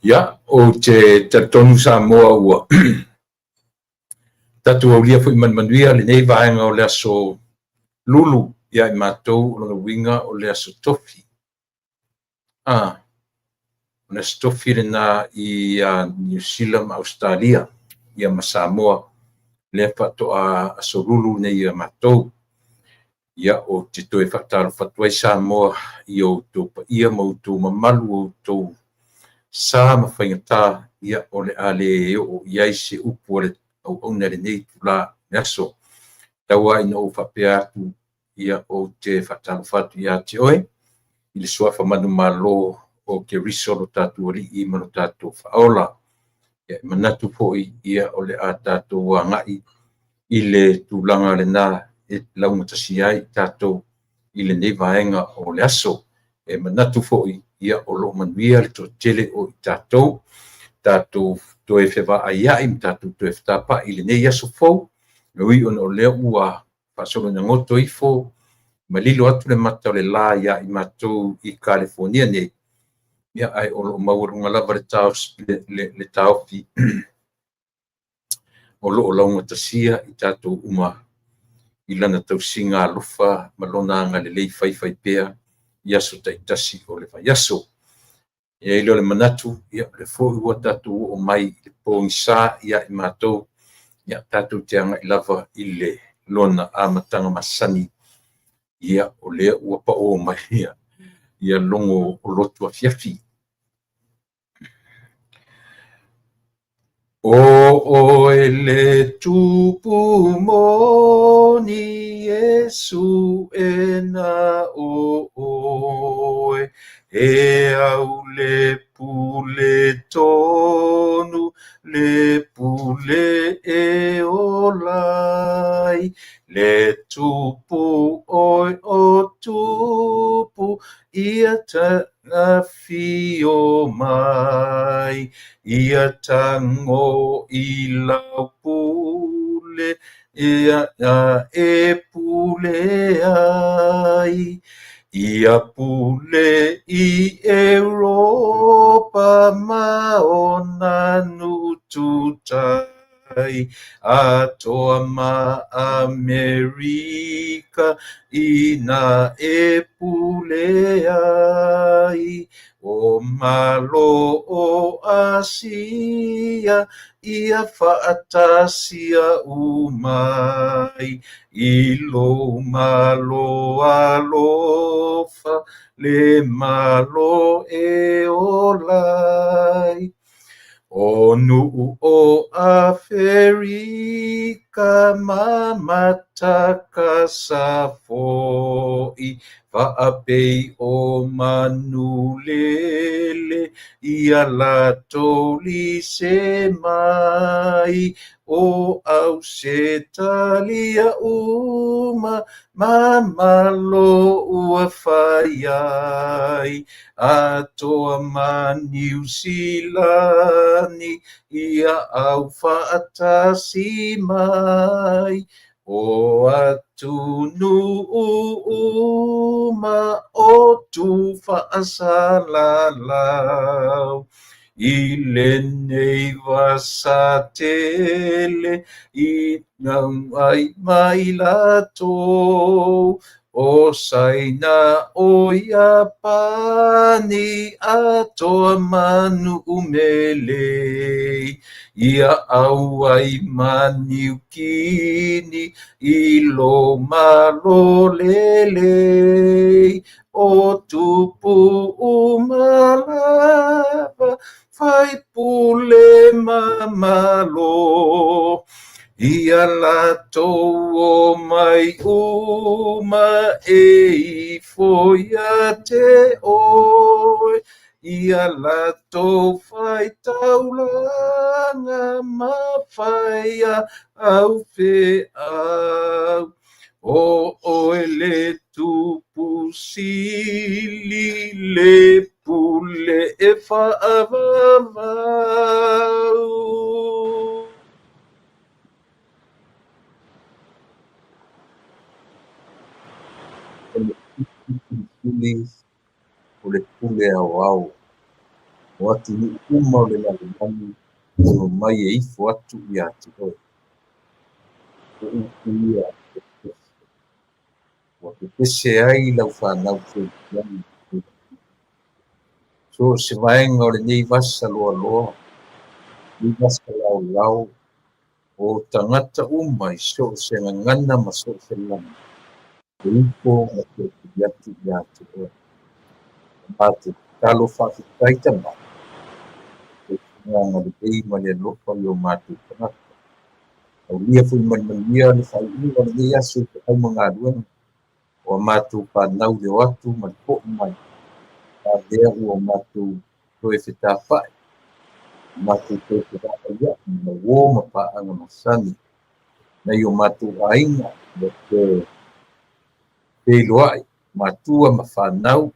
Ia, ou te talitonu Samoa ua tatou aulia foi ma le manuia lenei vaega o le aso Lulu ia i matou, o lona uiga o le aso Tofi. O le aso Tofi lena i Niu Sila ma Ausetalia ia ma Samoa, lea faatoa aso Lulu nei ia matou. Ia, ou te toe faatalofa atu ai Samoa i outou paia ma outou mamalu, o outou sa ma faigata, ia o le a le oo i ai se upu a le auauna i lenei itula o le aso. Tau lava ina ou faapea atu, ia ou te faatalofa atu ia te oe i le suafa manumalo o Keriso lo tatou Alii ma lo tatou Faaola. Ia, e manatu foi ia o le a tatou agai i le tulaga lena e laugatasi ai tatou i lenei vaega o le aso. E manatu foi ia o lo o manuia le toatele o i tatou, tatou toe fevaaiai ma tatou toe fetapai i lenei aso fou, e ui ona o lea ua faasolo ina goto ifo ma lilo atu le mata o le la ia i matou i Kalifonia nei, ia ae o lo o maualuga lava le taofi o lo o laugatasia i tatou uma i lana tausiga alofa ma lona agalelei faifaipea i aso taitasi o le vaiaso. E i ai lea o le manatu, ia o lea foi ua tatou oo mai i le pogisa ia i matou, ia tatou te agai lava i le lona amataga masani, ia o lea ua pao mai ia logo o lotu afiafi. O oe le tupu moni Iesu e na o oe, e au le pule tonu, le pule e ola ai, le tupu oe o tupu ia afio mai, ia tago i lau pule, ia e pule ai. Ia pule i Europa ma ona nuu tutai, atoa ma Amerika ina e pule ai. O Malo o Asia ia faatasia uma ai, i lou malo alofa, le malo e ola ai. O nuu o Aferika ma Matakasa foi, faapei o manulele ia latou lise mai, o Ausetalia uma ma malo ua fai ai, atoa ma Niu Silani ia au faatasi mai. O atunuu uma o tufaasalalau, i lenei vasa tele i ai mai latou, o Saina o Iapani atoa ma nuu melei, ia au ai ma Niukini i lo malo lelei, o tupu uma lava fai pule ma malo. Ia latou o mai uma e ifo ia te oe, ia latou fai taulaga ma fai au feau. O oe le tupu sili le pule e faavavau. O le pule aoao. O atunuu uma o le lalolagi e omai e ifo atu ia te oe. O upu ia a le pepese, ua pepese ai lau fanau kerisiano i lenei atunuu. So o se vaega o lenei vasa loaloa, lenei vasa laolao, o tagata uma i so o se gagana ma so o se lama, e ifo ma tootuli atu ia te oe. O matou tatalo faafetai Tama, o lou agalelei ma le alofa i o matou tagata. Aulia foi ma le manuia le faaiuga o lenei aso i feau ma galuega, o a matou fanau i le o atu ma le fo'i mai, a lea ua matou toe fetafa'i, matou toe fevaavaia'i ma uō ma paaga masani nai o matou aiga ua toe feiloai, matua ma fanau,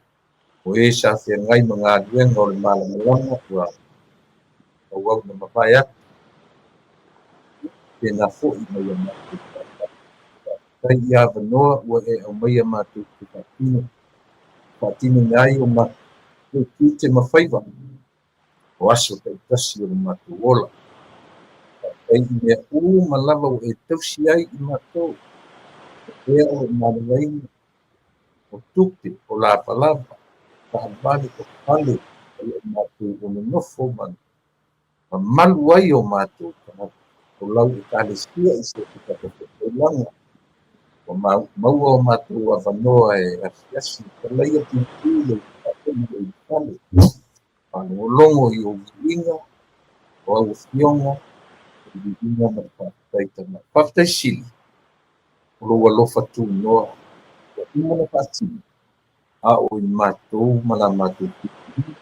o e sa feagai ma galuega o le malamalama ua auau na mavae atu, pēnā foi mai a matou fanau. Faafetai i avanoa ua e aumaia matou te faatino, faatinoina ai o matou tiute ma faiva o aso taitasi o le matou ola. Faafetai i mea uma lava ua e tausi ai i matou, o ea o lo o maleleina, o tupe, o lavalava, taavale, o fale o lo o matou o nonofo ma mamalu ai o matou tagata, o lau Ekalesia i so o se fatafaitaulaga, ua maua o matou avanoa e asiasi i talaia puipui le ulufale ma le ulufale, faalogologo i ou viiga, o au afioga, o le viiga ma le faafetai Tama. Faafetai sili o lou alofa tunoa ua uma ona faatino, a o i matou ma la matou filifiliga,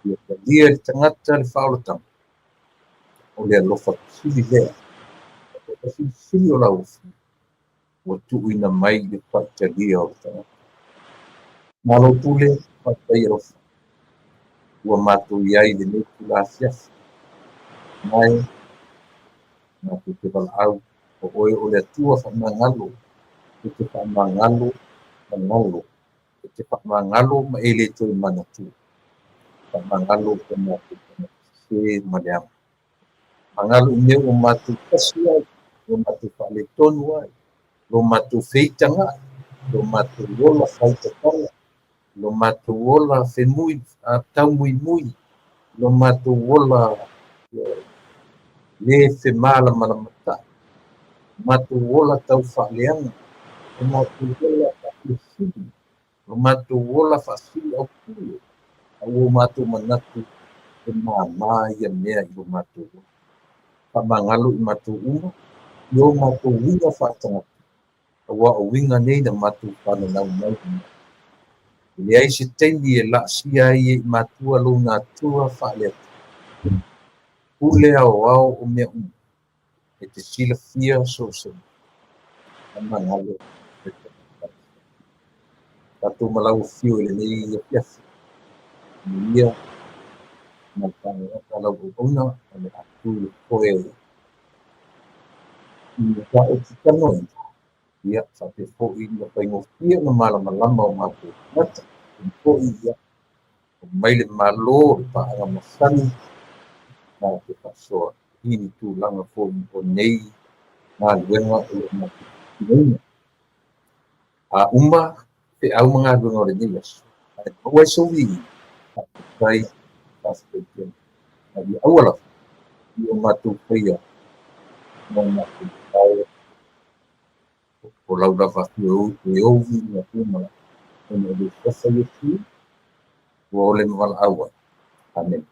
ia talia e le tagata le faaolataga, o le alofa sili lea, alofa silisili o lau afioga ua tuuina mai i le faitalia o le tagata. Malo pule, faafetai alofa, ua matou i ai i lenei itula afiafi, mae matou te valaau, o oe o le Atua faamagalo, e te faamagalo magalo, e te faamagalo ma e le toe manatua, faamagalo o matou tagata sese ma leaga. Magalo i mea ua matou tasi ai, ua matou faaletonu ai, lo matou feitaga'i, lo matou ola faitatala, lo matou ola femui, taumuimui, lo matou ola le femalamalamatai, matou ola tau faaleaga, lo matou ola faafilifili, lo matou ola faasiliaupule, a ua matou manatu e māmā ia mea i lo matou ola. Faamagalo i matou uma i o matou uiga faaletagata, aua o uiga nei na matou fananau mai. E leai se taimi e laasia ai e i matua lou natura faale-Atua. Pule aoao o mea uma, e te silafia so o se mea. Faamagalo e tagata. Tatou ma lau afio i lenei afiafi. Manuia ma le faaaloalo lau auauna o le a tu i le foe i mataupu talanoaina, ia faapea foi ina faigofie ona malamalama o matou tagata. Foi ia mai le Malo o le paaga masani na te faasoa i ni tulaga foi o nei galuega o lo o matou faatinoina. A uma feau ma galuega o lenei aso, ae maua ai sou viiga, faafetai, faafetai tele. A ia aua lava i o matou faia ma o matou sao o lau lava afio e ou viiga uma ona o le suafa Iesu ua ole ma valaau ai. Amene.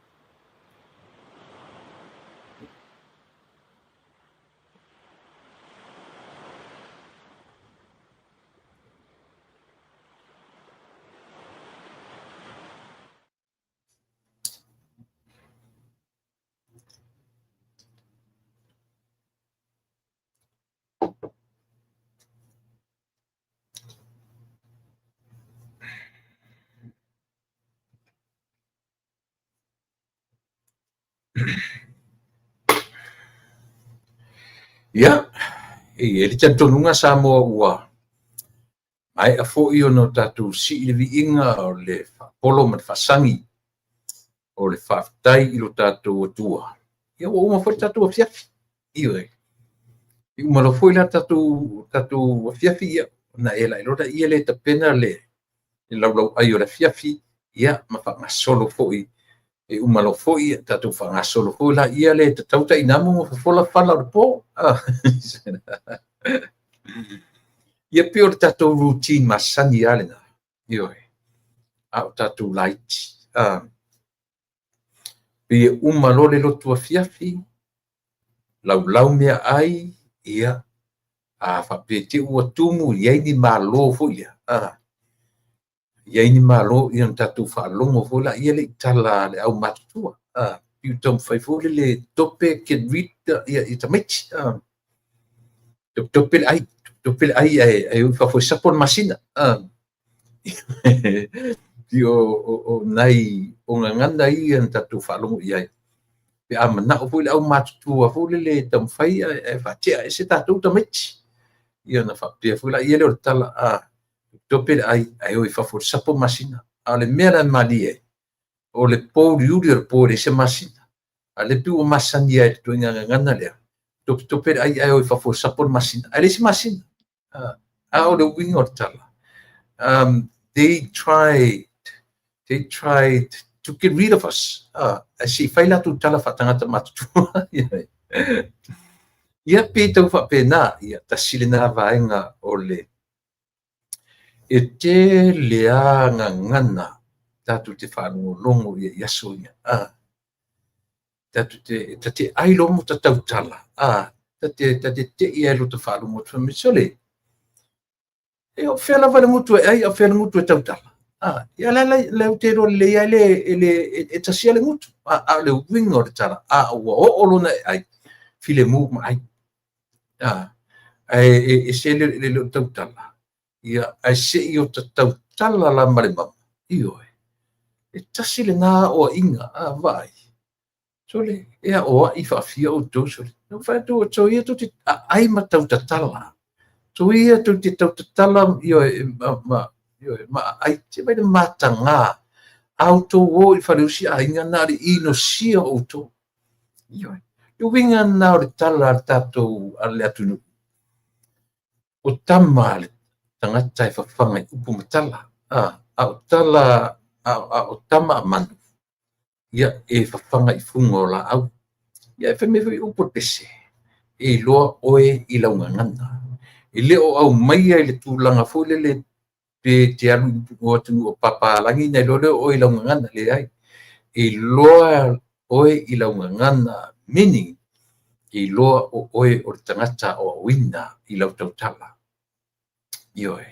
Ia, e i ai le talitonuga Samoa ua maea foi ona o tatou sii le viiga o le faapolo ma le faasagi. O le faafetai i lo tatou Atua, ia ua uma foi le tatou afiafi. Ioe. E uma loa foi la tatou afiafi, ia, ona e la'i loa laia lea e tapena le laulauai o le afiafi, ia, ma faagasolo foi. E uma loa foi, ia, tatou faagasolo foi laia lea e tatau tainamu ma fofola fala o le po. Ia pei o le tatou routine masani lava lena. Ioe. A o tatou laiti. Pei e uma loa le lotu afiafi, laulau meaai, ia, a faapea te i ua tumu, i ai ni malo foi lea, i ai ni malo, ia ona tatou faalogo foi laia lea i tala a le aumatutua. Pei e taumafai foi lele tope, get rid ia tamaiti. Topetope le ai, topetope le ai ae o i fafo e sapo le masina. O nai o gagana ia na tatou faalogo i ai. Pe a manao foi le aumatutua foi lele e taumafai ae faatea ese tatou tamaiti. Ia ona faapea foi laia lea o le tala, tope le ai ae o i fafo e sapo masina. A o le mea la e malie ai, o le po uliuli o le po e leai se masina. A o lea pei ua masani ai i le ituaiga gagana lea, topetope le ai ae o i fafo e sapo le masina. Ae leai se masina. A o le uiga o le tala, they tried to get rid of us. Ae se i fai latou tala faatagata matutua. Ia pei tau faapena, ia tasi lena vaega o le e tele lava gagana tatou te faalogologo i ai i aso ia. Tatou te tate ai loa ma ta tautala, tate tei ai lota faalogo atu fai mai, sole, e o fea lava le gutu e ai, a o fea le gutu e tautala. Ia la la ou te iloa lelei lava le e tasi lava le gutu. A o le uiga o le tala, a ua oo loa ona e ai, filemu ma ai. Ae ese le le o tautala, ia, ae se i o ta tautala la ma le mama, ioe, e tasi lena aoaiga, vaai. Sole, e aoai faafia outou, sole. Na ou fai atu, soia tou te aai ma tautatala. Soia tou te tautatala, ioe, ma aai. Se vaai le mataga. A outou o i faleusi aiga, na o le inosia o outou. Ioe. Le uiga lena o le tala a le tatou a le atunuu. O tama le tagata e fafaga i upu ma tala. A o tala, a o tama a manu, ia e fafaga i fuga o laau. Ia e fai mai foi upu o le pese, e iloa oe i lau gagana. E le o aumaia i le tulaga foi lele pe te alu i o atunuu o papalagi na iloa lea oe i lau gagana, leai. E iloa oe i lau gagana, meaning, e iloa o oe o le tagata aoaoina i lau tautala. Ioe.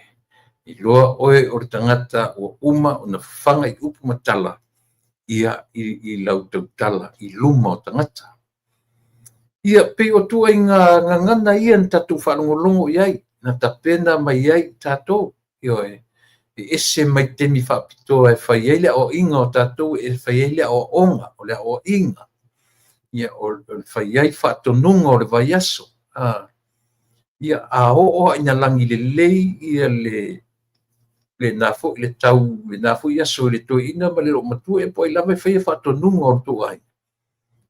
E iloa oe o le tagata ua uma ona fafaga i upu ma tala, ia i lau tautala i luma o tagata. Ia pei o tuaiga gagana ia na tatou faalogologo i ai, na tapena mai ai tatou. Ioe. E ese mai taimi faapitoa e fai ai le aoaiga o tatou, e fai ai le aoaoga, o le aoaiga. Ia, o le fai ai faatonuga o le vaiaso. Ia, a oo lava ina lagi lelei ia le lena foi le tau, lena foi aso i le toeaina ma le loomatua, ia po o ai lava e faia faatonuga o le tou aiga.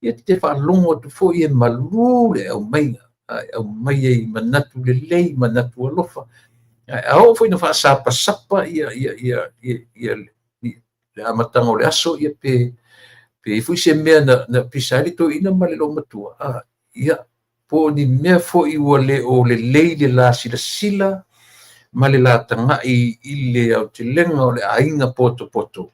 Ia te faalogo atu foi e malu le aumaiga, e aumai ai manatu lelei, manatu alofa. A oo foi ina faasapasapa ia le amataga o le aso, ia pe i foi se mea na pisa ai le toeaina ma le loomatua, ia po o ni mea foi ua le o lelei le la silasila ma le la tagai i le aotelega o le aiga potopoto.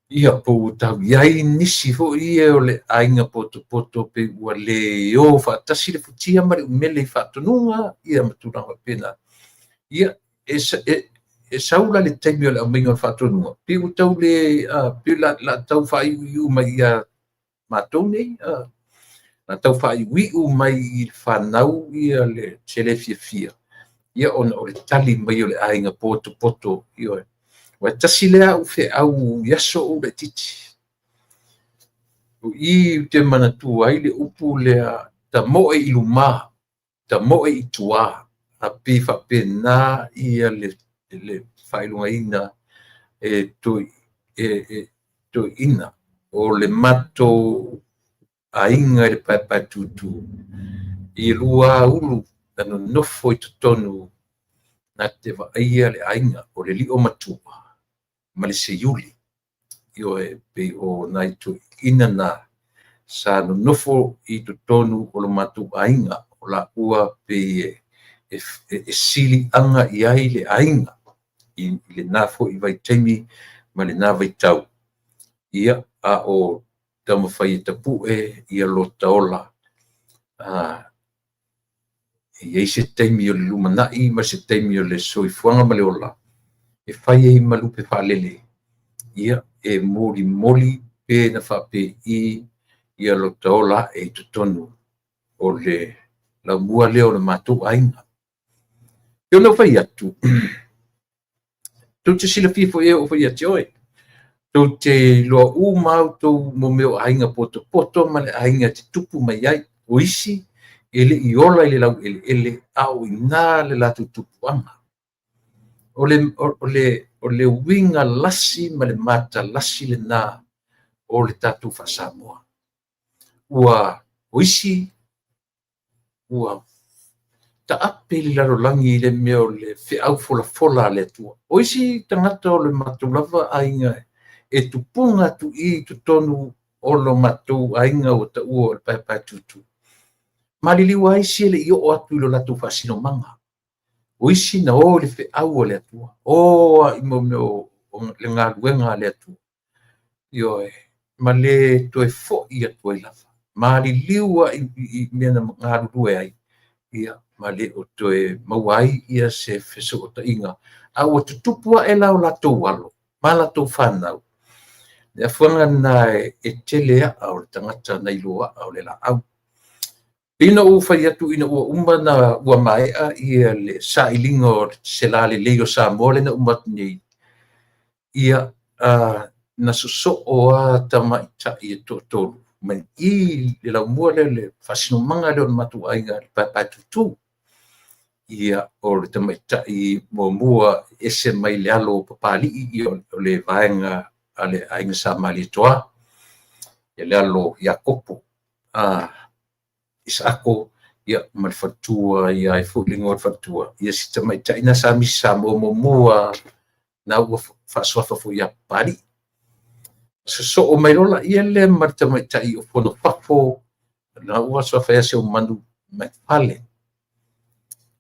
Ia po ua tau i ai nisi foi ia o le aiga potopoto pe ua le o faatasi le futia ma le umele i faatonuga, ia ma tulaga faapena. Ia, e sau la le taimi o le aumaiga o le faatonuga, pe ua tau le, pe la tau faaiuiu mai ia matou nei, la tau faaiuiu mai i le fanau ia le se le fiafia, ia ona o le tali mai o le aiga potopoto. Ioe. Ua tasi lea au feau i aso o ou laitiiti. O i ou te manatua ai le upu lea, tamoe i luma, tamoe i tua. A pei faapena ia le faailogaina e toeaina o le matou aiga i le Paepaetūtū, e lua ulu na nonofo i totonu na te vaaia le aiga, o le lio matua ma le seiuli. Ioe, pei o nai toeaiina na sa nonofo i totonu o lo matou aiga, o laua pei e siliaga i ai le aiga i lena foi vaitaimi ma lena vaitau, ia, a o taumafai e tapue ia lota ola. E i ai se taimi o le lumanai ma se taimi o le soifuaga ma le ola e fai ai ma lupe faalele, ia, e molimoli pe na faapei ia lota ola ae i totonu o le laumua lea o le matou aiga. E pei ona ou fai atu, tou te silafia foi e oo foi ia te oe, tou te iloa uma lava outou mo mea o aiga potopoto ma le aiga e te tupu mai ai. O isi e le i ola i le laueleele, a o i ina le latou tupuaga. O le uiga lasi ma le matalasi lena o le tatou faa-Samoa. O isi ua taape i le lalolagi i le mea o le feau folafola a le Atua. O isi tagata o le matou lava aiga e tupuga atu i totonu o lo matou aiga ua taua o le Paepaetūtū, maliliu lava isi e le i oo atu i lo latou faasinomaga. O isi na o i le feau a le Atua, o lava i mea o le galuega a le Atua, ioe, ma le toe foi atu ai lava. Maliliu lava i mea na galulue ai, ia, ma le o toe maua ai ia se fesootaiga, a ua tutupu ae la o latou alo ma latou fanau, le afuaga lena e tele aa o le tagata nai lo aa o le laau. Pei ona ou fai atu ina ua uma ona ua maea ia le sailiga o se lalelei o Samoa lea na uma atu nei, ia, na sosoo lava tamaitai e toatolu mai i le laumua lea, le faasinomaga lea o le matou aiga, le Paepaetūtū. Ia, o le tamaitai muamua ese mai le alo o Papalii, ia o le vaega a le aiga Sa Malietoa, ia le alo Iakopo, Isaako, ia, ma le faletua, ia ai foi le igoa o le faletua, ia si tamaitai na sa Misi Samoa muamua na ua faasuafa foi ia Papalii. Sosoo mai loa ia lea ma le tamaitai o Fonofafo, na ua suafa ia Seumanu MacFarlane.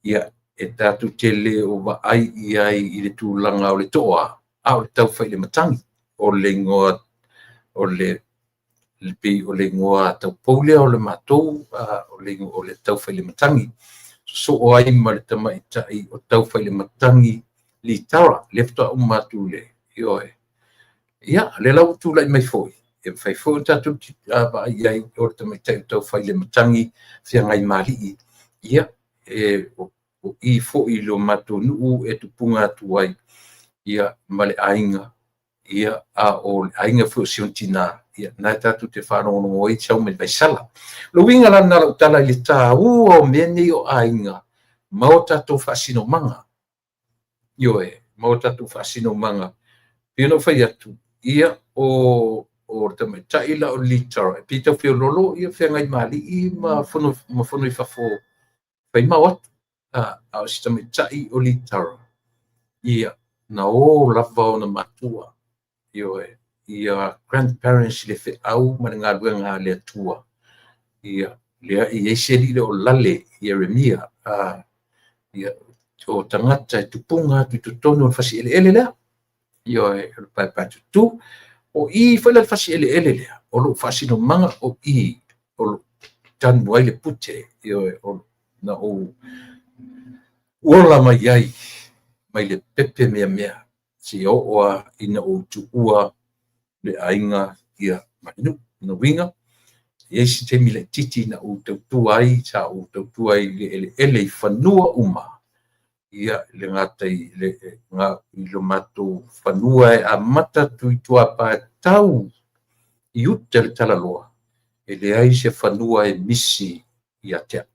Ia, e tatou te le o vaai i ai i le tulaga o le toa, a o le taufailematagi, o le igoa o le pei o le igoa taupou lea o le matou, o le taufailematagi. Sosoo ai ma le tamaitai o taufailematagi Litara, lea faatoa uma atu le, ioe. Ia, lea la ua tulai mai foi, e mafai foi ona tatou vaai i ai o le tamaitai o taufailematagi Feagaimalii, ia, o i foi i lo matou nuu e tupuga atu ai, ia, ma le aiga, ia, a o le aiga foi o si ona tina, ia, na e tatou te faalogologo ai sau mai Vaisala. O le uiga la lena o lau tala i le taua o mea nei o aiga ma o tatou faasinomaga. Ioe, ma o tatou faasinomaga. Pei ona ou fai atu, ia, o le tamaitai la o Litara, e pei e tau feoloolo ia Feagaimalii ma Fonoifafo faimao atu. A o si tamaitai o Litara, ia, na o lava ona matua, ioe, ia grandparents i le feau ma le galuega a le Atua. Ia, lea e i ai se alii lea o Lale Ieremia, ia, o tagata e tupuga atu i totonu o le fasieleele lea, ioe, o le Paepaetūtū. O i foi la le fasieleele lea, o lou faasinomaga o i o lo tanu ai le pute, ioe, o na ou ola mai ai mai le pepe meamea seia oo lava ina ou tuua le aiga, ia, ma le nuu. Lona uiga, e i ai se taimi laitiiti na ou tautua ai, sa ou tautua ai i le eleele i fanua uma, ia, le gata i le matou fanua e amata atu i Tuapa e tau i uta i le talaloa, e leai se fanua e misi ia te au.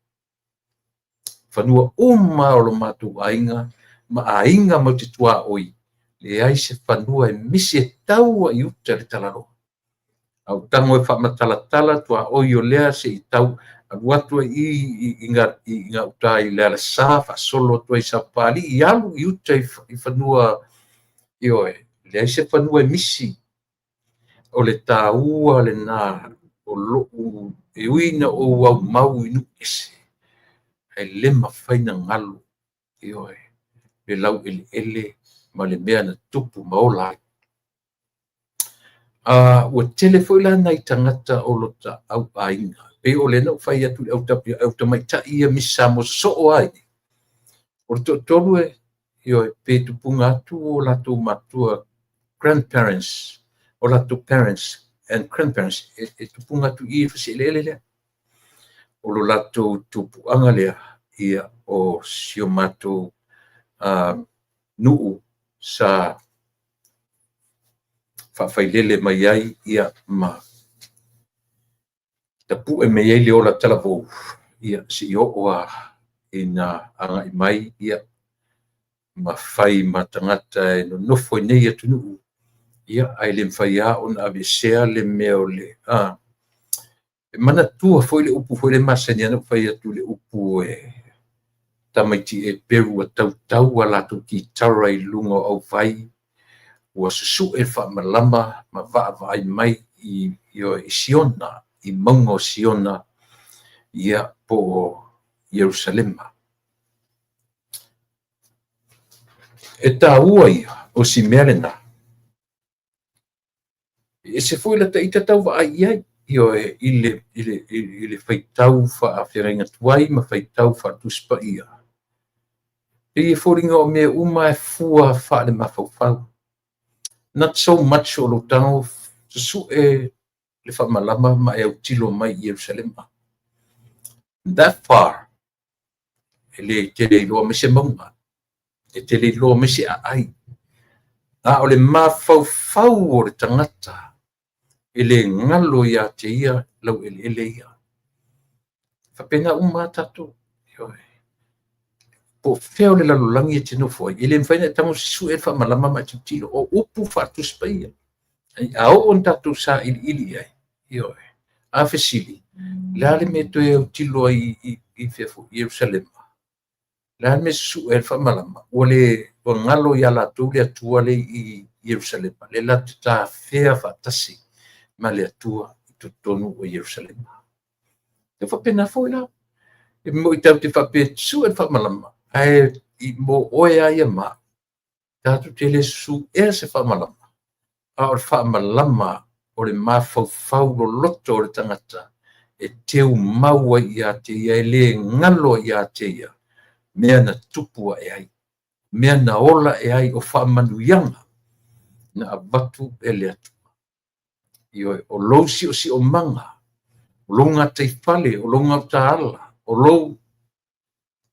Fanua uma o lo matou aiga ma aiga matou te tuaoi, Leai se fanua e misi e tau i uta i le talaloa. A ou tago e faamatalatala tuaoi o lea se i tau alu atu ai i gauta i le alasa faasolo atu ai i Sapapalii, alu i uta i fanua, ioe, leai se fanua e misi. O le taua lena o lou, e ui ina ou aumau i nuu ese, ae le mafai ona galo, ioe, le laueleele ma le mea na tupu ma ola ai. Ua tele foi la nai tagata o lota auaiga, pei o lea na ou fai atu i le au tamaitai ia Misi Samoa sosoo ai. O le toatolu e, ioe, pe tupuga atu o latou matua, grandparents, o latou parents and grandparents, e tupuga atu i i fasieleele lea. O lo latou tupuaga lea, ia, o si o matou nuu sa faafailele mai ai, ia, ma tapue mai ai le ola talavou, ia, se i oo lava ina agai mai, ia, ma fai ma tagata e nonofo i nei atunuu, ia, ae le mafai lava ona aveesea le mea o le... E manatua foi le upu foi le masani ona ou fai atu i le upu e tamaiti Eperu ua tautau a latou kitara i luga o auvai, ua susue faamalama ma vaavaai mai i Siona, i mauga o Siona, ia, po o Ierusalema. E taua ia o si mea lena. E ese foi la ita tau vaai i ai, ioe, i le faitau faafeagaiga tuai ma faitau faale-Tusi Paia. Pei e foliga o mea uma e fua faale-mafaufau. Not so much o lou tago susue le faamalama ma e autilo mai i Ierusalema. That far, e le tele iloa mai se mauga, e tele iloa mai se aai. A o le mafaufau o le tagata, e le galo ia te ia lau eleele ia. Faapena uma a tatou. Po o fea o le lalolagi e te nofo ai, e le mafai ona e tago susue le faamalama ma e tilotilo. O upu faale-Tusi Paia. A oo ina tatou sailiili i ai, ioe, a fesili, le a le mea e toe autilo ai i fea foi, Ierusalema? Le a le mea e susue ai le faamalama? Ua le ua galo ia latou le Atua le i Ierusalema, le latou te tafea faatasi ma le Atua i totonu o Ierusalema. E faapena foi la. E moi tatou te faapea e susue le faamalama, ae i mo oe a ia ma, tatou te le susuea se faamalama, a o le faamalama o le mafaufau loloto o le tagata e teu mau ai ia te ia, e le galo ai ia te ia, mea na tupu ae ai, mea na ola ae ai, o faamanuiaga na avatu e le Atua. Ioe, o lou siosiomaga, o lou gataifale, o lou gautaala, o lou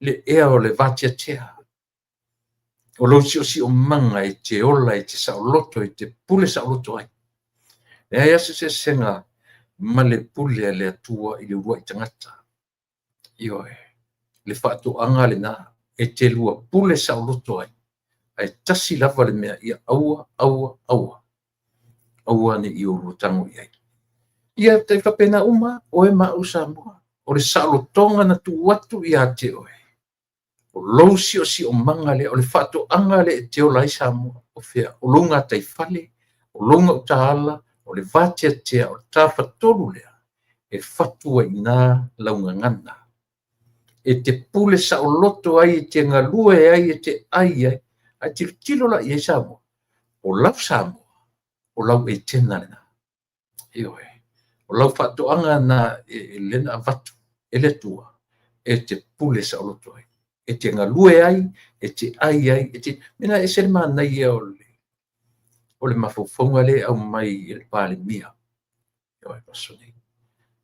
le ea o le vateatea, o lou siosiomaga e te ola, e te saoloto, e te pule saoloto ai. Leai lava se eseesega ma le pule a le Atua i le uluai tagata. Ioe, le faatoaga lena e te lua pule saoloto ai, ae tasi lava le mea, ia aua, aua, aua, aua ne i oulua tago i ai. Ia tai faapena uma, oe ma au Samoa, o le saolotoga na tuu atu ia te oe, o lou siosiomaga lea, o le faatoaga lea e te ola ai Samoa, o fea, o lou gataifale, o lou gautaala, o le vateatea, o le tafatolu lea, e fatu ai i ina lau gagana. E te pule saoloto ai, e te galue ai, e te ai ai, ae tilotilo la i ai Samoa, o lau Samoa, o lau Etena lena. Ioe, o lau faatoaga na e lena avatu e le Atua, e te pule saoloto ai, e te galue ai, e te ai ai, e te... Mena ese le manaia o le mafaufauga lea e aumai e le Palemia. Ioe, aso nei.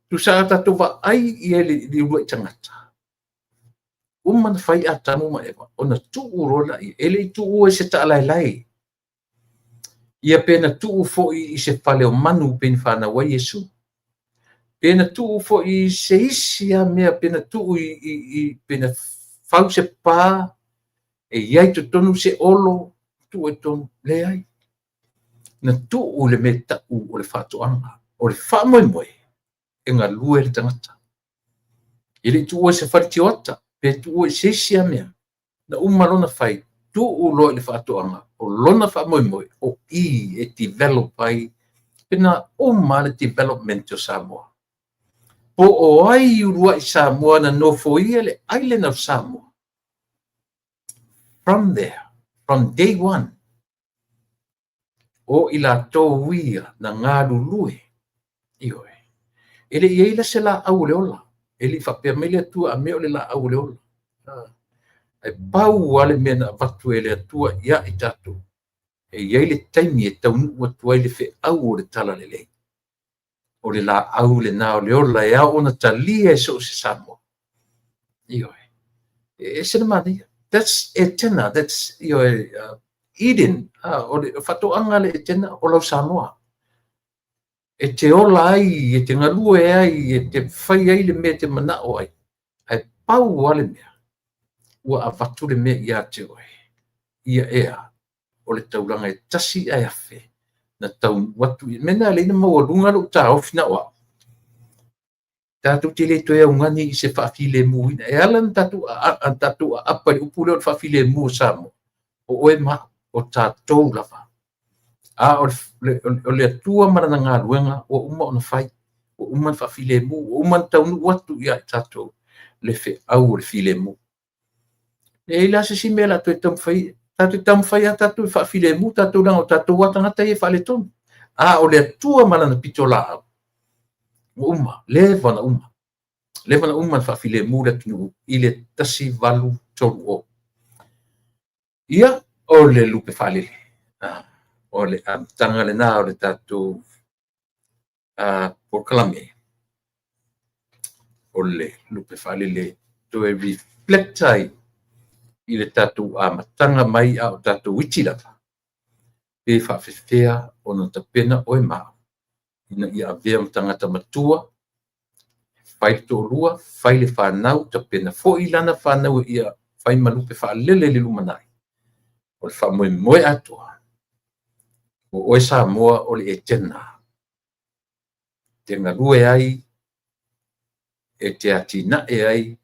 Tusa a tatou vaai i ai le uluai tagata, uma na fai Atamu ma Eva, ona tuu loa laia, e le i tuua i se taalaelae, ia pe na tuu foi i se fale o manu pe na fanau ai Iesu, pe na tuu foi i se isi a mea, pe na tuu i pe na fau se pa e i ai totonu se olo, Tuu ai totonu, leai. Na tuu le mea tau o le faatoaga. O le faamoemoe e galue le tagata. E le i tuua i se fale tioata, pe tuua i se isi lava mea. Na uma loa ona fai, tuu loa i le faatoaga, o lona faamoemoe, o i e develop ai, pena uma le development o Samoa. Po o ai uluai Samoa na nofoia le island of Samoa. From there, from day one, o i latou ia na galulue. Ioe. E le i ai la se laau o le ola. E le i faapea mai le Atua a mea o le laau o le ola. Ae pau lava le mea na avatu e le Atua ia i tatou, e i ai le taimi e taunuu atu ai le feau o le talalelei. O le laau lena o le ola e ao ona talia e so o se Samoa. Ioe. E ese le manaia. That's Etena, that's ioe, Eden. O le faatoaga le Etena o lau Samoa. E te ola ai, e te galue ai, e te fai ai le mea e te manao ai. Ae pau lava le mea, ua avatu le mea ia te oe. Ia ea, o le taulaga e tasi ae afe, na taunuu atu. Mea na ala ai ona maualuga lou taofi na o au. Tatou te le toe augani i se faafilemuina. E ala ona tatou aapa i le upu lea o le faafilemu o Samoa, o oe ma au, o tatou lava. A o le Atua ma lana galuega ua uma ona fai, ua uma ona faafilemu, ua uma ona taunuu atu ia i tatou le feau o le filemu. E leai la se isi mea o le a toe taumafai, tatou te taumafai lava tatou e faafilemu tatou leaga o tatou lava tagata ia e faaletonu. A o le Atua ma lana pitolaau, ua uma, leva ona uma. Leva ona uma ona faafilemu le atunuu i le 1830. Ia, o le lupe faalele. O le amataga lena o le tatou polokalame. O le lupe faalele toe reflect ai i le tatou amataga mai a o tatou iti lava, pe faafefea ona tapena oe ma au ina ia avea ma tagata matua, fai le toalua, fai le fanau, tapena foi lana fanau ia fai ma lupe faalele i le lumanai. O le faamoemoe atoa, o oe Samoa o le Etena, e te galue ai, e te atinae ai,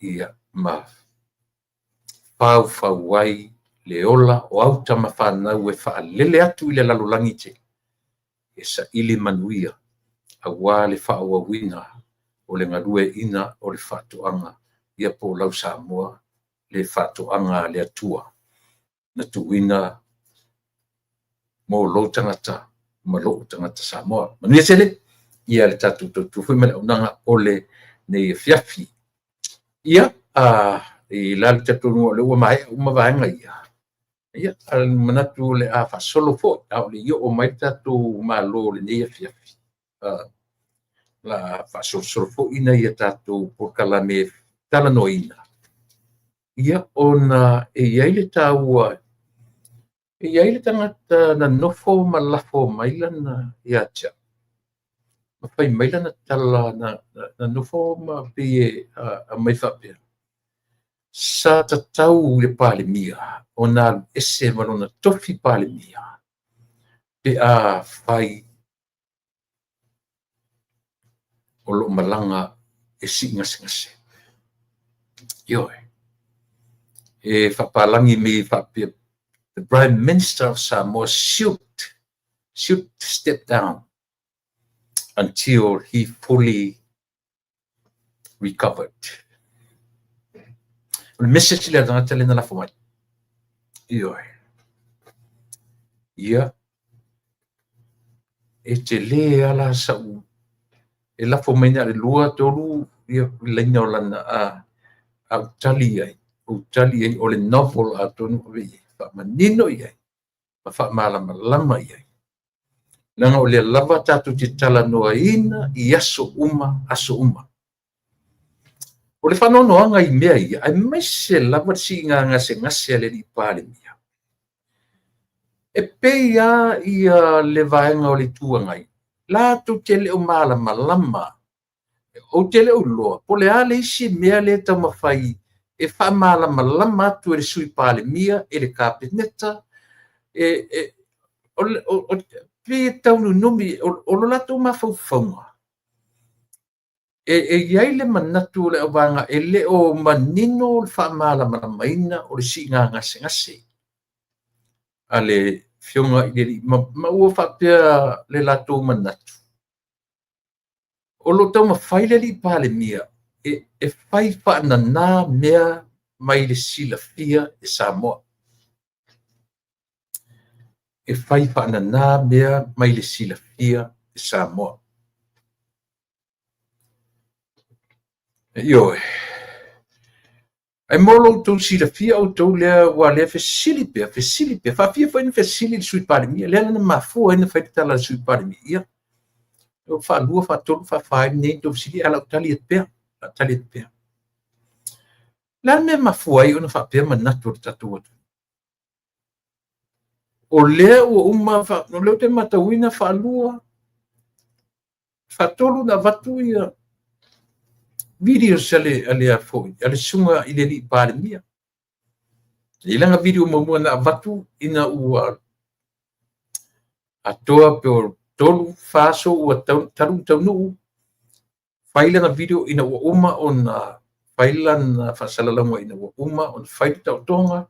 ia ma faufau ai le ola o au tama fanau e faalele atu i le lalolagi tele, e saili manuia aua le faaauauina o le galueaiina o le faatoaga, ia po o lau Samoa le faatoaga a le Atua na tuuina mo lou tagata ma lou tagata Samoa. Manuia tele ia le tatou tautua foi ma le auaunaga o lenei afiafi. Ia, i la le talitonuga o lea ua maea uma vaega ia, ia, manatu o le a faasolo foi, a o le i oo mai le tatou malo i lenei afiafi, la faasolosolo foi nai a tatou polokalame talanoaina. Ia, ona e i ai le taua, e i ai le tagata na nofo ma lafo mai lana ia te au, ma fai mai lana tala, na nofo ma pei e aumai faapea, sa tatau i le Palemia ona alu ese ma lona tofi Palemia pe a fai o lo o malaga e sii gasegase. Ioe. E faapalagi mai faapea, the Prime Minister of Samoa should step down until he fully recovered. O le message lea tagata lea na lafo mai. Ioe. Ia, e tele ala sau e lafo mai na le 2, 3 ia laina o lana a ou tali ai, ou tali ai o le novel atonu ave i ai, faamanino i ai, ma faamalamalama i ai. Leaga o lea lava tatou te talanoaina i aso uma, aso uma. O le faanoanoaga i mea ia, aemaise lava le siiga gasegase a le alii Palemia. E pei lava ia le vaega o le Itu Agai, latou te le o malamalama. Ou te le o iloa po o le a le isi mea lea e taumafai e faamalamalama atu e le Sui Palemia, e le Kapeneta, e pei e taununumi, o lo latou mafaufauga, e i ai le manatu o le auvaega e le o manino le faamalamalamaina o le siiga gasegase a le Afioga i le alii, ma ua faapea le latou manatu, o lo o taumafai le alii Palemia e fai faanana mea mai le silafia e Samoa. E fai faanana mea mai le silafia e Samoa. Ioe. Ae mo lo outou silafia outou lea aua o lea e fesili pea, fesili pea, faafia foi ona fesili i le Sui Palemia, lea na mafua ai ona fai le tala a le Sui Palemia. Ia, faalua, faatolu, faafa ai lenei ona outou fesili, ae o le a ou tali atu pea, o le a tali atu pea. O le a le mea e mafua ai ona faapea manatu o le tatou atunuu? O lea ua uma, o lea ou te matauina faalua, faatolu ona avatu ia videos a le a le susuga i le alii Palemia. E i ai lana video muamua na avatu ina ua atoa pe o 3, 4 aso ua talu ona taunuu, fai lana video ina ua uma ona fai lana faasalalauga ina ua uma ona fai le taotoga,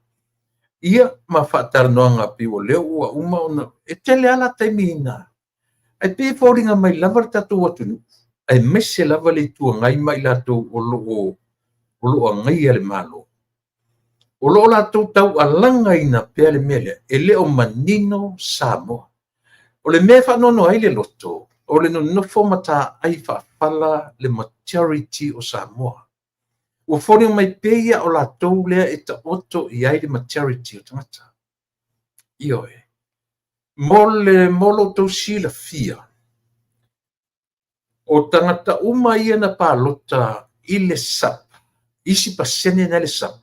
ia ma faatalanoaga pei o lea ua uma ona... E tele lava la taimi ina... Ae pei e foliga mai lava le tatou atunuu, aemaise lava le Itu Agai ma i latou o lo o agaia le Malo, o lo o latou taualagaina pea le mea lea, e le o manino Samoa. O le mea e faanoanoa ai le loto, o le nonofo mataai faafala le majority o Samoa. Ua foliga mai pei o latou lea e taoto i ai le majority o tagata. Ioe. Mo lo outou silafia, o tagata uma ia na palota i le SAP, isi pasene na le SAP,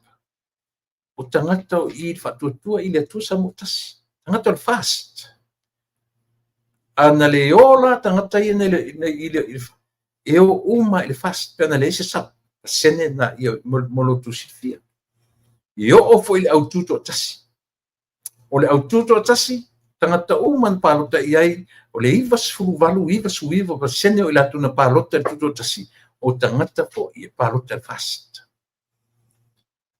o tagata o i le Faatuatua i le Atua Samoa Tasi, tagata o le FAST. A na le o la tagata ia e o uma i le FAST, pe na leai se SAP, pasene na ia mo lo outou silafia. E oo foi i le aututoatasi. O le aututoatasi, tagata uma na palota i ai, o le 98, 99% o i latou na palota i le tutoatasi, o tagata foi e palota i le FAST.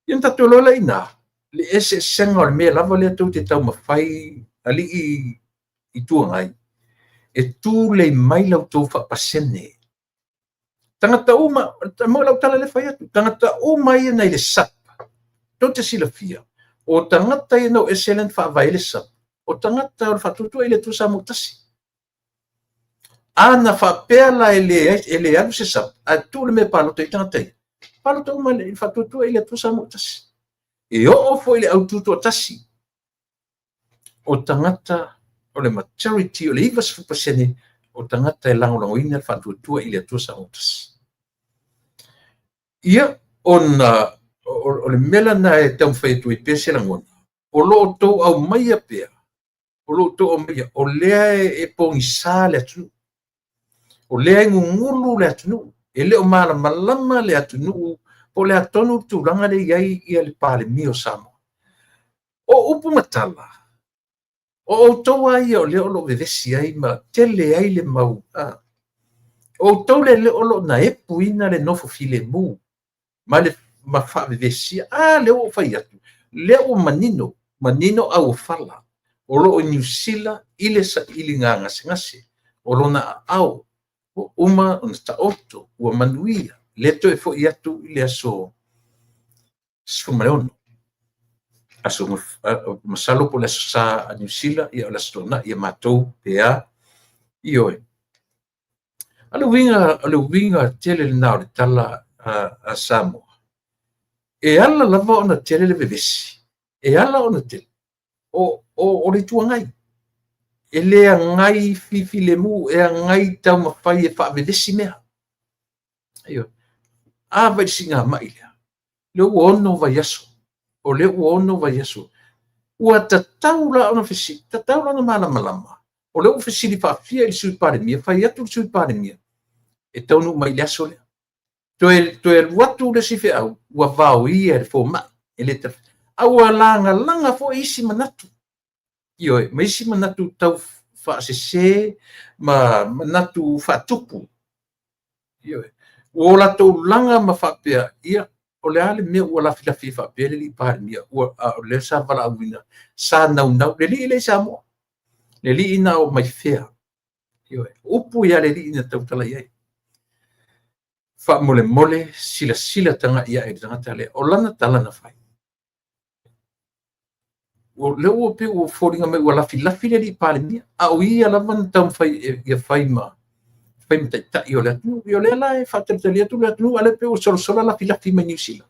Ia na tatou iloa lea i ina, le eseesega o le mea lava lea tou te taumafai alii Itu Agai, e tulei mai la outou faapasene. Tagata uma, mo lau tala lea fai atu, tagata uma ia na i le SAP, tou te silafia, o tagata ia na o ese lea na faavae ai le SAP, o tagata o le Faatuatua i le Atua Samoa Tasi. A na faapea la e le alu se SAP, ae tuu le mea e palota ai tagata ia, palota uma i le Faatuatua i le Atua Samoa Tasi. E oo foi i le aututoatasi, o tagata o le majority o le 90% o tagata e lagolagoina le Faatuatua i le Atua Samoa Tasi. Ia, ona o le mea lena e taumafai atu ai pea se lagona, o lo o outou aumaia pea, o lo o outou aumaia, o lea e pogisa le atunuu, o lea e gugulu le atunuu, e le o malamalama le atunuu po o le a tonu le tulaga lea e i ai ia le Palemia o Samoa. O upu ma tala, o outou lava ia o lea o lo o vevesi ai ma tele ai le mau, o outou lea o lo o naepuina le nofo filemu ma le faavevesia. A lea ua ou fai atu, lea ua manino, manino auofala o lo o i Niu Sila i le sailiga gasegase o lona aao ua uma ona taoto, ua manuia, le toe foi atu i le aso 16. Aso masalo po o le aso Sa a Niu Sila, ia o le aso Toonai ia matou pe a. Ioe. A le uiga tele lena o le tala a Samoa. E ala lava ona tele le vevesi, e ala ona tele, o le Itu Agai. E le agai filemu, e agai taumafai e faavevesi mea. Ioe. A vai le siigamai lea, lea ua 6 vaiaso, o lea ua 6 vaiaso. Ua tatau la ona fesili, tatau la ona malamalama. O lea ua fesili faafia i le Sui Palemia, fai atu le Sui Palemia, e taunuu mai i le aso lea. Toe, toe alu atu le isi feau, ua vaoia e le fomai. E le taf... A ua lagalaga foi isi manatu. Ioe, ma isi manatu tau faasese ma manatu faatupu. Ioe. Ua o latou laga ma faapea, ia, o le a le mea ua lafilafi ai faapea le alii Palemia, ua, a o lea sa valaauina, sa naunau, le alii lea i Samoa, le alii na oo mai fea. Ioe. Upu ia le alii na tautala i ai. Faamolemole, silasila tagai ae i le tagata lea. O lana tala na fai. O lea ua pei ua foliga mai ua lafilafi le alii Palemia, a o ia lava na taumafai ia fai ma fai ma taitai o le atunuu. Ia o lea la e faatalitali atu le atunuu, a o lea pei ua solasola lafilafi mai Niu Sila.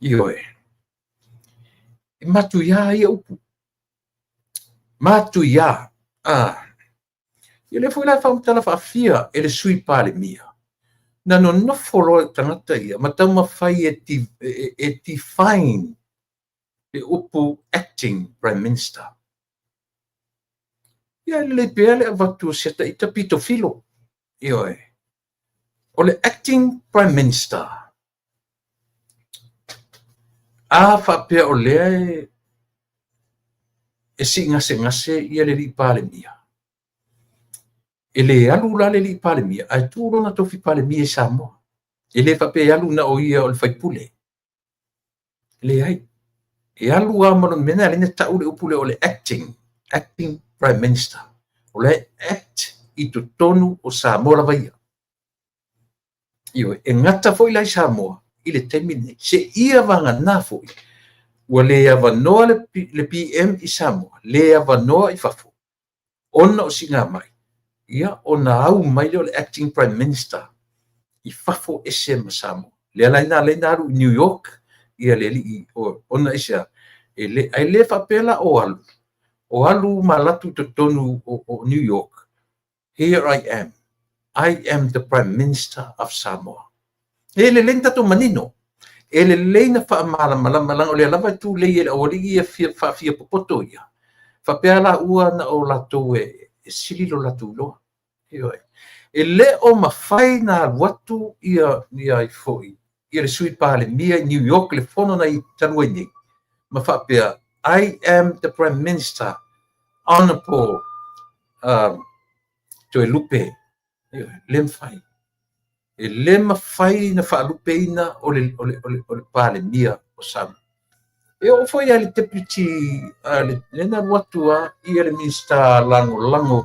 Ioe. E matuia ia upu. Matuia. Ah. Ia lea foi la e faamatala faafia e le Sui Palemia, na nonofo loa le tagata ia ma taumafai e, e, e define le upu acting prime minister. Ia e lelei pea le avatu o si ata ita pito filo. Ioe. O le acting prime minister, a faapea o lea e, e siigasegase ia le alii Palemia, e le alu la le alii Palemia, ae tuu lona tofi Palemia i Samoa. E le faapea e alu na o ia o le faipule. Leai. E alu lava ma lona mea lena e ala ai ona tau le upu lea o le acting, acting prime minister. O la e act i totonu o Samoa lava ia. Ioe, e gata foi la i Samoa i le taimi lenei. Seia vagana foi, ua le avanoa le PM i Samoa, le avanoa i fafo, ona o siigamai, ia ona au mai lea o le acting prime minister i fafo ese ma Samoa. Lea la na ala ai ona alu i New York ia le alii ona aisea, e le, ae le faapea la o alu, o alu ma alu atu i totonu o New York, here I am, I am the Prime Minister of Samoa. E lelei na tatou manino, e lelei na faamalamalama, leaga o lea lava e tulei e le aualii ia fia, faafia popoto ia. Faapea la ua na o latou e, e sili lo latou iloa. Ioe. E le o mafai na alu atu ia, ia ai foi, ia le Sui Palemia i New York le fono na i talu ai nei, ma faapea, I am the Prime Minister, Honorable Toelupe. Ioe, le mafai. E le mafai na faalupeina o le, o le, o le, o le Palemia o Samoa. E oo foi lava i le Deputy, le, lea na alu atu a ia le Minisita Lagolago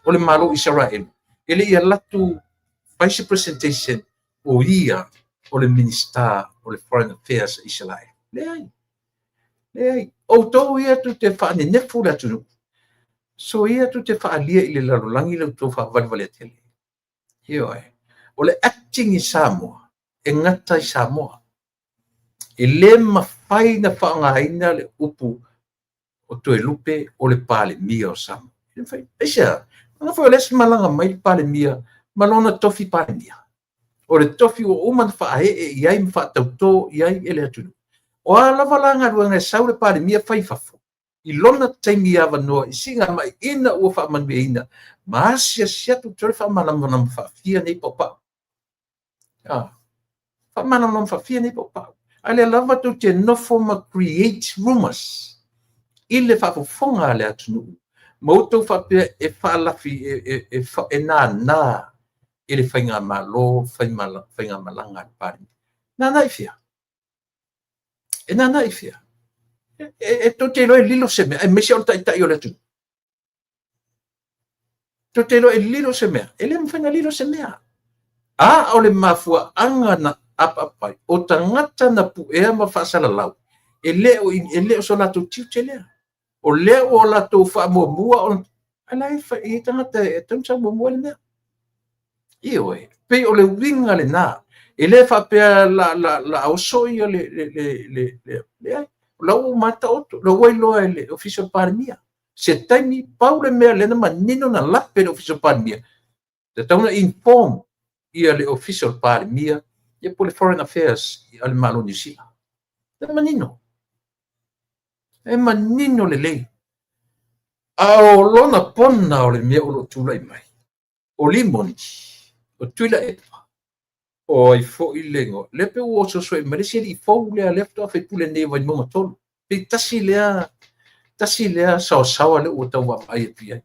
o le Malo o Isaraelu, e le i alu atu fai se presentation o ia o le Minisita o le Foreign Affairs a Isaraelu. Leai. Leai. Outou ia tou te faanenefu le atunuu. So ia tou te faaalia i le lalolagi la outou faavalevalea tele. Ioe. O le acting i Samoa, e gata i Samoa. E le mafai na faaaogaina le upu o Toelupe o le Palemia o Samoa. E le mafai. Aisea? Leaga foi o lea e malaga mai le Palemia ma lona tofi Palemia. O le tofi ua uma ona faaee i ai ma faatautō i ai e le atunuu. O a lava la galuega e sau le Palemia fai i fafo, i lona taimi avanoa i siigamai ina ua faamanuiaina ma asiasi atu toe faamalamalama faafia nei paupau. Ah, faamalamalama faafia nei paupau. A lea lava tou te nofo ma create rumors i le faafofoga a le atunuu ma outou faapea e faalafi e, e, e, e nānā e le faigamalo faigamalaga a le Palemia. Nānā i fea? E nānā i fea? E, e, e tou te iloa e lilo se mea, aemaise o le taitai o le atunuu. Tou te iloa e lilo se mea, e le mafai ona lilo se mea. A o le mafuaaga na apaapa ai, o tagata na puea ma faasalalau, e le o, e le o so latou tiute lea. O lea ua latou faamuamua ona, a la e fai i tagata e tatau ona sau muamua le mea. Ioe, pei o le uiga lena. E le faapea la, la, la oso ia le, le, le, le, le, leai. O la ua mataoto, o la ua iloa e le Ofisa o le Palemia. Se taimi, pau le mea lea na manino na lape le Ofisa o le Palemia, tatau ona inform ia le Ofisa o le Palemia ia po o le Foreign Affairs a le Malo o Niu Sila. E manino. E manino lelei. A o lona pona o le mea o lo o tulai mai, o Limoni, o Tuilaepa, O ai foi le igoa? Lea pei ua ososo mai le isi alii fou lea, lea faatoa faipule nei o Vaimauga 3. Pei tasi lea saosaoa lea ua tau vaavaai atu i ai.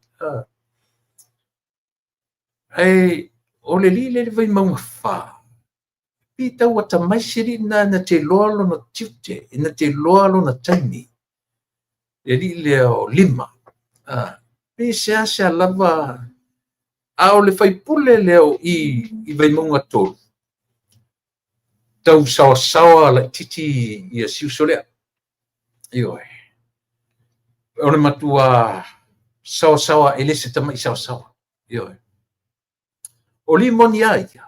Ae o le alii lea i le Vaimauga 4, pei tau atamai si alii lena na te iloa lona tiute, na te iloa lona taimi. Le alii lea o Lima. Pei seasea lava. A o le faipule lea o i Vaimauga 3, tau saosaoa laitiiti ia si uso lea. Ioe. O le matua saosaoa, e le se tamai saosaoa. Ioe. O Limoni a ia,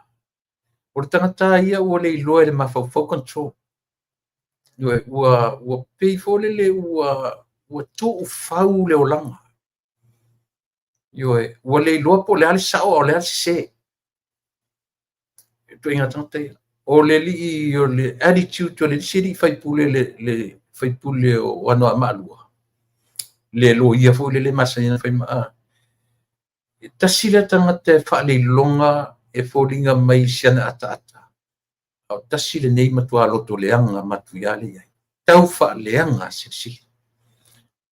o le tagata ia ua le iloa e le mafaufau control. Ioe, ua pei foi lele ua tuufau le olaga. Ioe, ua le iloa po o le a le sao a o le a le sese. E ituaiga tagata ia. O le alii o le attitude o le isi alii faipule, le faipule o Anoamaa 2, le loia foi lele masani ona fai ma e tasi lea tagata e faaleiloga e foliga mai si ana ataata. A o tasi lenei matua lotoleaga matuia le iai. Tau faaleaga silisili.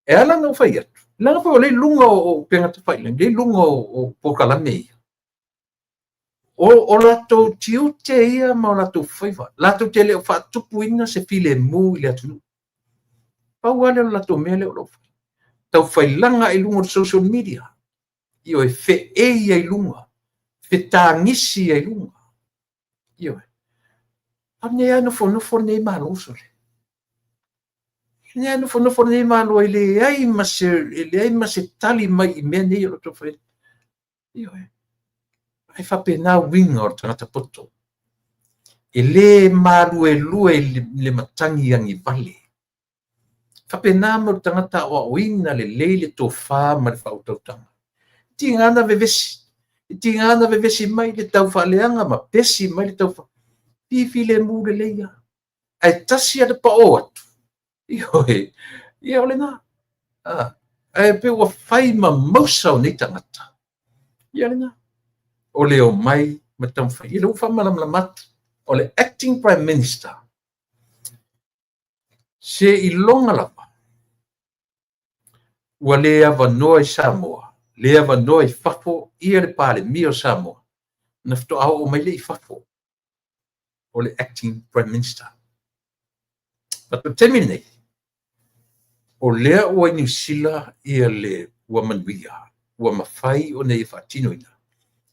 E ala ona ou fai atu, leaga foi o lea i luga o upega tafailagi, lea i luga o polokalame ia. O latou tiute ia ma o latou faiva, latou te le o faatupuina se filemu i le atunuu. Pau lava lea o le latou mea lea o lo o fai. Taufailaga i luga o le social media. Ioe, feei ai i luga, fetagisi ai i luga. Ioe. A lenei lava nofonofo lenei Malo sole. Lenei lava nofonofo lenei Malo e leai ma se tali mai i mea nei o lo o taumafai. Ioe. Ae faapena uiga o le tagata poto. E le maluelue i le matagi agivale. Faapena mo le tagata aoaoina lelei le tofa ma le faautautaga. Tiga na vevesi. Tiga na vevesi mai le taufaaleaga ma pesi mai le taufa. Fifilemu lelei ia. Ae tasi ana pao atu. Ioe, ia o lena. Ae pei ua fai ma mausa o nei tagata. Ia lena. O le omai ma taumafai. Ia lea ua faamalamalama atu. O le acting prime minister, se iloga lava, ua le avanoa i Samoa, le avanoa i fafo ia le Palemia o Samoa, na faatoa oo mai le i fafo o le acting prime minister. A o le taimi lenei, o lea ua i Niu Sila ia le ua manuia, ua mafai ona ia faatinoina.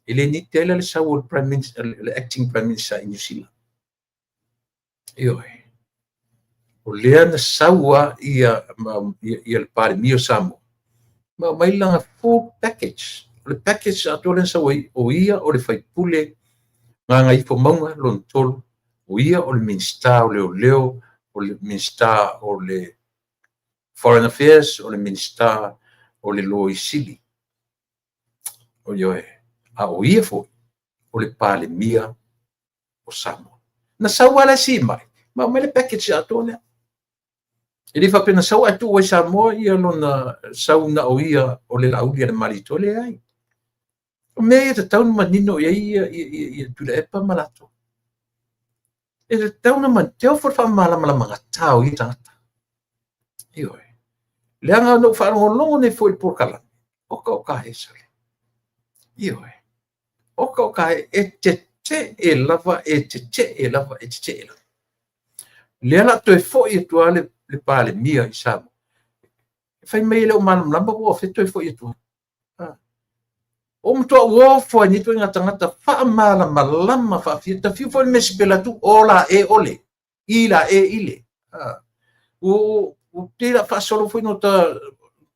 E le niti ai la le sau o le prime minister, le acting prime minister i Niu Sila. Ioe. O lea na sau a ia le Palemia o Samoa, ma aumai lana full package. O le package atoa lea na sau ai, o ia o le faipule Gagaifomauga lona 3, o ia o le Minisita o Leoleo, o le Minisita o le Foreign Affairs, o le Minisita o le Loia Sili. O ioe, a o ia foi o le Palemia o Samoa. Na sau lava le sii mai, ma aumai le package atoa lea. E le faapea na sau ae tuu ai Samoa ia lona sau na o ia o le Laauli a le Malietoa, leai. O mea ia tatau ona manino i ai ia Tuilaepa ma latou. E tatau ona manino, te ofo le faamalamalamagatā o ia tagata. Ioe. Leaga na ou faalogologo nei foi i le polokalame, oka oka e sole. Ioe. Oka oka e tetee lava, e tetee lava, e tetee lava. Lea la toe foi atu lava le Palemia i Samoa. E fai mai e le o malamalama po o fea toe foi atu ai. O matua uofo ai nei ituaiga tagata faamalamalama faafia. Tafiu foi le mea sipela atu, o la e ole, i la e ile. Ua pei la faasolo foi no ta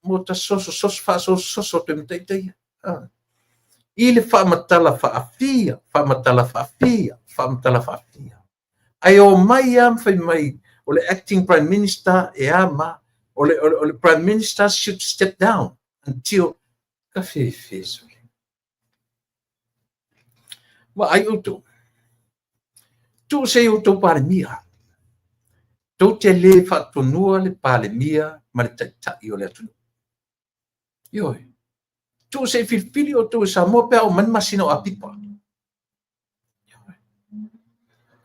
mo ta soso soso faasososo atu ai ma taita ia. I le faamatala faafia, faamatala faafia, faamatala faafia. Ae o mai a ma fai mai o le acting prime minister e a ma o le prime minister should step down until ka fefe sole. Vaai outou. Tuu se i outou Palemia. Tou te le faatonua le Palemia ma le taitai o le atunuu. Ioe. Tuu se i filifili outou e Samoa pe a oo mai le masina o Apipa. Ioe.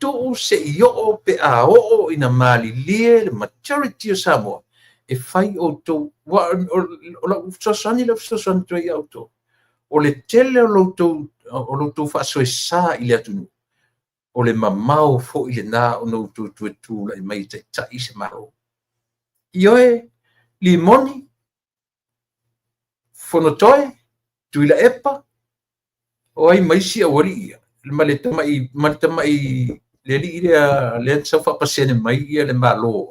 Tuu se i oo pe a oo ina malilie le majority o Samoa e fai outou. O lau fesoasoani lea e fesoasoani atu ai ia outou. O le tele o lo outou faasoesa i le atunuu, o le mamao foi lena ona outou toe tulai mai e taitai se Malo. Ioe, Limoni, Fonotoe, Tuilaepa, o ai ma isi aualii ia, ma le tamai le alii lea na sau faapasene mai ia le Malo.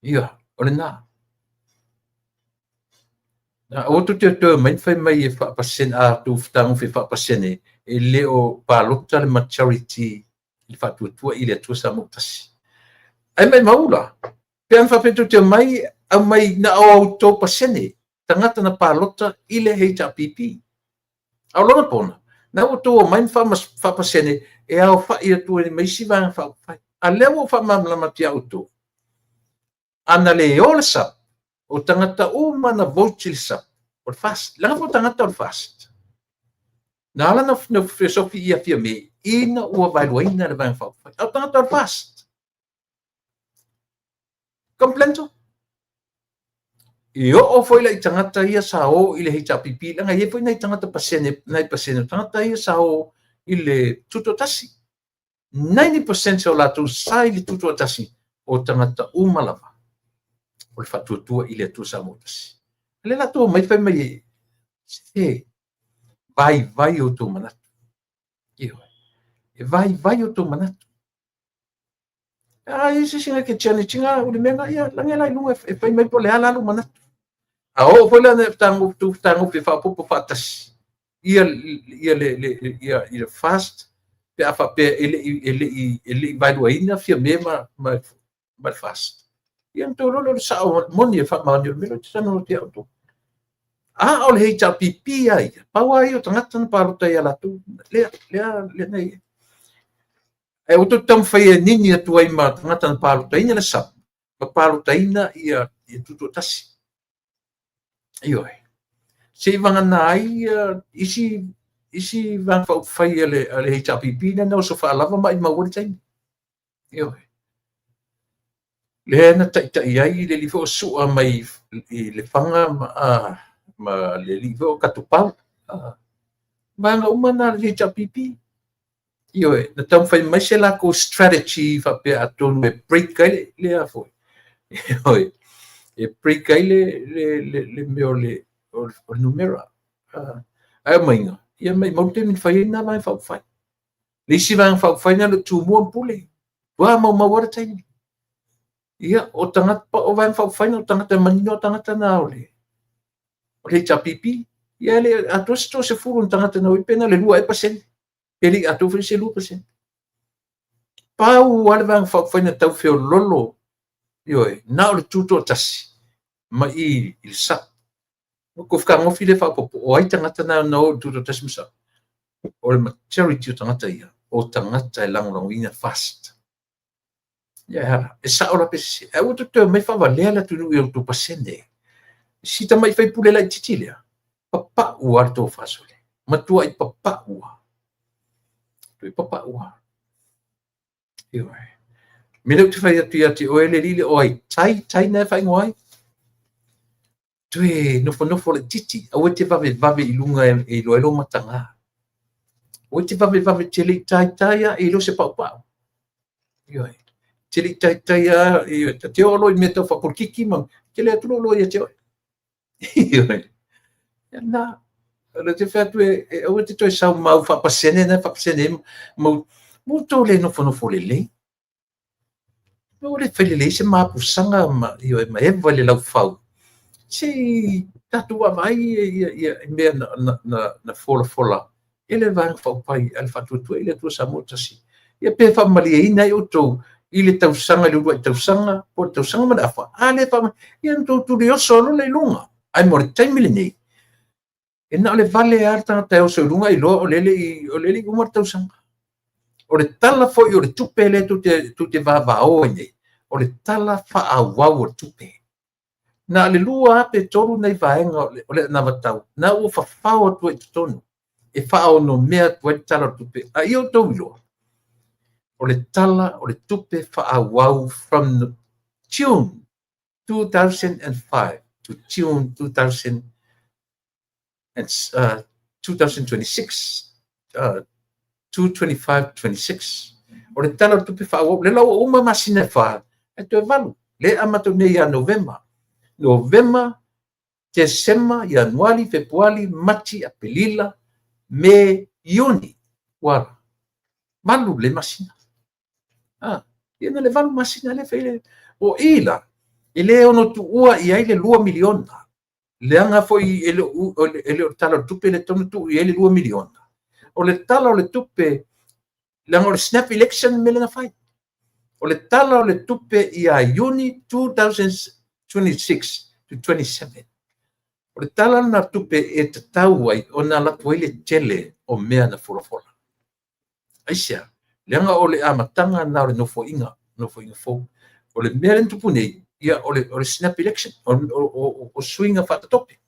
Ia, o lena. Aua tou te toe omai ma fai mai e faapasene, a outou fetagofi e faapasene, e le o palota le majority i le Faatuatua i le Atua Samoa ua Tasi. Ae maumau la, pe ana faapea tou te omai, aumai na o outou pasene, tagata na palota i le HRPP. A o lona pona, na ua outou omai ma faapasene e aofai atu ai ma isi vaega faaupufai. A lea ua ou faamalamalama atu ia outou, ana le o le SUPP, o tagata uma na vote i le SUPP, o le FAST. Leaga foi o tagata o le FAST. Na ala na fesofi ia Fiame, ina ua vaeluaina le Vaega Faaupufai. A o tagata o le FAST. Complento. I oo foi la i tagata ia sa o i le HRPP, leaga e i ai foi nai tagata pasene, nai pasene o tagata ia sa o i le Tutoatasi. 90% o latou sa i le Tutoatasi o tagata uma lava o le Faatuatua i le Atua Samoa ua Tasi. O lea latou omai fai mai e se vaivai outou manatu. Ioe. E vaivai outou manatu. A i se isi na te challenge ina o le mea na ia lagi la i luga e fai mai po o le a la lou manatu. A oo foi la na fetagofi e faaopoopo faatasi ia le FAST pe a faapea e le i vaeluaina Fiame ma le FAST. Ia na outou iloa lea o le sao moni e faamaoni o le mea lea ou te talanoa atu ia outou. A o le HRPP lava ia, pau lava ia o tagata na palota ia latou, lea na i ai. Ae ua outou taumafai e nini atu ai ma tagata na palotaina le SUPP, ma palotaina ia Tutoatasi. Ioe. Seivagana ai isi vaega faaupufai a le HRPP lea na oso faalava ma maumau ai le taimi. Ioe. Lea na taitai ai le alii foi o Sua mai i Lefaga ma le alii foi o Katupau. Vaega uma na a le HRPP. Ioe, na taumafai mai se latou strategy faapea atonu e break ai le foi. Ioe, e break ai le mea o le numera. Ae aumaiga, ia maumau le taimi na fai ai na vaega faaupufai. Le isi vaega faaupufai na o Tumua ma Pule. Ua maumau ai le taimi. Ia, o tagata, o vaega faaupufai na o tagata manino o tagata na o le HRPP. Ia le atoa se 30 na tagata na oi pe na le 2%. Pe le i atoa foi se 2%. Pau lava le vaega faaupufai na tau feololo, ioe, na o le Tutoatasi ma i le SUPP. O ko fetagofi le faaopoopo, o ai tagata na o i le Tutoatasi ma SUPP? O le majority o tagata ia, o tagata e lagolagoina FAST. Ia e ala, e sao la pe sese. Ae ua toe omai faavalea le atunuu i outou pasene. Si tamai faipule laitiiti lea, papau lava le tofa sole. Matuai papau lava. Matuai papau lava. Ioe. Me lea ou te fai atu ia te oe le alii lea o ai, tai, tai na e faaigoa ai. Toe nofonofo laitiiti, aua e te vavevave i luga e iloa ai lou mataga. Aua e te vavevave te le i taitai lava e iloa se paupau. Ioe. Te le i taitai lava, ioe, ta te oo loa i mea tau faapolitiki ma tele atu lou loa ia te oe. Ioe. Ia na, o le te fai atu e aua te toe sau mau faapasene na faapasene ai mau, mo outou le nofonofo lelei. Ua le fai lelei se mapusaga ma, ioe, ma eva i le laufau. Se i tatou vaavaai ia mea na folafola e le Vaega Faaupufai a le Faatuatua i le Atua Samoa ua Tasi. Ia pe faamalieina ai outou i le tausaga, i le uluai tausaga, po o le tausaga ma le afa, a le faamalie, ia na outou tulioso loa lea i luga. Ae mo le taimi lenei, e na o le vale lava le tagata e oso i luga iloa o lea e le i uma le tausaga. O le tala foi o le tupe lea tou te vavao ai nei, o le tala faaauau o le tupe. Na o le 2 pe 3 nai vaega o le anavatau, na ua fafao atu ai i totonu. e faaonomea atu ai le Tala o le Tupe. A ia outou iloa, o le Tala o le Tupe faaauau from June 2005 to June 2026, 2025-26. O le Tala o le Tupe faaauau, lea la ua uma masina e 4, ae toe 8. Lea e amata nei ia Novema. Novema, Tesema, Ianuari, Fepuari, Mati, Aperila, Me, Iuni. Ua 8 le masina. Ia na le 8 masina lea fai le. O i la, e le ono tuua i ai le $2 miliona. Leaga foi e le o le Tala o le Tupe le tonu tuu i ai le $2 miliona. O le Tala o le Tupe, leaga o le snap election mea lea na fai. O le Tala o le Tupe ia Iuni 2026 to 27. O le tala lena tupe e tatau ai ona alu atu ai le tele o mea na folafola. Aisea? Leaga o le amataga lena o le nofoaiga, nofoaiga fou. O le mea lea na tupu nei, ia o le snap election, o suiga faatatope.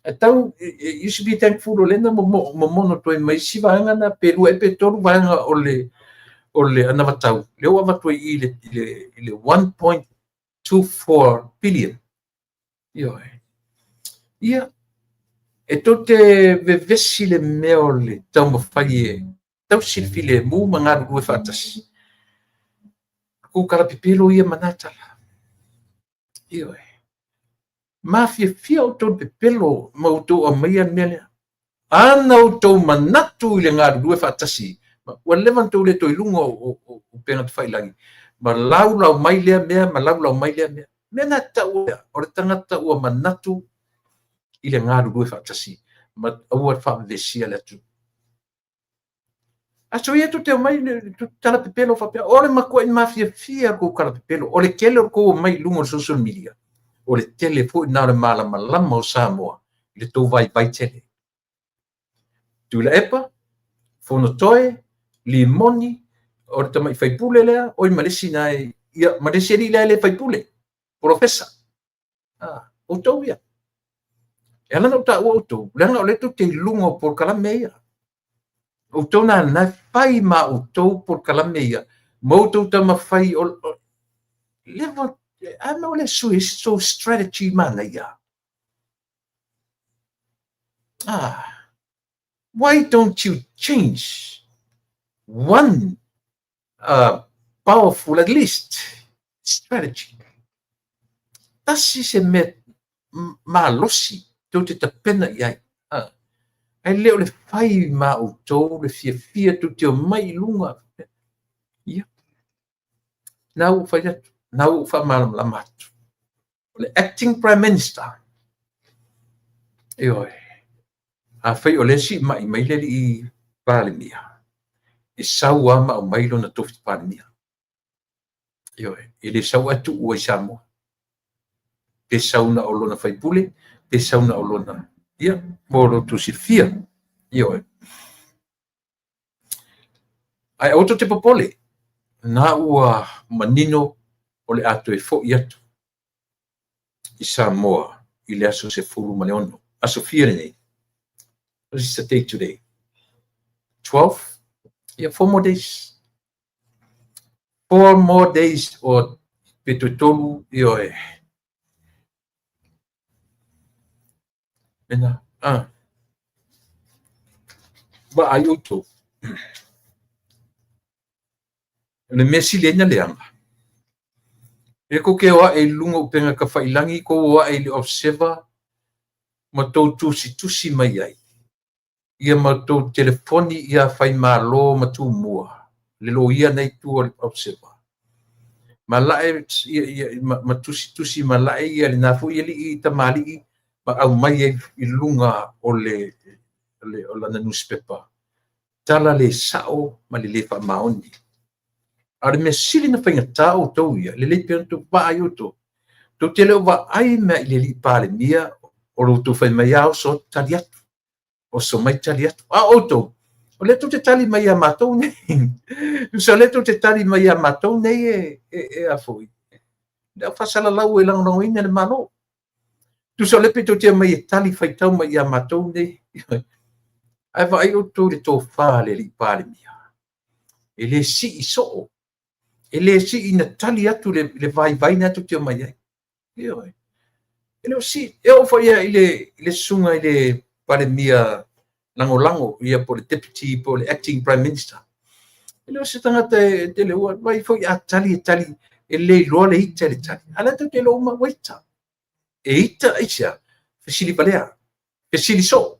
E tau, you should be thankful o lea na momono atu ai ma isi vaega na, pe 2 pe 3 vaega o le anavatau, lea ua avatu ai i le 1.24 billion. Ioe. Ia, e tou te vevesi le mea o le taumafai e tausi le filemu ma galulue faatasi. Kou talapepelo ia ma nā tala. Ioe. Mafiafia outou pepelo ma outou aumaia le mea lea. Ana outou manatu i le galulue faatasi, ua leva ona outou le toe i luga o upega tafailagi, ma laulau mai lea mea, ma laulau mai lea mea. Mea na tau o le tagata ua manatu i le galulue faatasi, ma aua le faavevesia le atunuu. Aso ia tou te omai talapepelo faapea, o le matuai mafiafia kou talapepelo, o le tele o tou omai i luga o le social media, o le tele foi na o le malamalama o Samoa i le tou vaivai tele. Tuilaepa, Fonotoe, Limoni, o le tamai faipule lea, oi ma le isi na e, ia, ma le isi alii lea e le faipule, polofesa. Outou ia. E ala na ou taua outou, leaga o lea tou te i luga o polokalame ia. Outou na na fai ma outou polokalame ia, ma outou taumafai o leva, a mea o le sui so strategy manaia. Why don't you change one powerful at least strategy? Tasi se mea malosi tou te tapena i ai. Ai le o le fai ma outou le fiafia tou te omai i luga. Ia. Na ua fai atu, na ua faamalamalama atu. O le acting prime minister, ioe, afai o lea sii mai mai le alii Palemia, e sau lava ma aumai lona tofi Palemia. Ioe, e le sau ae tuua i Samoa. Pe sau na o lona faipule, pe sau na o lona, ia, mo lo outou silafia. Ioe. Ae aua tou te popole, na ua manino o le a toe foi atu i Samoa i le aso 16. Aso fia lenei? What is the date today? 12? Yeah, 4 more days. 4 more days o pe toe tolu, ioe. Mena, Vaai outou. O le mea sili ai na leaga. E kou te o ae i luga o upega tafailagi, kou o ae i le Observer, ma tou tusitusi mai ai. Ia ma tou telefoni ia Faimalo ma Tumua, le loia nei tua o le Observer. Ma lae, ia, ma tusitusi ma lae ia le na foi alii tamalii, ma aumai ai i luga o le o lana newspaper. Tala le sao ma le le faamaoni. A o le mea sili na faigata outou ia, lelei pea ona outou vaai outou. Tou te le o vaai mea i le alii Palemia, o lo outou fai mai a oso atu tali atu. Oso mai tali atu. A outou, o lea tou te tali mai ia matou nei. Tusa o lea tou te tali mai ia matou nei e a foi. Le au faasalalau e lagolagoina le Malo. Tusa o lea pe tou te mai e tali faitau mai ia matou nei. Ae vaai outou i le tofa a le alii Palemia, e le sii soo, e le sii na tali atu le vaivai na tou te omai ai. Ioe. E le o sii, e oo foi i le susuga i le Palemia lagolago, ia po o le Deputy po o le Acting Prime Minister. E le o se tagata e tele ua, vaai foi a tali e tali, e le iloa le ita i le tali. A o lea tou te iloa uma ua ita. E ita aisea? Fesili valea, fesili soo.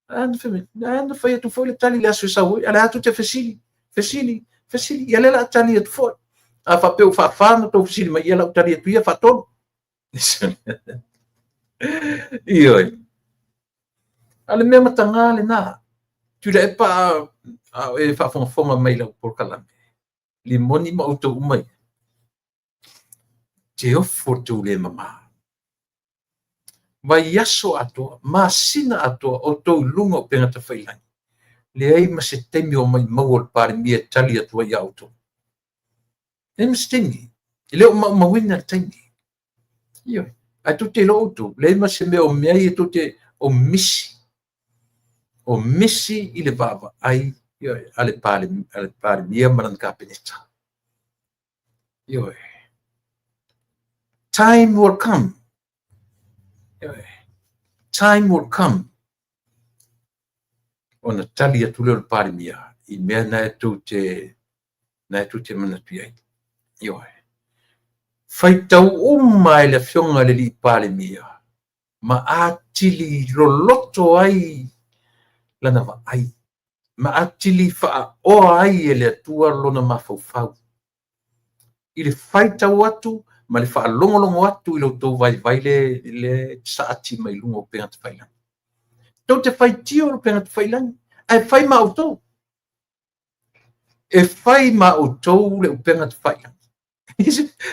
A na fai atu foi le tali i le aso e sau ai, a o lea lava tou te fesili, fesili, fesili. Ia lea o le a tali atu foi. A faapea ua faafa ona outou fesili mai, ia o le a ou tali atu ia faatolu. Ioe. A o le mea mataga lena. Tuilaepa a o e faafogafoga mai i lau polokalame, Limoni ma outou uma ia, te ofo le tou le mama. Vaiaso atoa, masina atoa, outou i luga o upega tafailagi, leai ma se taimi o maumau o le Palemia e tali atu ai ia outou. Leai ma se taimi. E le o maumauina le taimi. Ioe. Ae tou te iloa outou, leai ma se mea o mea ia tou te o misi. O misi i le vaavaai, ioe, a le Palemia ma lana Kapeneta. Ioe. Time will come. Ioe. Time will come. Ona tali atu lea o le Palemia i mea na e tou te na e tou te manatu i ai. Ioe. Faitau uma e le Afioga i le Alii Palemia ma atili loloto ai lana vaai, ma atili faaoa ai e le Atua lona mafaufau i le faitau atu ma le faalogologo atu i lo outou vaivai le saati mai luga o upega tafailagi. Tou te faitio i upega tafailagi, ae fai ma outou. E fai ma outou le upega tafailagi.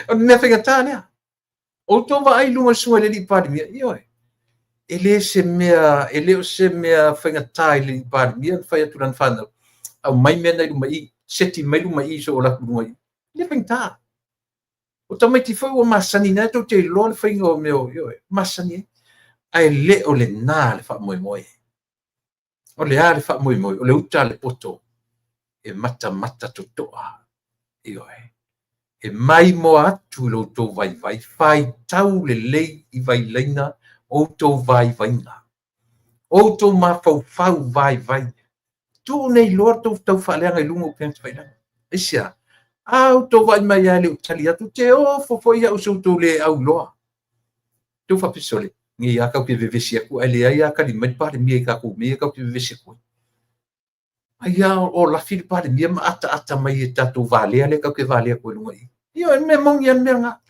O le mea faigata lea. Outou vaai i luga o le susuga i le alii Palemia, ioe. E le se mea, e le o se mea faigata i le alii Palemia na fai atu i lana fanau, aumai mea na i luma i i, seti mai luma i i se i ou alu atu i luga i i. E le faigata. O tamaiti foi ua masani, na tou te iloa le faiga o mea, ioe, masani ai. Ae le o lena le faamoemoe. O le a le faamoemoe? O le uta a le poto e matamata totoa. Ioe. E maimoa atu i lo outou vaivai, faitau lelei i vailaina outou vaivaiga, outou mafaufau vaivai. Tuu nei loa le tou taufaaleaga i luga o upega tafailagi. Aisea? A outou vaai mai lava e le o tali atu, te ofo foi au i so outou le auiloa. Tou faapea, sole, nei lava tatou te vevesi atu, ae leai lava tali mai le Palemia i tatou mea ia tatou te vevesi atu ai. Ai lava o lafi le Palemia ma ataata mai i tatou valea lea tatou te valea atu ai i luga i i. Ioe, o le mea moni lava le mea lena.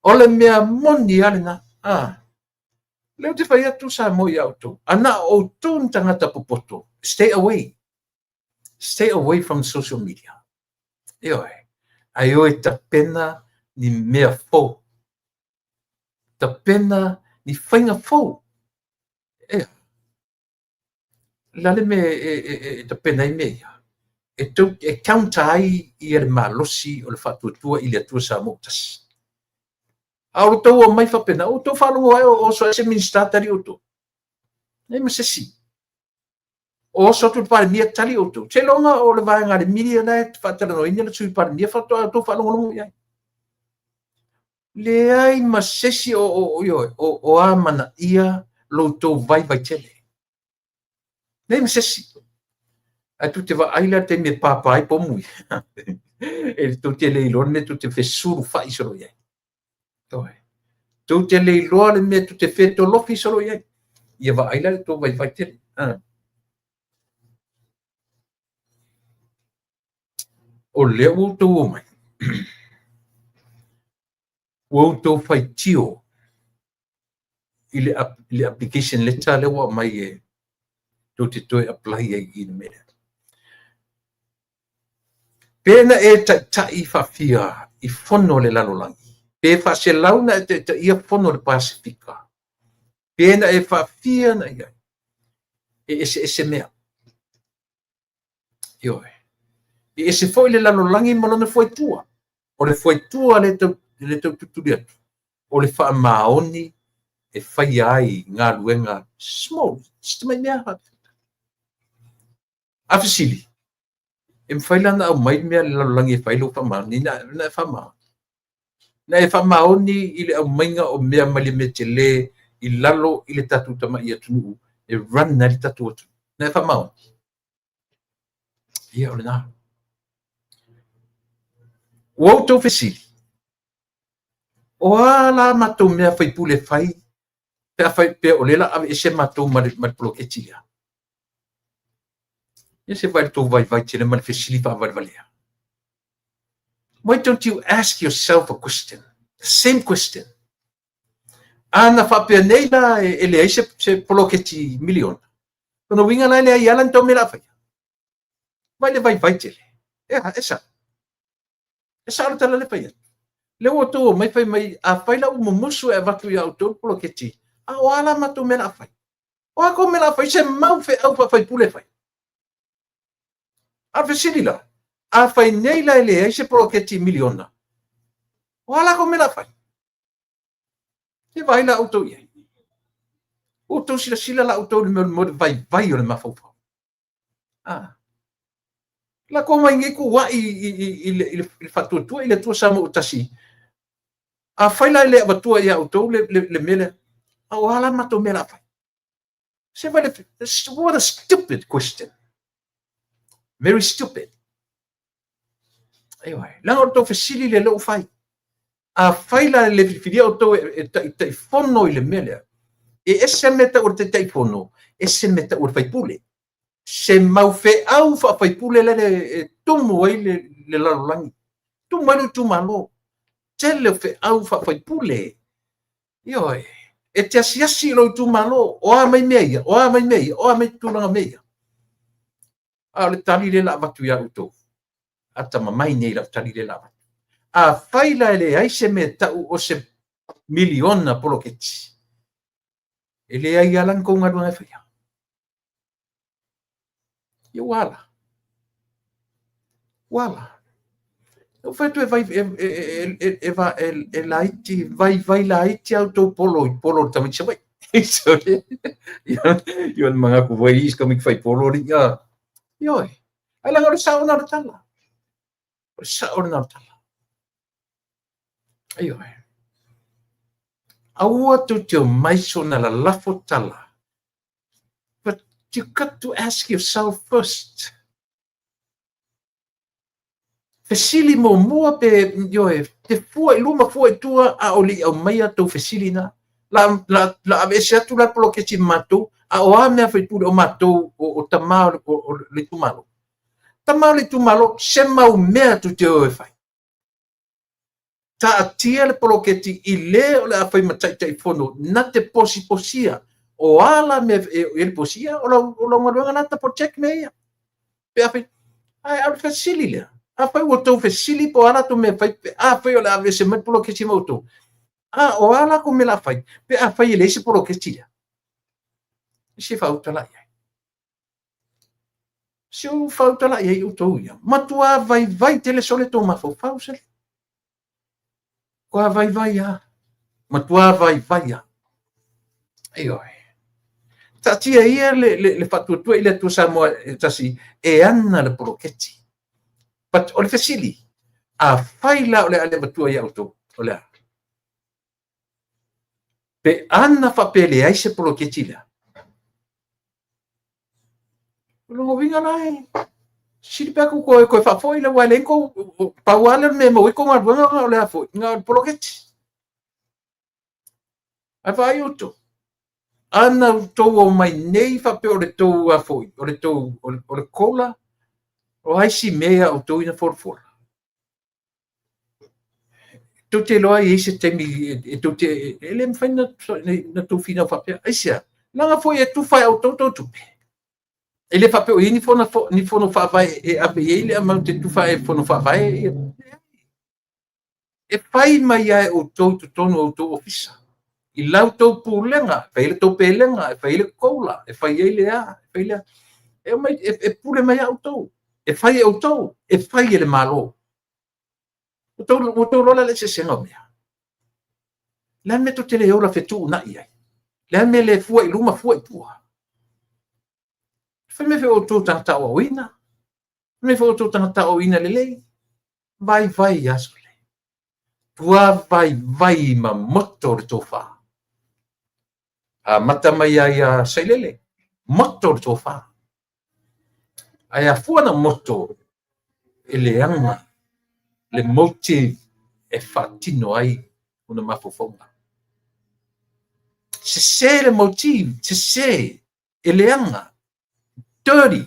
O le mea moni lava lena. Ah. Lea ou te fai atu Samoa ia outou. A na o outou ni tagata popoto, stay away. Stay away from social media. Ioe. Ae o e tapena ni mea fou. Tapena ni faiga fou. Ea. Le a le mea e tapena ai mea ia? E tou e counter ai ia le malosi o le faatuatua i le Atua Samoa ua tasi. A o lo outou omai faapena, ua outou faalogo ai o oso ai se Minisita tali outou. Leai ma se isi. O oso atu le Palemia tali outou. Seiloga o le vaega a le media la e faatalanoaina le Sui Palemia faatoa outou faalogologo i ai. Leai ma se isi o amanaia lo outou vaivai tele. Leai ma se isi. Ae tou te vaai la i le taimi e pāpā ai pomu ia. E tou te le iloa le mea tou te fesulufai solo i ai. Ioe. Tou te le iloa le mea tou te fetolofi solo i ai. Ia vaai la i le tou vaivai tele. O lea ua outou omai, ua outou faitio i le application letter lea ua aumai e tou te toe apply ai i le mea lea. Pe na e taitai faafia i fono a le lalolagi, pe faaselau na e taitaia fono a le Pasefika, pe na e faafia na i ai, e eseese mea. Ioe. E ese foi le lalolagi ma lona fuaitua. O le fuaitua lea tau, le tau tulituli atu, o le faamaoni e faia ai galuega small, si tamai mea. A fesili, e mafai la ona aumai le mea a le lalolagi e fai lou faamaoni? Na e faamaoni. Na e faamaoni i le aumaiga o mea mai le mea tele i lalo i le tatou tamai atunuu e run ai le tatou atunuu. Na e faamaoni. Ia, o lena. Ua outou fesili, o a la matou mea faipule e fai pe a faapea o lea o le a aveese matou ma le poloketi lea? Ia se vaai i le tou vaivai tele ma le fesili faavalevalea. Why don't you ask yourself a question? The same question. A na faapea nei la e leai se poloketi miliona, lona uiga la e leai lava la ni tou mea o le a faia. Vaai le vaivai tele. E a, e sao. E sao le tala lea e fai atu. Lea ua outou omai fai mai, afai la ua mumusu e avatu ia outou le poloketi, a o a la matou mea o le a fai? O a kou mea o le a fai? Se mau feau faa-faipule e fai. A o le fesili la, afai nei la e leai se poloketi miliona, o a la kou mea o le a fai? Se vaai la outou i ai. Ua outou silasila la outou i le mea o le vaivai o le mafaufau. Ah. La kou mai nei tuuai i le faatuatua i le Atua Samoa ua tasi. Afai la e le avatua ia outou le mea lea, a o a la matou mea o le a fai? Se vai le, what a stupid question. Very stupid. Ioe, leaga o le tou fesili lea lea ua fai. Afai la e le filifilia outou e taitaifono i le mea lea, e ese le mea e tau o le taitaifono, ese le mea e tau o le faipule. Se mau feau faafaipule lea e tumu ai le lalolagi, tumu ai le itumalo. Tele o feau faafaipule. Ioe, e te asiasi i lou itumalo, o a mai mea ia, o a mai mea ia, o a mai tulaga mea ia. A o le tali lea o le a avatu ia outou, atamamai nei i lau tali lea o le a avatu. Afai la e leai se mea e tau o se miliona poloketi, e leai lava la ni tou galuega e faia. Ia ua ala. Ua ala. Ua fai atu e vai, e, e, e, e, e, e laiti, vaivai laiti a outou polo i polo o le tamaiti Savaii. Ia le manatu foi i isi tamaiti fai polo alii a. Ioe. Ai leaga o le sao lena o le tala. O le sao lena o le tala. Ioe. Aua tou te omai soona lalafo tala. But you got to ask yourself first. Fesili muamua pe, ioe, te fua i luma fua i tua a o le i aumaia tou fesili na. La, la, la aveese atu la le poloketi ma matou, a o a mea faipule o matou o, o tama o le, o, o le itumalo. Tama o le itumalo, se mau mea tou te o e fai. Taatia le poloketi i le o le a fai ma Taitaifono na te posiposia. O a la mea e i ai le posia, o lau, o lau galuega lena double check mea ia. Pe afai, ae o le fesili lea, afai ua outou fesili po o a latou mea e fai, pe afai o le a aveese mai le poloketi ma outou, a o a latou mea o le a fai, pe afai e leai se poloketi lea. Se faauta la i ai. Se ua faauta la i ai outou ia. Matua vaivai tele sole tou mafaufau sele. Matua vaivai lava. Matua vaivai lava. Ioe. Taatia ia le, le, le faatuatua i le Atua Samoa e tasi e ana le poloketi. But o le fesili, afai la o le a le avatua ia outou, o le a? Pe ana faapea e leai se poloketi lea. O lona uiga la e sili pe a tou toe, toe faafoi le aua e leai ni tou, pau lava lea o le mea e maua ai tou galuega o le a foi, na o le poloketi. Ae vaai outou, ana outou omai nei faapea o le tou a foi, o le tou, o le COLA, o a isi mea ia outou ina folafola? Tou te iloa e i ai se taimi e tou te, e le mafai na tou finau faapea. Aisea? Leaga foi e tufa e outou tou tupe. E le faapea o i ai ni fono, ni fono faavae e ave i ai le amount e tufa e fono faavae. E fai mai lava e outou i totonu o outou ofisa. I la outou pulega, e fai ai le tou pelega, e fai ai le COLA, e fai ai le a, e fai le a. E omai, e pule mai lava outou. E fai e outou, e fai e le Malo. Ua outou iloa la le eseesega o mea. O le a le mea tou te le ola fetuunai ai? O le a le mea le fua i luma, fua i tua? Fai mai foi o outou tagata aoaoina, fai mai foi o outou tagata aoaoina lelei, vaivai aso le. Tua vaivai ma moto le tofa. Amata mai ai ia Sailele, moto le tofa. Ae afua na moto e leaga le motive e faatino ai ona mafaufauga. Sese le motive, sese, e leaga, dirty,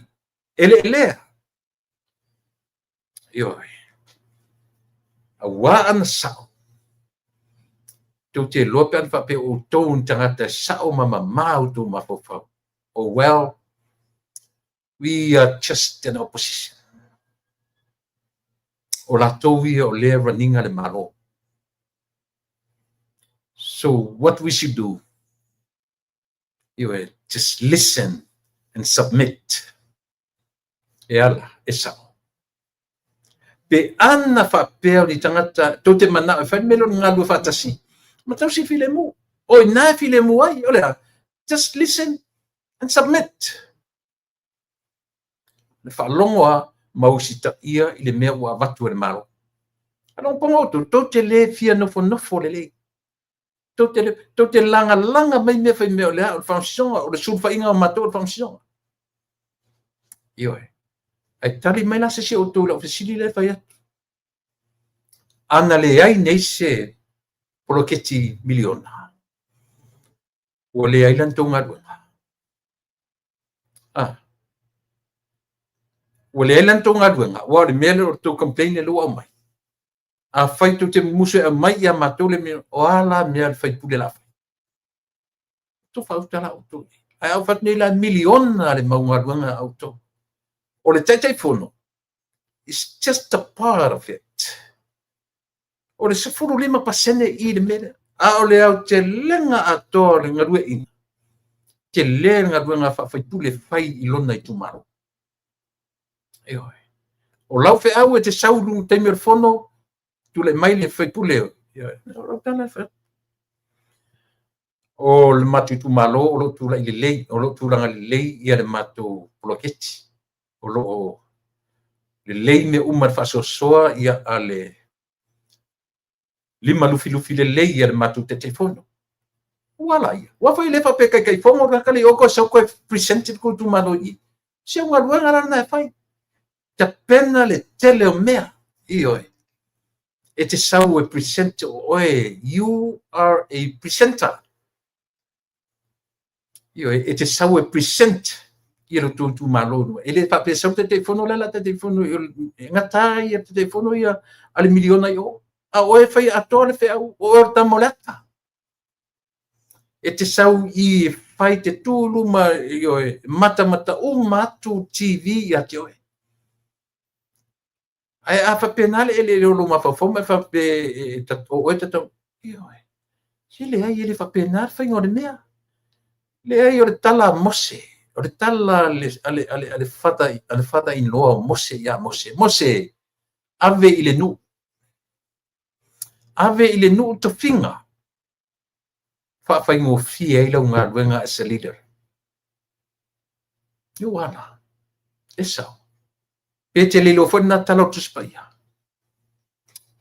e leelea. Ioe. Auā ana sao, tou te iloa pe ana faapea o outou ni tagata e sao ma mamā outou mafaufau. Oh well, we are just an opposition. O latou ia o lea e run ina le Malo. So what we should do? Ioe, just listen and submit. E ala, e sao. Pe ana faapea o ni tagata tou te manao e fai le mea lea o le galulue faatasi, ma tausi filemu. O i ina e filemu ai, o le a? Just listen and submit. Le faalogo a ma usitaia i le mea ua avatu e le Malo. Faalogo outou, tou te le fia nofonofo lelei. Tou te lagalaga mai mea fai mea o le a, o le faamasinoga, o le sulufaiga o matou o le faamasinoga. Ioe. Ae tali mai la se isi o outou i lau fesili lea e fai atu. Ana leai nei se poloketi miliona, ua leai la ni tou galuega. Ah. Ua leai la ni tou galuega, aua o le mea lea o le tou complain lea ua aumai. Afai tou te mumusu e aumai ia matou le mea, o a la mea a le faipule o le a fai? Tou faauta la outou. Ae a ou fai atu nei la e miliona le mau galuega a outou. O le Taitaifono is just a part of it. O le 15% i le mea lea. A o le aotelega atoa o le galueaiina, tele le galuega faa-faipule e fai i lona itumalo. Ioe. O lau feau e te sau i luga taimi o le fono, tulai mai le faipule. Ioe. O lau tala e fai atu. O le matou itumalo o lo o tulai lelei, o lo o tulaga lelei ia le matou poloketi. O lo o lelei mea uma i le faasoasoa ia a le lima lufilufi lelei ia le matou Taitaifono. Ua ala ia. Ua foi le faapea Taitaifono le tagata le i o toe sau toe present le tou itumalo i i. Si au galuega la lena e fai. Tapena le tele o mea. Ioe. E te sau e present o oe. You are a presenter. Ioe, e te sau e present ia lo tou itumalo. E le faapea sau le Taitaifono lea la Taitaifono e gata ia Taitaifono ia a le miliona i o. A o oe e fai atoa le feau, o oe o le tama o le ata. E te sau i e fai te tu i luma, ioe, matamata uma atu TV ia te oe. Ae a faapena le eleele o lou mafaufau ma e faapea o oe tatau, ioe, se leai, e le faapena le faiga o le mea. Leai, o le tala a Mose, o le tala a le father-in-law o Mose ia Mose, Mose, ave i le nuu, ave i le nuu tofiga, faafaigofie ai lau galuega as a leader. Ua ala, e sao. Pe te le iloa foi lena tala o le Tusi Paia.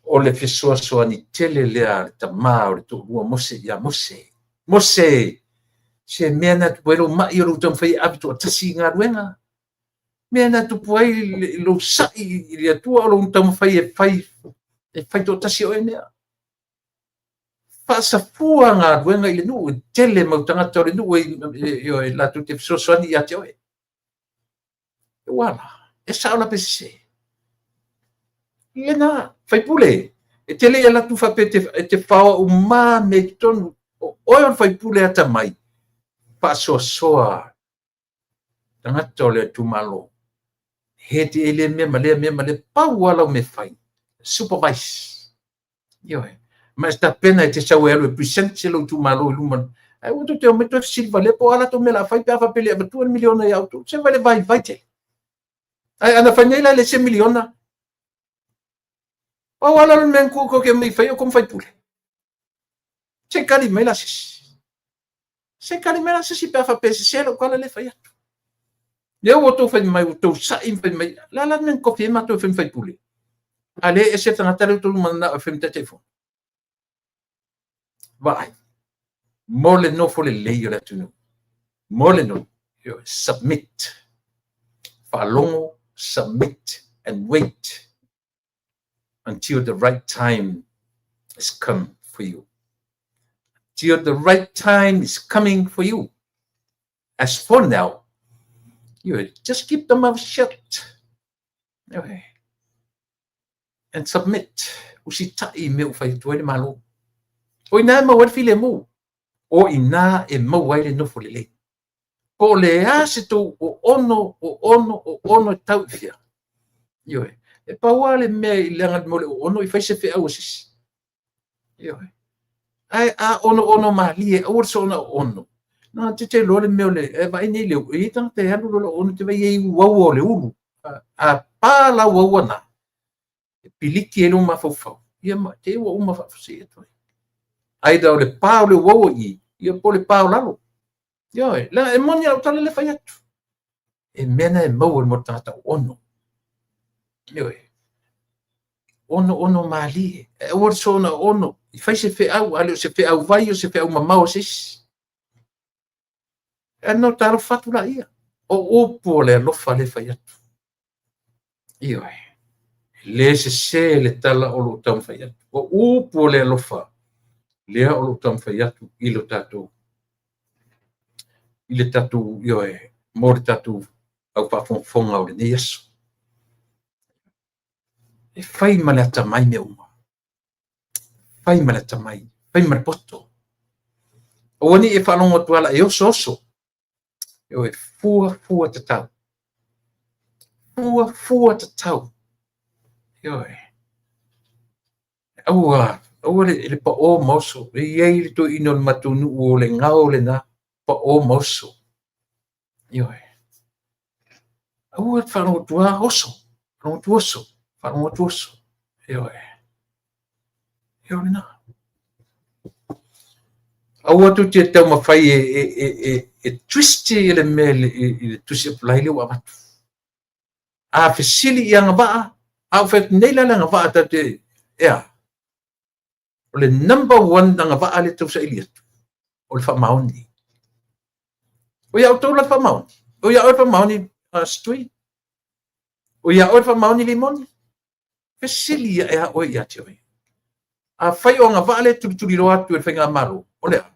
O le fesoasoani tele lea a le tama o le toalua Mose ia Mose. Mose, se mea na tupu ai lou mai o lou taumafai e ave toatasi i galuega. Mea na tupu ai lou sai i le Atua o lou taumafai e fai, e fai toatasi oe mea. Faasafua galuega i le nuu, e tele mau tagata o le nuu e latou te fesoasoani ia te oe. Ua ala, e sao la pe sese. Lena, faipule, e te le i alu atu faapea e te faoa uma mea i totonu. O oe o le faipule atamai, faasoasoa tagata o le itumalo. He te e lea mea ma lea mea ma lea, pau lava lau mea fai, supervise. Ioe. Ma e tapena e te sau e alu e present se lou itumalo i luma. Ae ua tou te omai toe fesili valea po o a latou mea o le a fai pe a faapea e le avatua le miliona ia outou. Se vaai le vaivai tele. Ae ana fai nei la le se miliona. Pau lava la le mea na tuu tou te omai e fai o tou ma faipule. Se i kali mai la se isi. Se i kali mai la se isi pe a faapea e sese lau tala lea e fai atu. Lea ua outou fai mai, ua outou sa'i ma fai mai, o le a la le mea na tofi ai matou e fai ma faipule? A o lea e ese le tagata lea ua outou mananao e fai ma Taitaifono. Vaai, mo le nofo lelei o le atunuu, mo le nofo, submit, faalogo, submit and wait until the right time is come for you. Till the right time is coming for you. As for now, you just keep the mouth shut. Okay. And submit. Usitai i mea ua fai atu ai le Malo. O i ina e maua ai le filemu. O i ina e maua ai le nofo lelei. Po o le a se tou oono, oono, oono e tau i fea. Ioe. E pau lava le mea i leaga mo le oono i fai se feau a se isi. Ioe. Ae a onoono malie, aua le soona oono. Na te te iloa le mea o le, e vaai nei le, e i ai tagata e alu loa le oono, te vaai e i ai uaua o le ulu. A pa la uaua na, e piliki ai lou mafaufau, ia ma te i ua uma faafuasei atu ai. Either o le pa o le uaua i i, ia po o le pa o lalo. Ioe, leaga e moni lau tala lea e fai atu. E mea na e maua i le mea o le tagata ono. Ioe. Ono ono malie. E aua le soona ono. I fai se feau, a le o se feau vai o se feau mamao a se isi. E no talofa atu laia. O upu o le alofa lea e fai atu. Ioe. E le sese le tala o lou taumafai atu. O upu o le alofa lea o lou taumafai atu i lo tatou i le tatou ioe mo le tatou au faafogafoga o lenei aso. E fai ma le atamai mea uma. Fai ma le atamai, fai ma le poto. Aua ne i e faalogo atu ala e oso oso. Ioe, fua fua tatau. Fua fua tatau. Ioe. Aua, aua le, le paʻō ma oso. E i ai le toeaina o le matou nuu o le gao lena, paʻō ma oso. Ioe. Aua le faalogo atu lava oso, faalogo atu oso, faalogo atu oso. Ioe. Ia o lena. Aua tou te taumafai e, e, e, e, e twist i le mea i le tusi apply lea ua avatu. A fesili i agavaa, a ou fai atu nei la le agavaa tatou te, e a? O le number one agavaa lea tau saili atu, o le faamaoni. O ia outou la le faamaoni? O ia oe le faamaoni, Setui? O ia oe le faamaoni Limoni? Fesili ae a oe ia te oe. Afai o agavaa lea e tulituliloa atu e le faigamalo, o le a?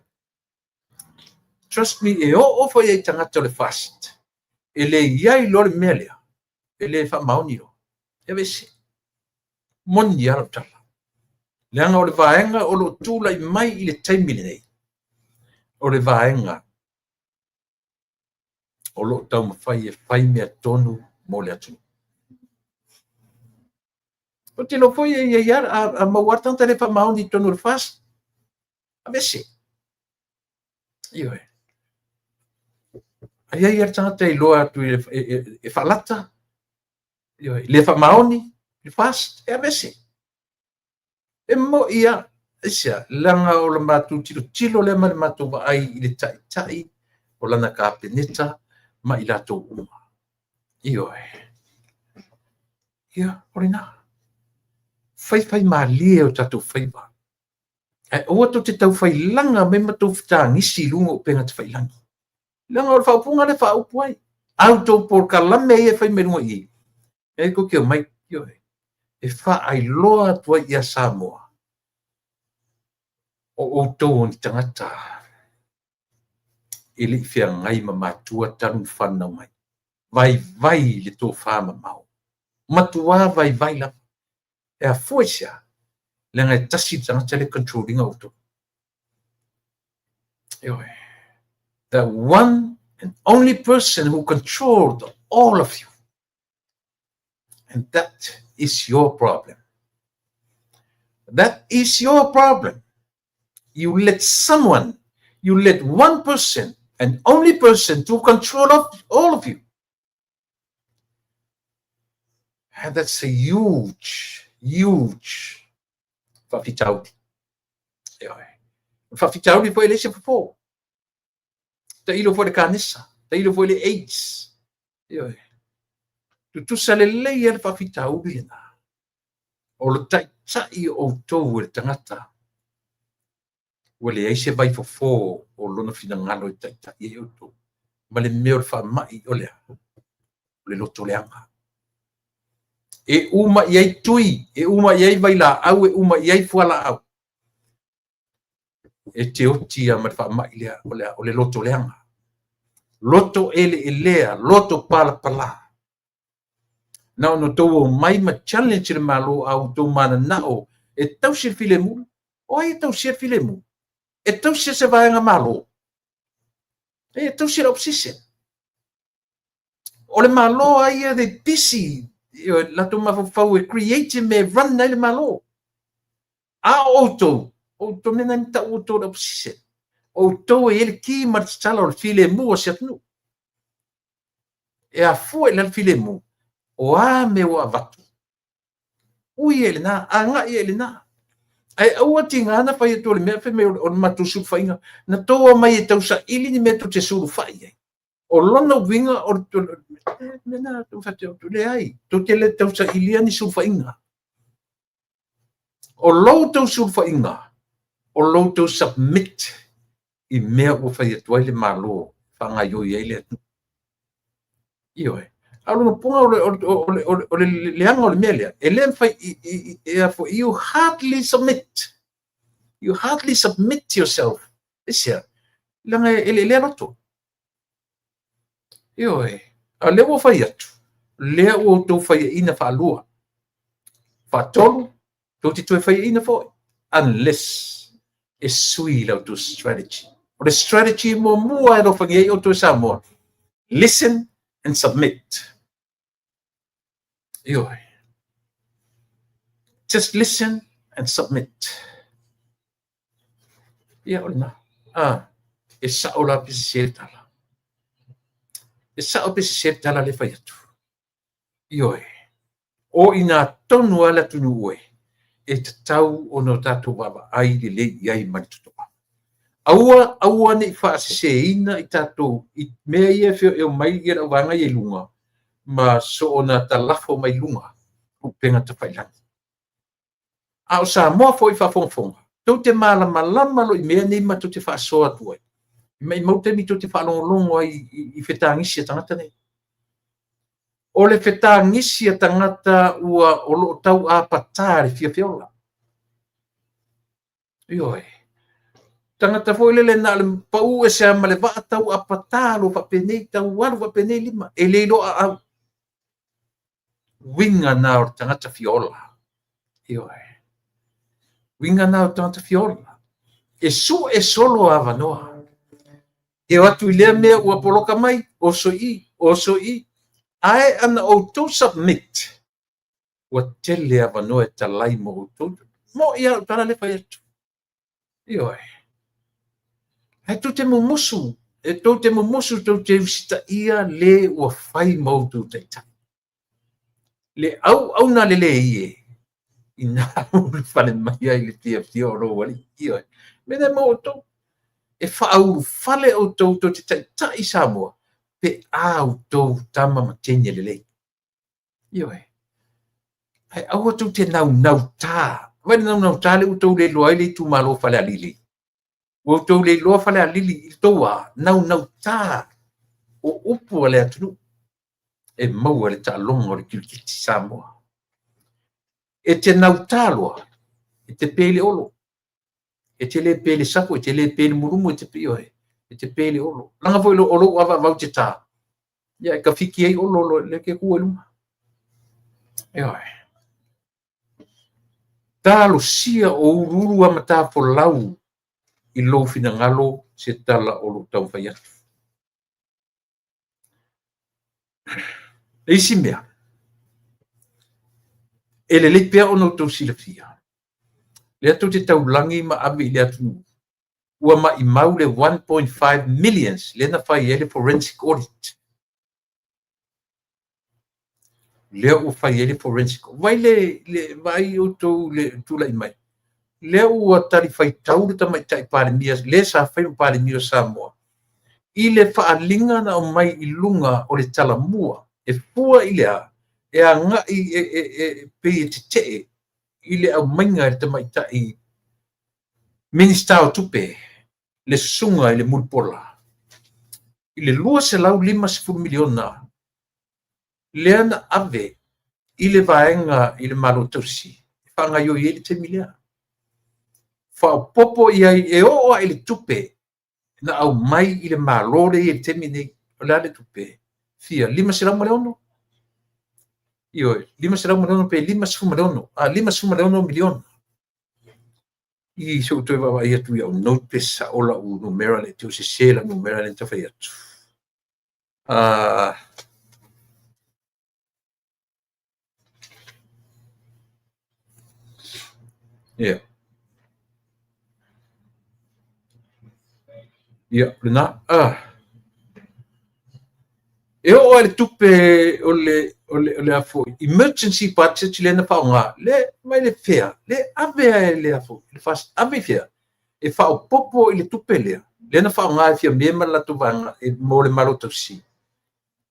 Trust me, e oo foi ai tagata o le FAST, e le i ai loa le mea lea, e le faamaoni loa. E aveese. Moni lava lau tala. Leaga o le vaega o lo o tulai mai i le taimi lenei, o le vaega o lo o taumafai e fai mea tonu mo le atunuu. Ou te iloa foi e i ai lava, a maua lava le tagata e le faamaoni i totonu o le FAST, aveese. Ioe. A i ai lava le tagata e iloa atu e faalata, ioe, le faamaoni, le FAST, e aveese. E moi lava, aisea, leaga o le matou tilotilo lea ma le matou vaai i le taitai o lana Kapeneta ma i latou uma. Ioe. Ia, o lena. Faifaimalie o tatou faiva. Ae aua tou te tau failaga mai ma tou fetagisi i luga o upega tafailagi. Leaga o le faaupuga lea e faaupu ai. A outou polokalame ia e fai mai luga i i, e tou te omai, ioe, e faailoa atu ai ia Samoa, o outou o ni tagata e le i feagai ma matua talu ona fanau mai. Vaivai le tofa mamao. Matua vaivai lava. E afua i se a? Leaga e tasi le tagata lea e control ina outou. Ioe. The one and only person who controlled all of you. And that is your problem. That is your problem. You let someone, you let one person and only person to control of all of you. And that's a huge, huge faafitauli. Ioe. O le faafitauli foi e leai se fofo. Tailo foi le kanesa, tailo foi le AIDS. Ioe. Tutusa lelei lava le faafitauli lena. O le taitai o outou e le tagata ua leai se vaifofo o lona finagalo e taitai ai outou. Ma le mea o le faamai o le a? O le loto leaga. E uma i ai tui, e uma i ai vailaau, e uma i ai fualaau. E te oti lava ma le faamai lea, o le a? O le loto leaga. Loto eleelea, loto palapala. Na ona outou omai ma challenge le Malo a outou mananao e tausi le filemu. O ai e tausia le filemu? E tausi e se vaega Malo. E tausi e le opposition. O le Malo lava ia they busy latou mafaufau e create mea e run ai le Malo. A o outou, outou mea na tau outou le opposition. Outou e i ai le ki ma le tatala o le filemu o se atunuu. E afua i le filemu, o a mea ua avatu, ui e lena, agai e lena. Ae aua tiga na fai atu o le mea fai mai o le matou sulufaiga, na tou omai e tausaili ni mea tou te sulufai ai. O lona uiga o le mea na leai, tou te le tausailia ni sulufaiga. O lo outou sulufaiga, o lo outou submit i mea ua fai atu ai le Malo faagaioi ai le atunuu. Ioe. A o lona puga o le leaga o le mea lea, e le mafai, you hardly submit. You hardly submit yourself. Aisea, leaga e eleelea loto. Ioe. A lea ua fai atu, lea ua outou faiaina faalua. Faatolu, tou te toe faiaina foi. Unless e sui la outou strategy. O le strategy muamua e alofagia ai outou e Samoa. Listen and submit. Ioe. Just listen and submit. Ia, o lena. Ah, e sao la pe sese le tala. E sao pe sese le tala le fai atu. Ioe. O ina tonu a le atunuu e, e tatau ona o tatou vaavaai lelei i ai ma le totoa. Aua, aua ne i faaseseina i tatou, i mea ia e omai ia le auvaega ia i luga, ma soona talafo mai luga, upega tafailagi. A o Samoa foi faafogafoga, tou te malamalama lo i mea nei ma tou te faasoa atu ai. Mai mau taimi tou te faalogologo ai i fetagisi a tagata nei. O le fetagisi a tagata ua o loo tau apatā le fiafiola. Ioe. Tagata foi lele na o le pau ese lava ma le vaa tau apatā lo faapenei, tau alu faapenei lima, e le iloa aau. Uiga na o le tagata fiola. Ioe. Uiga na o le tagata fiola. E sue solo avanoa. E o atu i lea mea ua poloka mai, oso i, oso i. Ae ana outou submit, ua tele avanoa e talai mo outou. Mo i au tala le fai atu. Ioe. Ae tou te mumusu, e tou te mumusu, tou te usitaia le ua fai ma outou taitai. Le auauna lelei e, ina ulufale mai ai le fiafia o lou alii. Ioe. Mea lea mo outou. E faaulufale outou tou te taitai Samoa, pe a outou tama ma teine lelei. Ioe. Ae aua tou te naunauta. Vai le naunauta le ua tou le iloa ai le itumalo Falealili. Ua tou le iloa Falealili i le tou a naunauta o upu a le atunuu e maua le taaloga o le kirikiti Samoa. E te nautā loa, e te pe i le olo. E te le pe i le safo, e te le pe i le mulumu, e te pe, ioe, e te pe i le olo. Langa foi o lou avaavau te tā. Ia, e kafiki ai olo lo le ke kua i lunga. Ioe. Talosia o uluulu a matafolau i lou finagalo se tala o lou taumafai atu. Le isi mea, e lelei pea ona outou silafia, lea tou te taulagi ma ave i le atunuu, ua maimau le 1.5 millions lea na fai ai le forensic audit. Lea ua fai ai le forensic. Vai le vaai outou le tulai mai. Lea ua talifaitau le tamaitai Palemia, le sa fai ma Palemia o Samoa, I le faaaliga na aumai i luga o le Talamua, e fua i le a? E agai e pei e tetee i le aumaiga e le tamaitai Minisita o Tupe, le susuga i le Mulipola, i le $250 miliona lea na ave i le vaega i le Malo Tausi e faagaoioi ai le taimi lea. Faaopoopo i ai, e oo lava i le tupe na aumai i le Malo lea e i ai i le taimi lenei. O le a le tupe? Fia? 506? Ioe, 506 pe 56, a $56 miliona. I se i ou toe vaavaai atu i au note pe sao lau numera lea, te i ua sese lau numera lea na tau fai atu. Ia. Ia, lena. E oo lava i le tupe o le, o le, o le a foi, emergency budget lea na faaaoga, le mai le fea, le ave e le a foi, le fas, ave i fea, e faaopoopo i le tupe lea, lea na faaaoga e Fiame ma le latou vaega e, mo le Malo Tausi,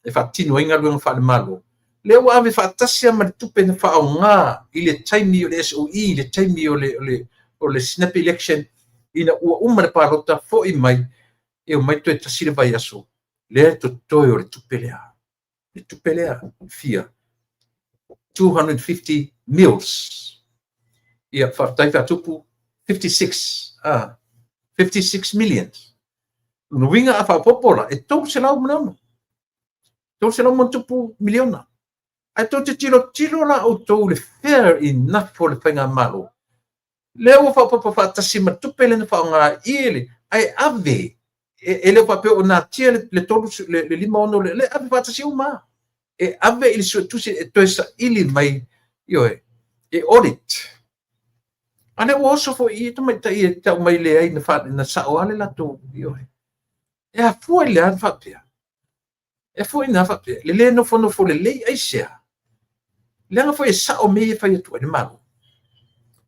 e faatino ai galuega faale-Malo, lea ua ave faatasi lava ma le tupe na faaaoga i le taimi o le SOE, i le taimi o le snap election, ina ua uma le palota, foi mai, e omai toe tasi le vaiaso, lea e totoe o le tupe lea. Le tupe lea, fia? 250 mils. Ia, faafetai faatupu, 56, 56 millions. Lona uiga a faaopoopo la, e 306. 300 ma ona tupu miliona. Ae tou te tilotilo la outou i le fair enough o le faigamalo. Lea ua faaopoopo faatasi ma tupe lea na faaaoga i le, ae ave, e le o faapea o natia le tolu, le 56 lea, le ave faatasi uma lava. E ave i le suetusi e toe saili mai, ioe, e audit. A lea ua oso foi i tamaitai e tau mai leai na sao lava le latou, ioe. E afua i le a faapea? E foi na faapea, le le nofonofo lelei aisea? Leaga foi e sao mea ia e fai atu ai le Malo.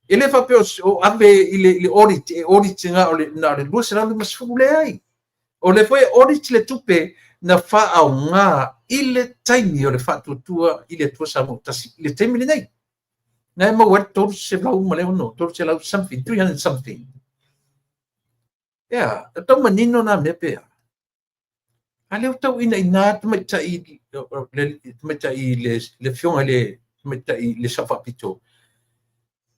E le faapea o ave i le audit, e audit na o le 250, leai. O lea foi e audit le tupe na faaaoga i le taimi o le faatuatua i le Atua Samoa ua tasi, i le taimi lenei. Na e maua ai le 306, 300 something, 300 something. Ea, e tau manino nā mea pe a? A lea ua tau inaina tamaitai, le tamaitai le afioga i le tamaitai le Sao Faapito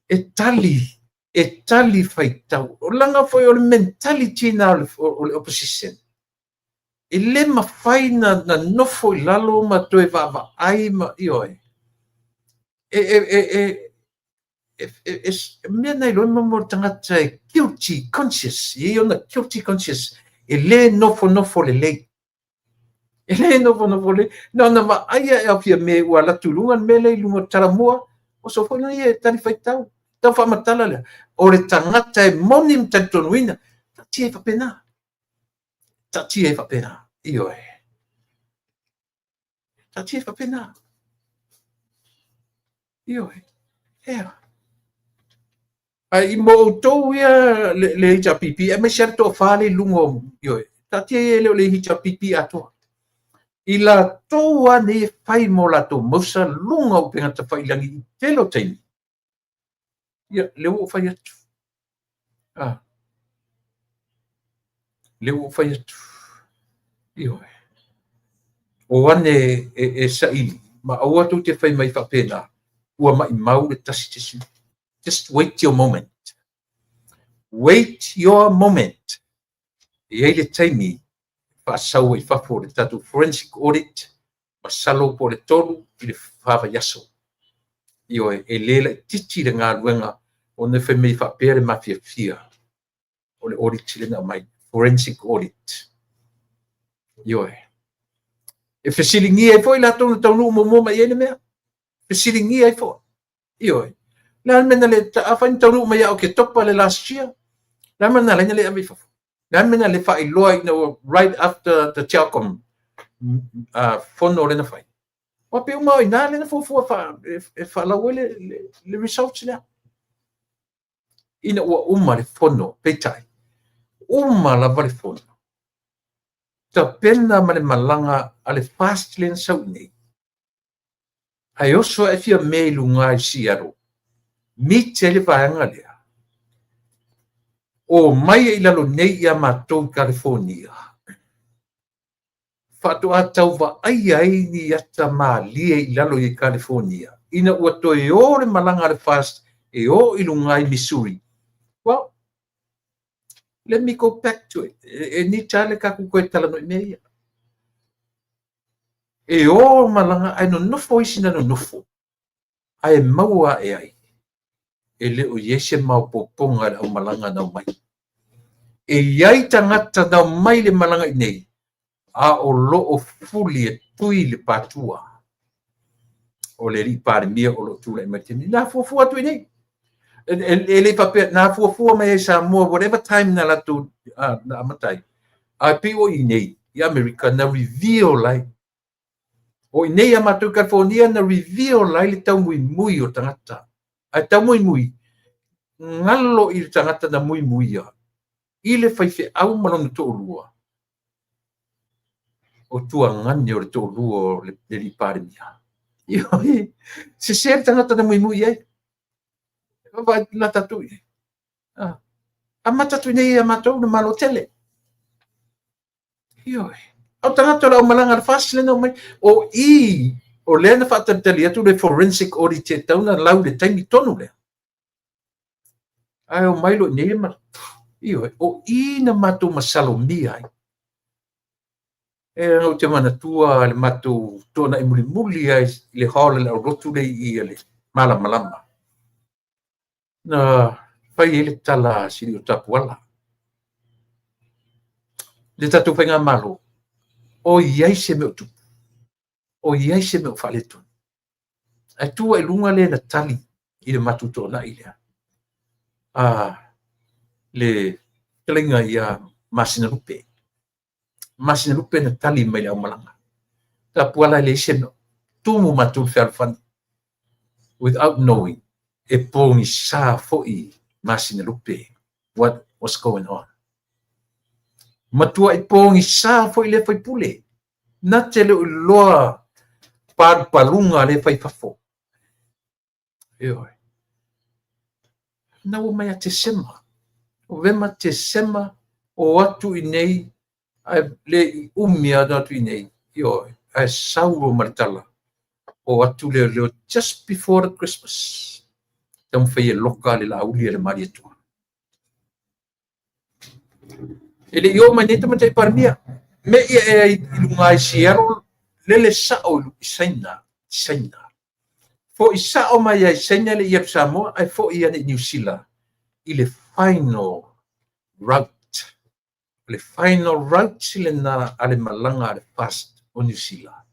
e tali, e tali faitau. O leaga foi o le mentality na o le opposition. E le mafai na nofo i lalo ma toe vaavaai ma, ioe. E mea na iloa mo le tagata e guilty conscious, e i ai ona guilty conscious, e le nofonofo lelei. E le nofonofo lelei. Na ona vaaia e au Fiame ua alu atu i luga le mea lea i luga o le Talamua, oso foi lea e tali faitau. Tau faamatala lea, o le tagata e moni ma talitonuina, taatia e faapena. Taatia e faapena. Ioe. Taatia e faapena. Ioe. Ea. Ae i mo outou ia le HRPP, aemaise lava le toafa lea i luga o, ioe, taatia ia e le o le HRPP atoa. I latou lava nei e fai mo latou mausa luga o upega tafailagi i tele o taimi. Ia, lea ua ou fai atu. Ah. Lea ua ou fai atu. Ioe. O ane e saili, ma aua tou te fai mai faapena, ua maimau le tasi tesi. Just wait your moment. Wait your moment. E i ai le taimi faasau ai i fafo le tatou forensic audit, masalo po o le 3 i le 4 vaiaso. Ioe, e le laitiiti le galuega ona e fai mai faapea le mafiafia o le audit lea na aumai, forensic audit. Ioe. E fesiligia ai foi latou na taunuu muamua mai i ai le mea. Fesiligia ai foi. Ioe. Le a le mea na le, afai na taunuu mai ia Oketopa le last year, le a le mea na ala ai na le ave i fafo? Le a le mea na le faailoa ina ua right after the Telcom fono lea na fai? Aua pei uma o i ina lea na fuafua e faalau ai le results lea. Ina ua uma le fono, peitai, uma lava le fono. Tapena ma le malaga a le FAST lea na sau i inei. Ae oso ae Fiame i luga i Seattle, meet ai le vaega lea. Omai ai i lalo nei ia matou i Kalifonia, faatoa tau vaaia ai ni ata malie i lalo i Kalifonia, ina ua toe o le malaga a le FAST e o i luga i Missouri. Well, let me go back to it. E need le tatou toe talanoa i mea ia. E o malaga ae nonofo isi na nonofo, ae maua ae ai, e le o i ai se maopoopoga i le aumalaga na omai. E i ai tagata na omai le malaga i nei, a o loo fuli e tui le patua o le alii Palemia o lo o tulai mai le taimi. Na fuafua atu i nei. E le faapea, na fuafua mai ai Samoa, whatever time na latou na amata ai. A pei o i nei, i Amerika, na reveal ai. O i nei a matou i California, na reveal ai le taumuimui o tagata. Ae taumuimui, galo i le tagata na muimuia, i le faifeau ma lona toalua, o tuagane o le toalua o le alii Palemia. Sese le tagata na muimui ai. Vaai la tatou i ai. Amata atu nei ia matou na malo tele. Ioe. Au tagata o le aumalaga le FAST le na omai. O i, o lea na faatalitali atu le forensic audit e tau na lau le taimi tonu lea. Ae o mai lo nei ma ioe, o i na matou masalomia ai. E ou te manatua le matou toanai mulimuli ai i le hall le aulotu le i le malamalama. Na fai ai le tala a Sili o Tapuala. Le tatou faigamalo, o i ai se mea o tupu, o i ai se mea o faaletonu. Ae tu ai luga le na tali i le matou toanai lea. Le fetalaiga ia Masinalupe. Masinalupe na tali mai le aumalaga. Tapuala e leai se mea. Tumu matou le fealofani. Without knowing, e pogisa foi Masinalupe what was going on. Matuai pogisa foi le faipule. Na te le o iloa palupaluga le fai fafo. Ioe. Na ua mai a Tesema. Novema, Tesema, o atu i nei, ae le i umi atu i nei. Ioe. Ae sauro ma le tala. O atu leo leo just before the Christmas. Taumafai e loka le lauli a le Malietoa. E le i o mai nei tamaitai Palemia. Me ia e ai i luga i Seattle, lele sao i Saina. Saina. Foi sao mai ai Saina le ia Samoa, ae foi ia i New Zealand i le final route. Le final route le na a le malaga a le FAST o New Zealand.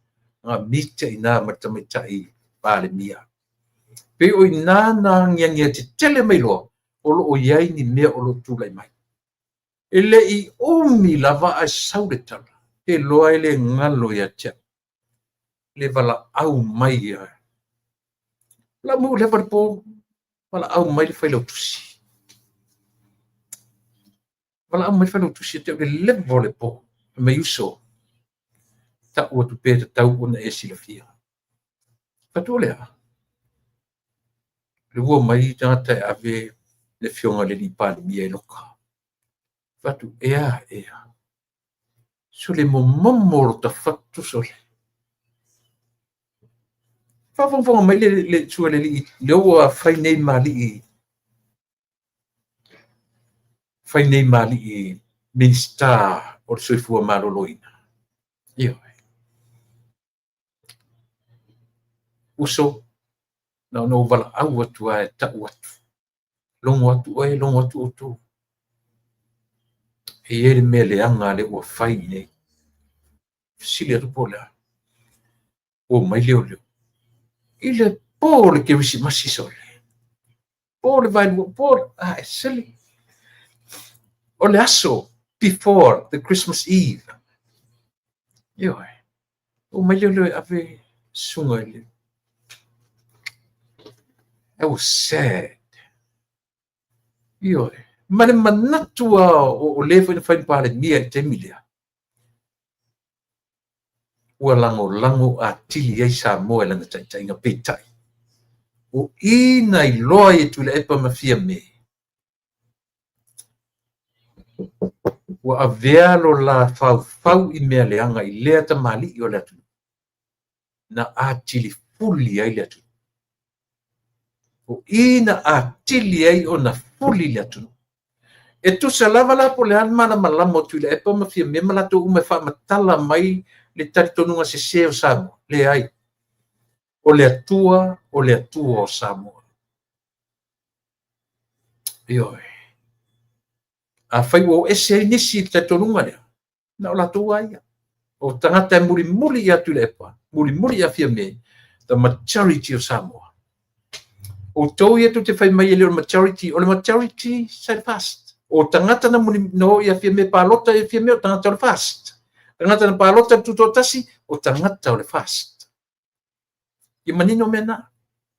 Nga mita i nā ma le tamaitai Palemia. Pe o i nā nā ngia te tele mai loa, o lo o iai ni mea o lo tūlai mai. E le i umi lava ae sau le tala. Te loa e le ngalo ia te au. Le wala au mai ia. La mu le wala po, wala au mai le failautusi. Wala au mai le failautusi te au le levo le po. Mai uso. Ta ua tu pe te tau ona e silafia. Whatu lea. Le ua mai tangata e ave le fionga le li Palemia e loka. Whatu ea ea. So le momomo ro ta whatu sole. Whawhawhanga mai le sua le li le ua whai nei mali whai nei mali minista o le soifua maloloina. Ioe. Uso, na ono wala au atu ae tau atu. Longo atu oe, longo atu o tō. E ie le mea leanga le ua whai nei. Sili atu po lea. O mai leo leo. I le pō le kerisimasi sole. Pō le vailua, pō, e seli. O le aso, before the Christmas Eve. Ioe. O mai leo leo e ave sunga i le. I was sad. Ioe. Ma le manatua o le foi na whai Palemia i te taimi lea. ua lagolago atili ai Samoa i lana taitaiga. Peitai, o i na iloa ai e Tuilaepa ma Fiame, ua avea lo la faufau i mea leaga i lea tamalii o le atunuu, na atili fuli ai le atunuu. O i na atili ai ona fuli le atunuu. E tusa lava la po o le a le malamalama o Tuilaepa ma Fiame ma latou uma e faamatala mai le talitonuga sese o Samoa, leai. O le Atua, o le Atua o Samoa. Ioe. Afai ua o ese ai nisi i le talitonuga lea, na o latou lava ia. O tagata e mulimuli ia Tuilaepa, mulimuli ia Fiame, the majority o Samoa. Outou ia tou te fai mai e le o le majority, o le majority sa i le FAST. O tagata na muli na o ia Fiame palota ia Fiame, o tagata o le FAST. Tagata na palota i le Tutoatasi, o tagata o le FAST. Ia manino mea na.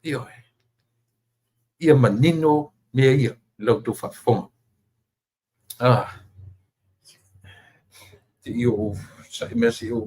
Ioe. Ia manino mea ia i la outou faafofoga. Ah. Te i o sa'i mea se i o.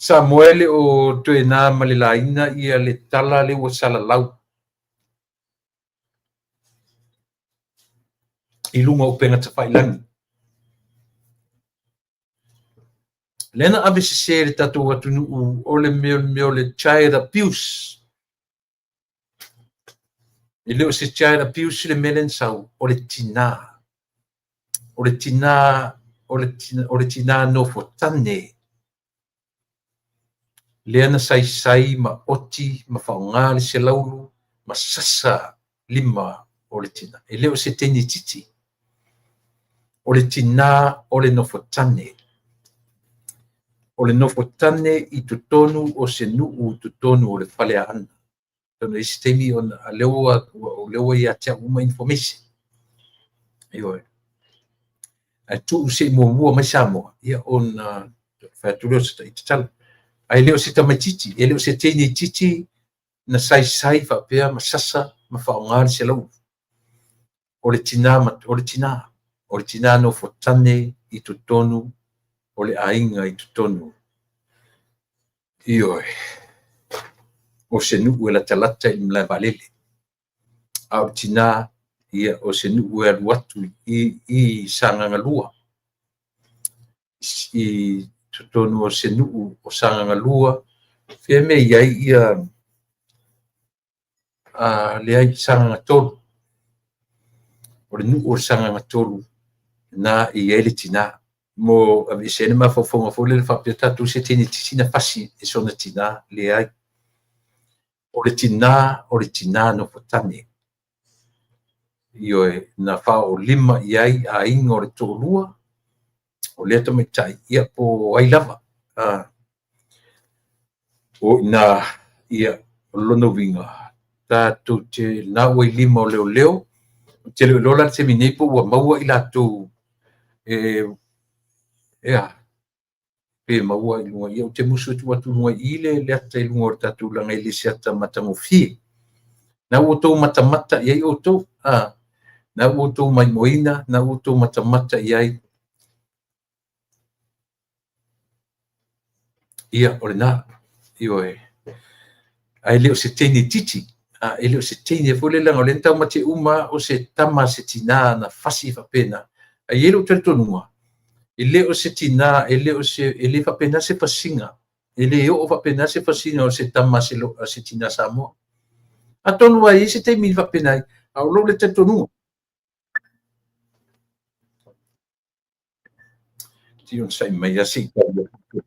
Samoa e le o toe na ma le laina ia le tala lea ua salalau i luga o upega tafailagi. Lea na ave sese e le tatou atunuu o le mea o le child abuse. E le o se child abuse le mea lea na sau, o le tinā. O le tinā, o le, o le tinā nofotane. Lea na saisai ma oti ma faaaoga le selaulu ma sasa lima o le tinā. E le o se teine itiiti. O le tinā o le nofotane. O le nofotane i totonu o se nuu i totonu o le Faleaana. Atonu e i ai se taimi ona a lea ua lea ua ia te au uma information. Ioe. Ae tuu se i muamua mai Samoa, ia ona fai atu lea o se tatalo. Ae le o se tamaitiiti, e le o se teine itiiti na saisai faapea ma sasa ma faaaoga le selaulu. O le tinā, o le tinā, o le tinā nofotane i totonu o le aiga i totonu. Ioe. O se nuu e latalata i le malae vaalele. A o le tinā, ia, o se nuu e alu atu i Sagaga 2. I totonu o se nuu o Sagaga 2, fea mea i ai ia, a, leai, Sagaga 3. O le nuu o le Sagaga 3, na e i ai le tinā. Mo aveese ai le mafaufauga foi lele faapea tatou se teine itiiti na fasi e sona tinā, leai. O le tinā, o le tinā nofotane. Ioe, na faaoolima i ai aiga o le toalua, o lea tamaitai, ia po o ai lava. O i ina, ia, o lona uiga, tatou te, na ua i lima o leoleo, ou te le o iloa la i le taimi nei po ua maua i latou e, e a, pe maua i luga, ia ou te musu e tuu atu i luga i i le ata i luga o le tatou leaga e le o se ata matagofie. Na ua outou matamata i ai outou, a, na ua outou maimoaina, na ua outou matamata i ai. Ia, o lena, ioe. Ae le o se teine itiiti, a, e le o se teine foi lele, leaga o lea na taumate uma o se tama a se tinā na fasi faapena. Ae i ai lou talitonuga, e le o se tinā, e le o se, e le faapena se fasiga, e le oo faapena se fasiga o se tama a se tinā Samoa. Atonu lava e i ai se taimi na faapena ai, a o lou lea talitonuga. Se i onosai mai lava se i tali atu.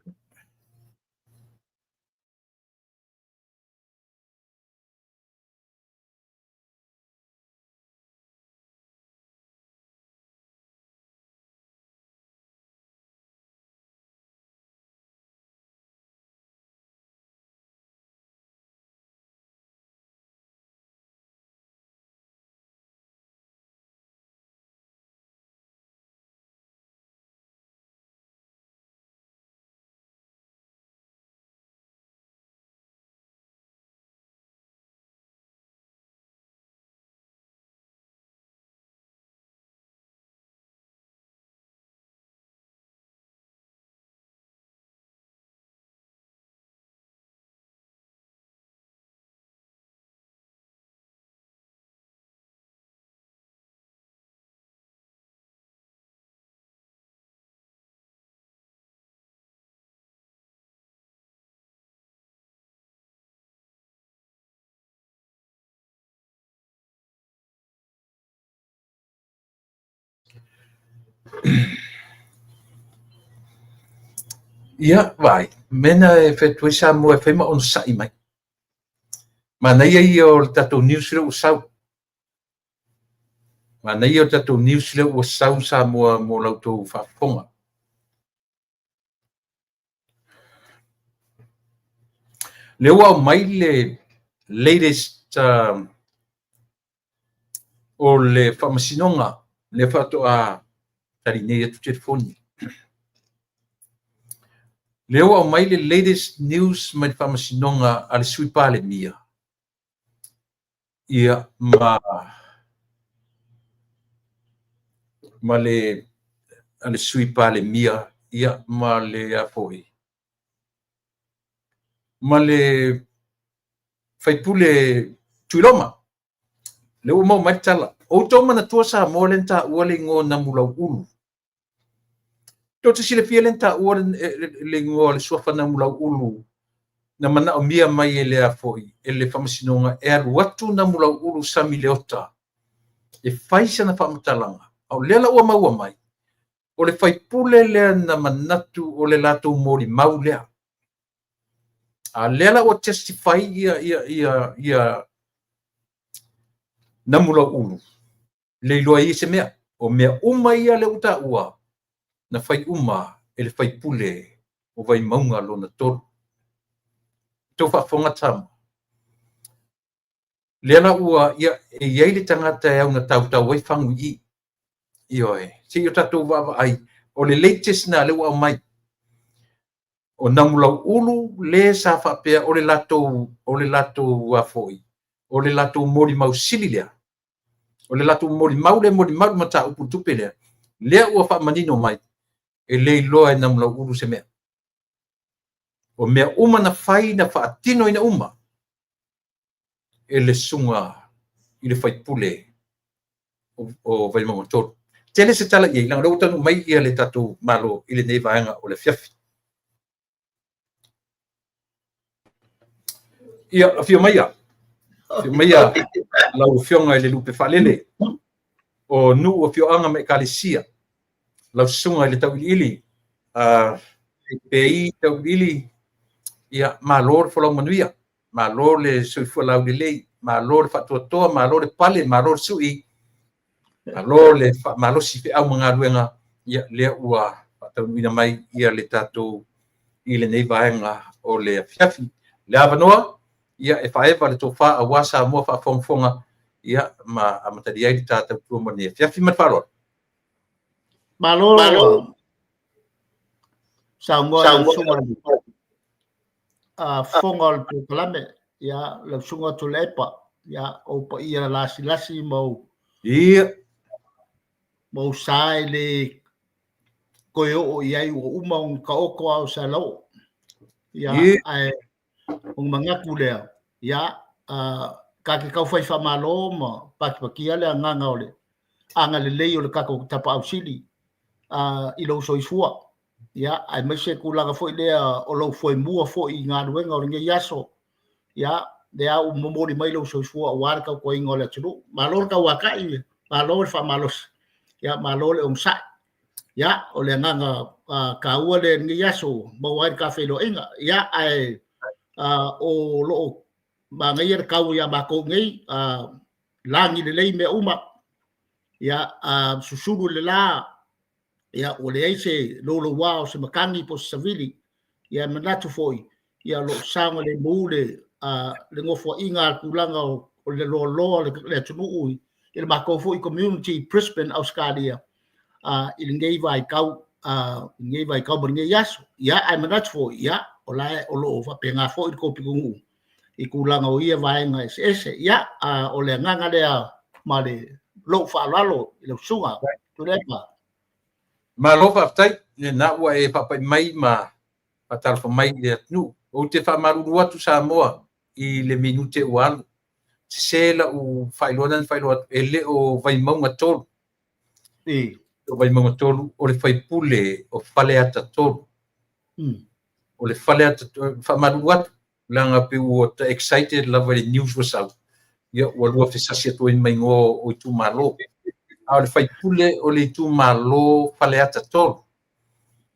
Ia, vaai, mea na e fai atu ai Samoa e fai ma onosai mai. Manaia ia o le tatou news lea ua sau. Manaia o le tatou news lea ua sau Samoa mo la outou faafofoga. Lea ua aumai le latest o le faamasinoga lea faatoa tali nei atu telefoni. Lea ua aumai le latest news mai le faamasinoga a le Sui Palemia ia ma le a le Sui Palemia ia ma le a foi ma le faipule Tuiloma. Lea ua maua mai le tala. O outou manatua Samoa lea na taua le igoa o Namulauulu. Tou te silafia lea na taua le igoa o le suafa Namulauulu na manaomia mai e le a foi e le faamasinoga e alu atu Namulauulu Sami Leota e fai sana faamatalaga. A o lea la ua maua mai, o le faipule lea na manatu o le latou molimau lea. A lea la ua testify ia Namulauulu, le iloa ai se mea. O mea uma ia lea ua taua, na fai uma e le faipule o Vaimauga lona 3. Tou faafofoga Samoa. Lea la ua ia, e i ai le tagata e au na tautau ai fagu i i. Ioe, se i o tatou vaavaai, o le latest na lea ua aumai. O Namulauulu le sa faapea o le latou a foi, o le latou molimau sili lea. O le latou molimau le molimau mataupu tupe lea, lea ua faamanino mai, e le iloa e Namulauulu se mea. O mea uma na fai na faatinoina uma e le susuga i le faipule o Vaimauga 3. Tele se tala i ai, leaga o lea ua taunuu mai ia le tatou Malo i lenei vaega o le afiafi. Ia, afio maia. Afio maia lau Afioga i le Lupe Faalele o nuu, afioaga ma ekalesia, lau susuga i le Tauiliili, Pei Tauiliili, ia, malo le folau manuia, malo le soifua laulelei, malo le faatoatoa, malo le pale, malo le sui, malo le faamalosi feau ma galuega, ia, lea ua faataunuuina mai ia le tatou i lenei vaega o le afiafi. Le avanoa, ia, e faaeva le tofa aua Samoa faafogafoga, ia, ma amatalia ai le ta tautua mo lenei afiafi. Ma le faaaloalo. Malo saunoa i lau susuga fofoga o le polokalame, ia, lau susuga Tuilaepa, ia, o paia lasilasi ma ou Ia. ma ou sa e le toe oo i ai ua uma ona taoto a o se alaoo. Ia, ae ona manatu lea, ia, ta te tau fai faamalo ma patipatia le agaga o le agalelei o le tatou Tapaau Sili i lou soifua. Ia, aemaise tulaga foi lea o lou foemua foi i galuega o lenei aso. Ia, lea ua momoli mai lou soifua aua le tautuaina o le atunuu. Malo le tauatai, malo le faamalosi, ia, malo le onosai. Ia, o le agaga taua lea i lenei aso maua ai le ta feiloaiga. Ia, ae o lo o manaia le tau ia matou nei, lagi lelei mea uma. Ia, susulu le la, ia ua leai se louloua o se matagi po o se savili. Ia, e manatu foi, ia o lo o saogalemu le le nofoaiga a le tulaga o le loaloa o le atunuu i le matou foi community i Brisbane, Ausetalia, i lenei vaitau, lenei vaitau ma lenei aso. Ia, ae manatu foi, ia, o la o lo o faapena foi le tou pitonuu i tulaga o ia vaega eseese. Ia, o le agaga lea ma le lou faaaloalo i lau susuga Tuilaepa. Malo faafetai, lena ua e faapai mai ma faatalofa mai i le atunuu. Ou te faamalulu atu Samoa i le minute ua alu. Sese lau faailoa na faailoa atu, e le o Vaimauga 3. O Vaimauga 3, o le faipule o Faleata 3. O le Faleata, faamalulu atu, leaga pe ua ta excited lava i le news ua sau, ia ua lua fesasi atu ai ma igoa o itumalo. A o le faipule o le itumalo Faleata 3.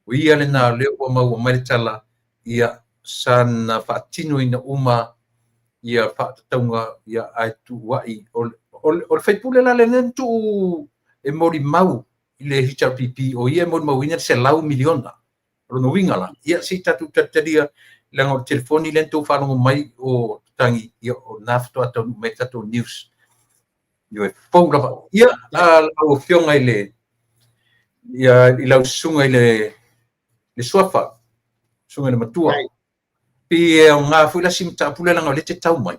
O ia lena o lea ua maua mai le tala, ia sana faatinoina uma ia faatatauga, ia ae tuuai. O le faipule la lea na tuu e molimau i le HRPP, o ia e molimauina le 100 miliona. O lona uiga la, ia se i tatou talitalia, leaga o le telefoni lea na tou faalogo mai o tatagi, ia o lena faatoa taunuu mai tatou news. Ioe, fou lava. Ia, lau afioga i le, ia, i lau susuga i le Suafa, susuga i le Matua, pe e aoga foi la si mataupu lea leaga o lea e te tau mai.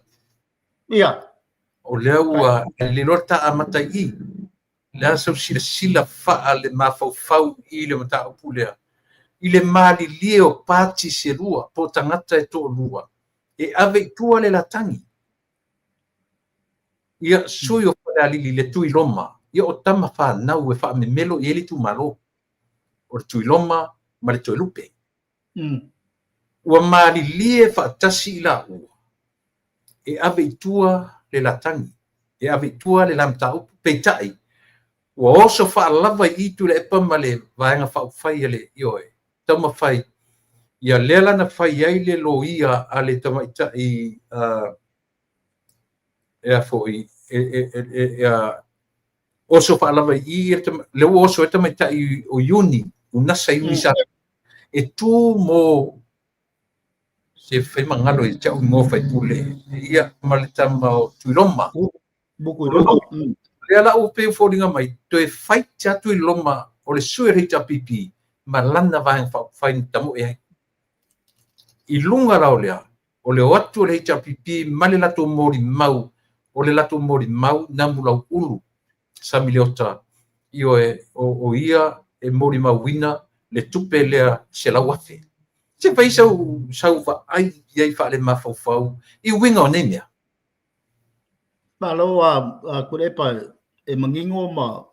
Ia. O lea ua le iloa ta amata i i. Le sau silasila faa le mafaufau i le mataupu lea. I le malilie o pati se lua, po o tagata e toalua, e ave i tua le latagi. Ia, sui o Falealili le Tuiloma, ia o tama whanau e whaamemelo i ele itumalo. O le Tuiloma ma le Toelupe. Ua malilie faatasi i la ua, e ave i tua le latagi, e ave i tua le la mataupu, peitai, ua oso faalava i i Tuilaepa ma le vaega faaupufai a le ioe, taumafai, ia lea la na fai ai le loia a le tamaitai, e a foi, oso faalava i i, le ua oso e tamaitai o Iuni, Unasa Iuni sa, e tu mo se whaimangalo i te au ngō whaipule, ia ma le tama o Tuiloma. Lea la ua pei foliga mai, toe whai te atu i Loma o le sui o le HRPP ma lana vaega faaupufai na tamoe ai. I lunga la o lea, o le o atu o le HRPP ma le latou molimau, o le latou molimau Namulauulu Sami Leota, ioe, o ia e molimauina le tupe lea 100,000. Se fai sau vaai i ai faale mafaufau i uiga o nei mea. Malo a Tuilaepa e manino ma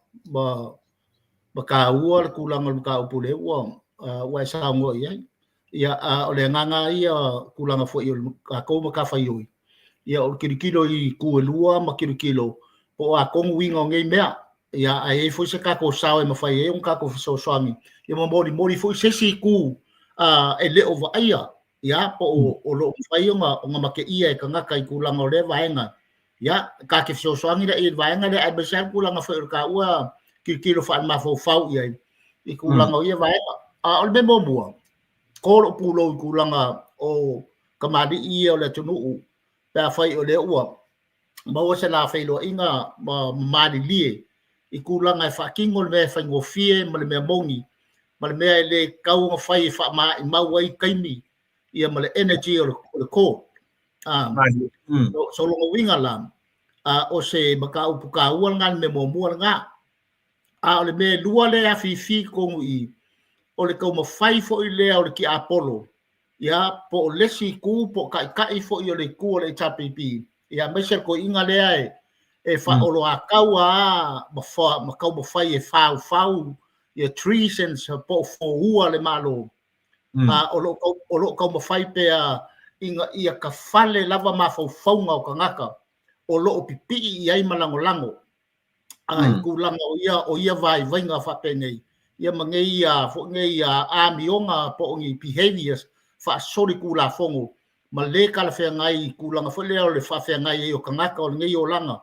taua le tulaga o le mataupu lea ua e saunoa i ai. Ia, o le agaga ia tulaga foi o le tatou matafaioi, ia o le tilotilo i itu e lua ma tilotilo po o a tonu uiga o nei mea. Ia, ae i ai foi se tatou sao e mafai ai ona tatou fesoasoani, ia ma molimoli foi se isi itu e le o vaaia, ia, po o lo o mafai ona mateia e tagata i tulaga o lea vaega. Ia, ta te fesoasoani la i le vaega lea, aemaise lava le tulaga foi o le taua tilotilo faale-mafaufau i ai i tulaga o ia vaega. A o le mea muamua, ko lou pulou i tulaga o kamali'i ia o le atunuu, pe afai o lea ua maua se la feiloaiga ma malilie i tulaga e faatino le mea e faigofie ma le mea moni, ma le mea e le tatau ona fai e faamaimau ai taimi, ia ma le energy o le court. So lona uiga la, o se mataupu taua lena, le mea muamua lena. A o le mea e lua lea e afifi totonu i i, o le taumafai foi lea o le tiapolo, ia, po o le isi itu, po o taitai foi o le itu o le HRPP, ia, aemaise le toeaina lea e faaoloatau a ma taumafai e faufau ia treasons po o foua le Malo. O lo o taumafai pea ina ia tafale lava mafaufauga o tagata o lo o pipii i ai ma lagolago i tulaga o ia vaivaiga faapenei. ia ma nei foi nei amioga po o ni behaviors faasolitulafono ma lē talafeagai i tulaga foi lea o le faafeagai ai o tagata o lenei olaga,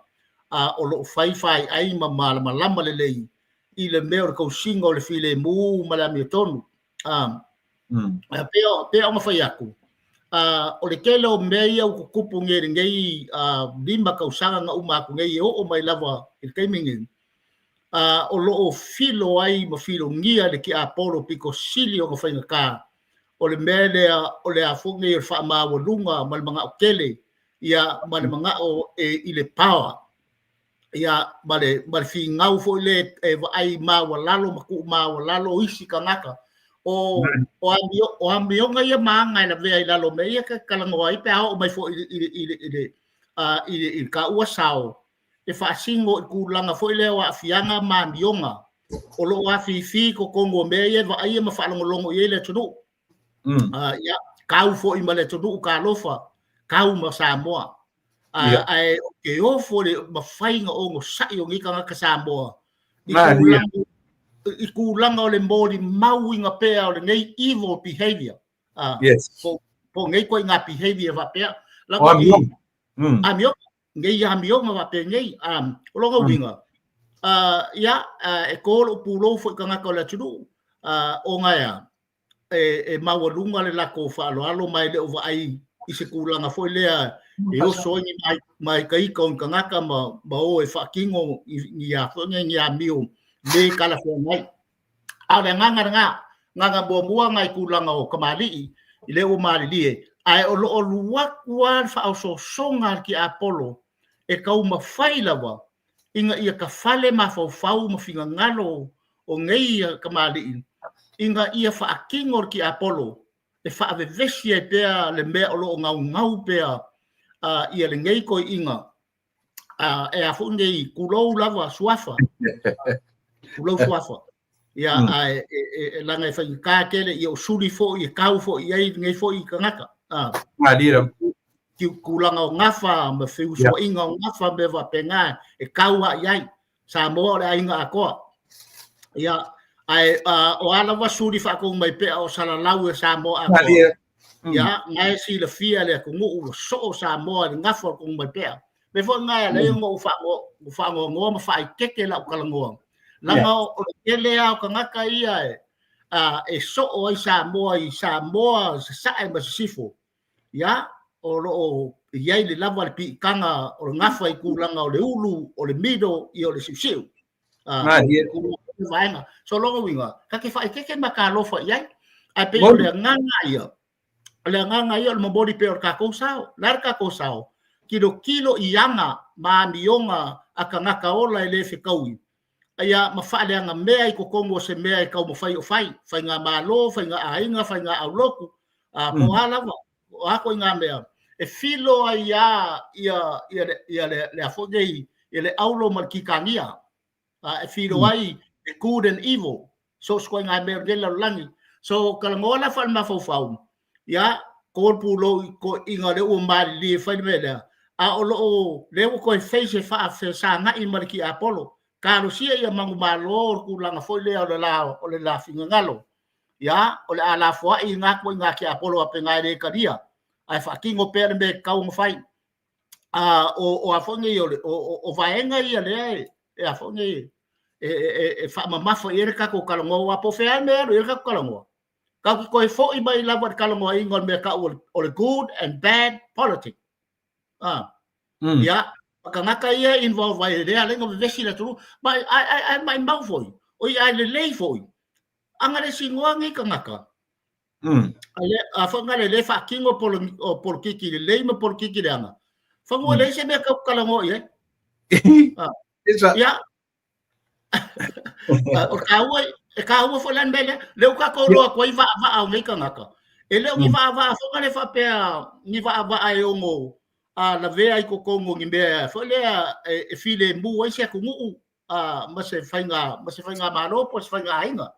a o lo o fai faiai ma malamalama lelei i le mea o le tausiga o le filemu ma le amiotonu. Pei ona fai atu, o le tele o mea ia ua tutupu nei i lenei 5 tausaga na uma atu nei e oo mai lava i le taimi nei, o lo o filo ai ma filogia le tiapolo pito sili ona faigata o le mea lea o le a foi nei o le faamaualuga ma le manao tele, ia, ma le manao e, i le power, ia, ma le finau foi le e vaai maualalo ma tuumaualalo isi tagata. O amioga ia ma aga e lavea i lalo o mea ia ta te talanoa ai pe a oo mai foi i le taua sao e faasino i tulaga foi lea o aafiaga ma amioga o lo o afifi i totonu o mea ia e vaaia ma faalogologo i ai le atunuu. Ia, kau foi ma le atunuu talofa, kau ma Samoa. Ae o ke ofo le mafai ona onosai o nei tagata Samoa i tulaga o le molimauina pea o lenei evil behavior. Po nei ituaiga behavior faapea. O amioga. Amioga. Nei amioga faapenei. O lona uiga, ia, e tō lou pulou foi i tagata o le atunuu, ona e a? E maualuga le latou faaaloalo ma e le o vaai i se tulaga foi lea e oso ai ni māitaita o ni tagata ma o e faatino ni a foi nei ni amio le talafeagai. A o le agaga lena, agaga muamua lena i tulaga o kamali'i i lea ua malilie, ae o lo o alu atu lava le faaosoosoga a le tiapolo e taumafai lava ina ia tafale mafaufau ma finagalo o nei kamali'i ina ia faatino le tiapolo e faavevesi ai pea le mea o lo o gaugau pea ia lenei toeaiina e a foi nei tulou lava suafa, tulou suafa, ia, ae e laga e faigata tele ia o suli foi e kau foi i ai lenei foi tagata. Malie. Tulaga o gafa ma feusuaiga o gafa mea faapena e kau lava i ai. Samoa o le aiga atoa. Ia, ae o a lava suli faatonu mai pea o salalau e Samoa atoa. Malie. Ia, na e silafia le atunuu ua soo Samoa i le gafa o le konumaipea. Mea foi na e ala ai ona ou faanoanoa ma faaeteete lau talanoa. Leaga o le tele lava o tagata ia e soo ai Samoa i Samoa Sasae ma Sisifo. Ia, o lo o i ai le lava le piitaga o le gafa i tulaga o le ulu, o le milo, ia o le siusiu. Vaega. So lona uiga, ta te faaeteete ma talofa i ai. Ae pei o le agaga ia, o le agaga ia o le momoli pea o le tatou sao. O le a le tatou sao? Tilotilo i aga ma amioga a tagata ola e le fetaui, ia ma faaleaga mea i totonu o se mea e taumafai o fai, faigamalo, faigaaiga, faigaaulotu, po o a lava, o a ituaiga mea, e filo ai lava ia le a foi nei, ia le aulo ma le kitania, e filo ai le good and evil, so o se ituaiga mea o lenei lalolagi. So, talanoa la faale-mafaufau, ia, to le pulou i toeaiina lea ua malilie e fai le mea lea, a o lo o lea ua toe fai se faafesagai ma le tiapolo, talosia ia manumalo o le tulaga foi lea o le la finagalo, ia, o le a lafoai i na ituaiga tiapolo faapena e le talia, ae faatino pea le mea e tatau ona fai. O a foi nei o vaega ia lea e a foi nei e faamamafa i ai le tatou talanoa, aua po o fea lava le mea e alu i ai le tatou talanoa, tatou te toe foi mai lava i le talanoaina o le mea e tau o le good and bad politics. Ia, o tagata ia e involve ai, lea ala ai ona vevesi le atunuu, ma ae maimau foi, oi ae lelei foi, aga le sinoa nei tagata. A foi nga le le faatino polokiki lelei ma polokiki leaga, fanua e leai se mea tau talanoa i ai. Ia, o le taua, e taua foi la le mea lea, lea ua tatou iloa atu ai vaavaa o nei tagata. E le o ni vaavaa foi lea faapea ni vaavaa e ono lavea i totonu o ni mea foi lea e filemu ai se atunuu ma se faigamalo po o se faigaaiga.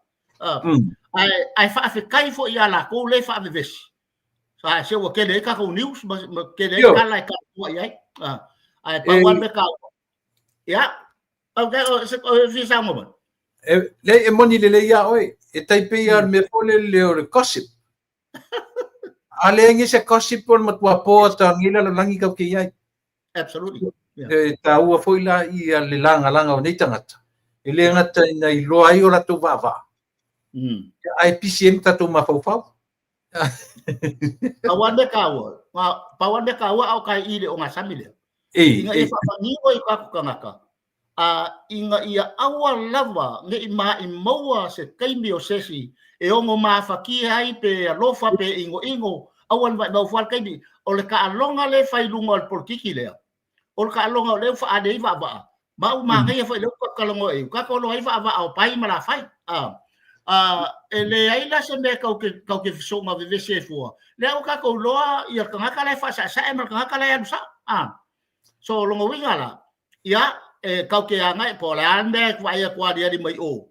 Ae faafetai foi ia latou lea e faavevesi. Se ua tele ai tatou news ma tele ai tala e talanoa i ai. Ae pau lava le mea taua. Ia, o se fia saunoa mai. E, leai, e moni lelei iā oe, e tai pei lava o le mea foi lele o le gossip. A leai ni se gossip o le matua po ata nei lalolagi tatou te i ai. Absolutely. Yeah. E taua foi la ia le lagalaga o nei tagata, e le gata ina iloa ai o latou vaavaa, ae pisi ai ma tatou mafaufau. Pau lava le mea taua, pau lava le mea taua a o kai i le ogasami lea. Ina ia faamanino i tatou tagata, a ina ia aua lava ne i maʻimaua se taimi o se isi e ono mafatia ai pe alofa pe inoino, aua le maʻimau fua le taimi. O le taaloga lea e fai i luga o le polokiki lea, o le taaloga o lea ua faaali ai vaavaa, ma ua manaia foi lea ua tatou talanoa i ai, ua tatou iloa ai vaavaa o pai ma lafai. A, a, e leai la se mea tatou te, tatou te fesoga vevesi ai fua, lea ua tatou iloa ia le tagata la e faasaesae ma le tagata la e alu sao. A, so o lona uiga la, ia, e tatou te agai, po o le a le mea e vaai atu aliali mai o,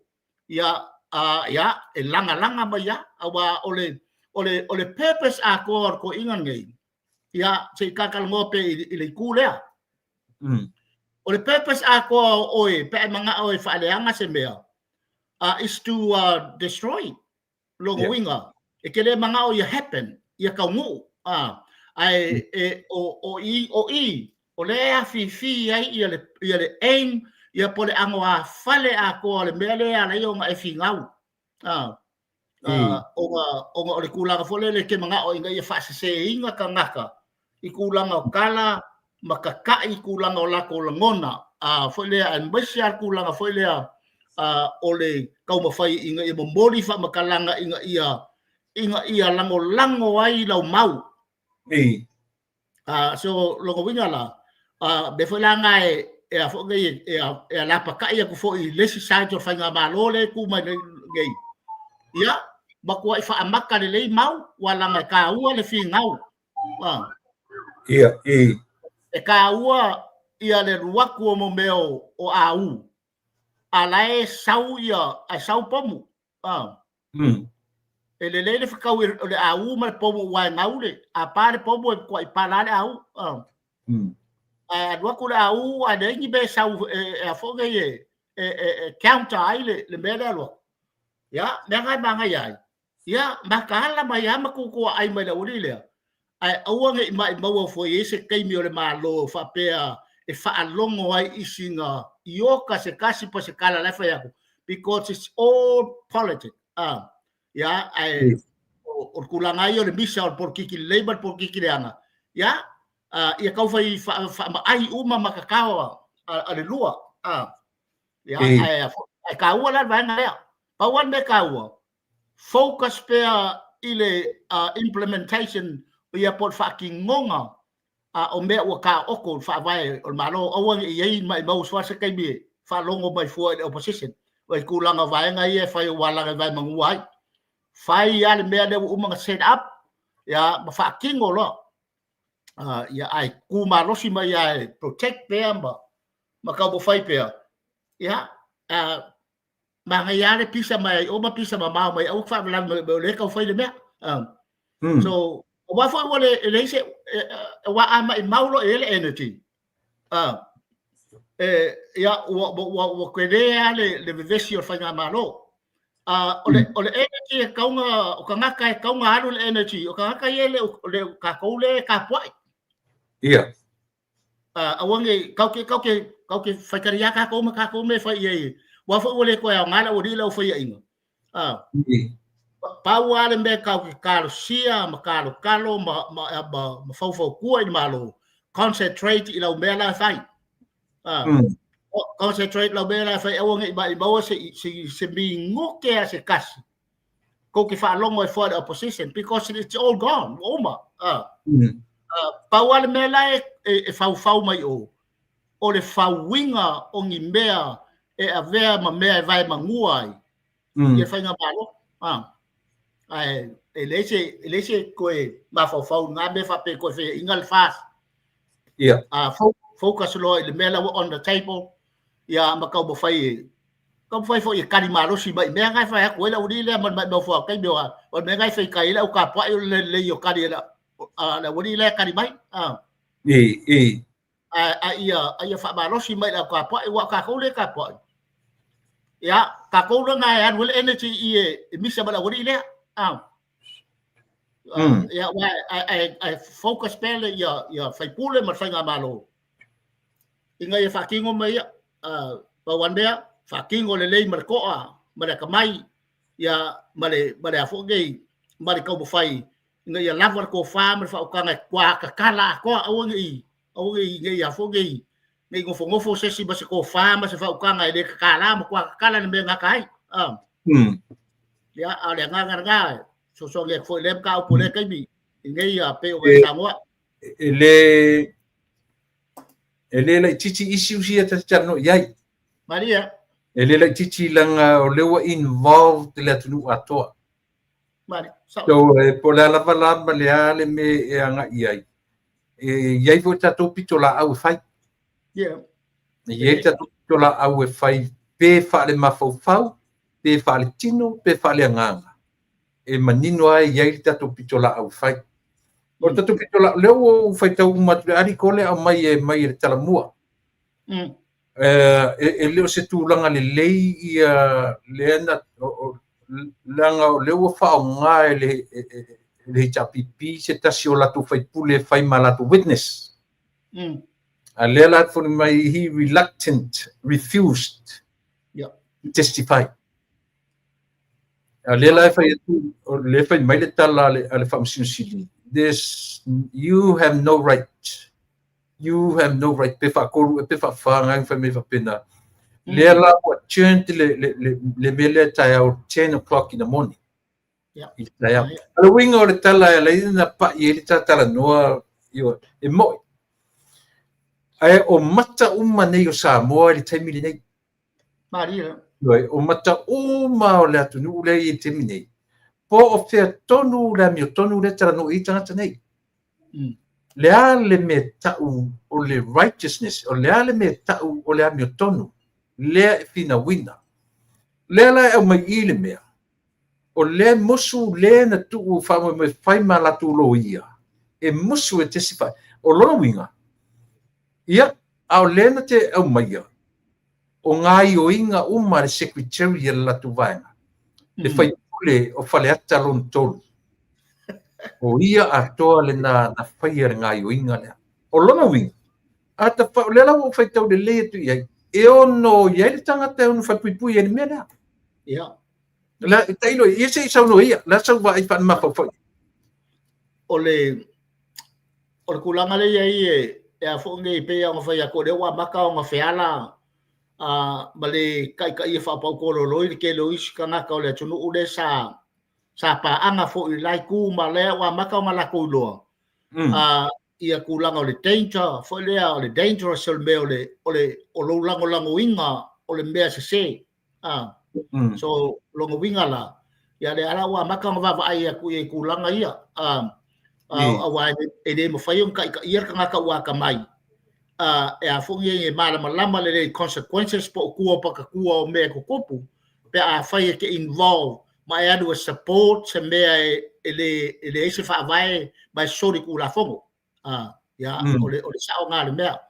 ia, a, ia, e lagalaga mai lava, aua o le, o le, o le purpose atoa o le toeaina lenei, ia, se i talatalanoa pea i le itu lea. O le purpose atoa o oe pe a e manao e faaleaga se mea, is to destroy. Lona uiga, e te le manao ia happen, ia taunuu, ae e, o, o i, o i, o lea e afifi ai ia le, ia le aim, ia po o le anoāfale atoa o le mea lea e ala ai ona e finau. Ona, ona o le tulaga foi lele e te manao ina ia faaseseina tagata i tulaga o tala ma tata'i i tulaga o latou lagona, a foi lea aemaise lava le tulaga foi lea o le taumafai ina ia momoli faamatalaga ina ia ina ia lagolago ai lau mau. So lona uiga la, mea foi la na e e a foi nei e e alapata'i atu foi i le isi side o le faigamalo lea e tu mai nei. Ia, matuai faamata lelei mau, ua leaga e taua le finau. Ia, i. E taua ia le alu atu o mo mea o au, a la e sau ia, ae sau pomu. E lelei le fetau o le au ma le pomu aua e gau le, a pa le pomu e matuai pala le au. Ae alu atu le au ae leai ni mea e sau e a foi nei e counter ai le mea lea alu atu. Ia, mea na e manaia ai. Ia, mataala mai lava ma tutuaai mai le aualii lea, ae aua ne i maʻimaua fua i ai se taimi o le Malo faapea e faalogo ai i sina ioka se tasi po o se tala la e fai atu, because it's all politics. Ah, ia, ae o le tulaga lava ia o le misa o le polokiki lelei ma le polokiki leaga, ia, ia tau fai faamaai uma matatao a le lua. Ah, ia, ae, ae taua la le vaega lea. Pau lava le mea taua, focus pea i le implementation ia po o le faatinoga o mea ua taooto i le faavae o le Malo. Aua ne i i ai maimau fua se taimi e faalogo mai fua i le opposition o i tulaga o vaega ia e fai ua alaga i vaemanua ai. Fai lava le mea lea ua uma ona set up ia ma faatino loa. Ia ae tu malosi mai lava e protect pea ma taumafai pea. Ia, manaia lava le pisa mai ai o ma pisa mamao mai aua faalavelave mai o lea e tau fai le mea. So, aua foi ua le, e leai se, aua a maʻimau loa i ai le energy, e, ia, ua, ua, ua tele lava le vevesi o le faigamalo. O le, o le energy e tatau ona, o tagata e tatau ona alu le energy, o tagata ia e le o, le o tatou lea e tapuai. Ia. Aua ne i, tatou te, tatou te, tatou te faitali lava tatou ma tatou mea e fai i ai, aua foi ua le toe aoga le aualii le aufaiaiga. Pau lava le mea tatou te talosia ma talotalo ma, ma, ma, ma faufautua i le Malo, concentrate i lau mea la e fai. Concentrate lau mea la e fai, aua ne i maʻimau se, se, se minute a se tasi tou te faalogo ai fua i le opposition because it's all gone, ua uma. Pau lava le mea la e, e, e faufau mai o, o le fauiga o ni mea e avea ma mea e vaemanua ai ia faigamalo. Ae e leai se, e leai se toe mafaufau i na mea faapea toe faiaina le FAST. Focus loa i le mea la ua on the table, ia ma taumafai e taumafai foi e kali malosi mai i mea na e fai atu ai le aualii lea ma le maʻimau fua o taimi o o le mea na e fai kai ai le au tapuai o le lelei o kali a le aualii lea e kali mai. A, a ia, a ia faamalosi mai i le au tapuai, aua o tatou lea e tapuai. Ia, tatou lena e alu ai le energy i e, e misa ma le aualii lea. Ah. Ia, aua e focus pea le ia, ia faipule ma le faigamalo ina ia faatino mai ia. Pau lava le mea, faatino lelei ma le toa, ma le atamai, ia, ma le, ma le a foi nei, ma le taumafai ina ia lava le tofa ma le faautaga e toa tatala atoa, aua ne i, aua ne i, ne i a foi nei, ne i nofonofo se isi ma se tofa ma se faautaga e le tatala, matua tatala le mea e gata ai. Ia, a o le agaga lena, e fesoasoani atu foi i lea mataupu i lea taimi, i nei pei ona e saunoa. E le laitiiti issues ia ta te talanoa i ai. Malie. E le laitiiti leaga o lea ua involved le atunuu atoa. Malie. So, po o le a lava la ma le a le mea e agai i ai, e i ai foi tatou pitolaau e fai. E i ai tatou pitolaau e fai pe faalemafaufau, pe faaletino, pe faaleagaga. E manino lava e i ai le tatou pitolaau e fai. O le tatou pitolaau, lea ua ou faitau uma atu le article lea aumai e mai e le Talamua. E le o se tulaga lelei ia lea na, leaga o lea ua faaaoga e le HRPP se tasi o latou faipule e fai ma latou witness. A lea la foliga mai he reluctant refused to testify. A lea la e fai atu, o lea e fai mai le tala a le Faamasino Sili, this, you have no right. You have no right. Pe faatolu ea pe faafa na fai mai faapena. Lea la ua adjourned le mea lea taeao 10 o'clock in the morning. I le taeao. A le uiga o le tala e ala ai ona pai ai le tatalanoa, e mo'i. Ae o mata uma nei o Samoa i le taimi lenei. Malie. O mata uma o le atunuu lea i le taimi nei. Po o fea tonu le amiotonu lea talanoa i ai tagata nei. Le a le mea tau o le righteousness, o le a le mea tau o le amiotonu lea e finauina. Lea la e aumai i le mea, o lea musu lea na tuu faamoemoe fai ma latou loia, e musu e testify. O lona uiga, ia, a o lea na te aumaia, o gaoioiga uma a le secretary a le latou vaega, le faipule o Faleata lona tolu. O ia atoa lena na faia le gaoioiga lea. O lona uiga, a ta fa, o lea la ua ou faitau lelei atu i ai, e ono i ai le tagata e ono falepuipui ai le mea lea. La, tailo, ia se i saunoa ia, la sau vaai faalemafaufau. O le tulaga lea i ai e a foi nei, pei ona fai atu, o lea ua amata ona feala ma le taitaia faapautualoloi le tele o isi tagata o le atunuu lea sa paaga foi i le la itu, ma lea ua amata ona latou iloa ia tulaga o le danger foi lea, o le dangerous o le mea o lou lagolagoina o le mea sese. So lona uiga la, ia lea la ua amata ona vaavaai atu i tulaga ia, aua e le mafai ona taitaia le tagata ua atamai, e a foi nei e malamalama lelei consequences po o tua o patatua o mea e tutupu, pe afai e te involve ma e alu e support se mea e leai se faavae ma e soli tulafono. Ia, o le sao lena o le mea.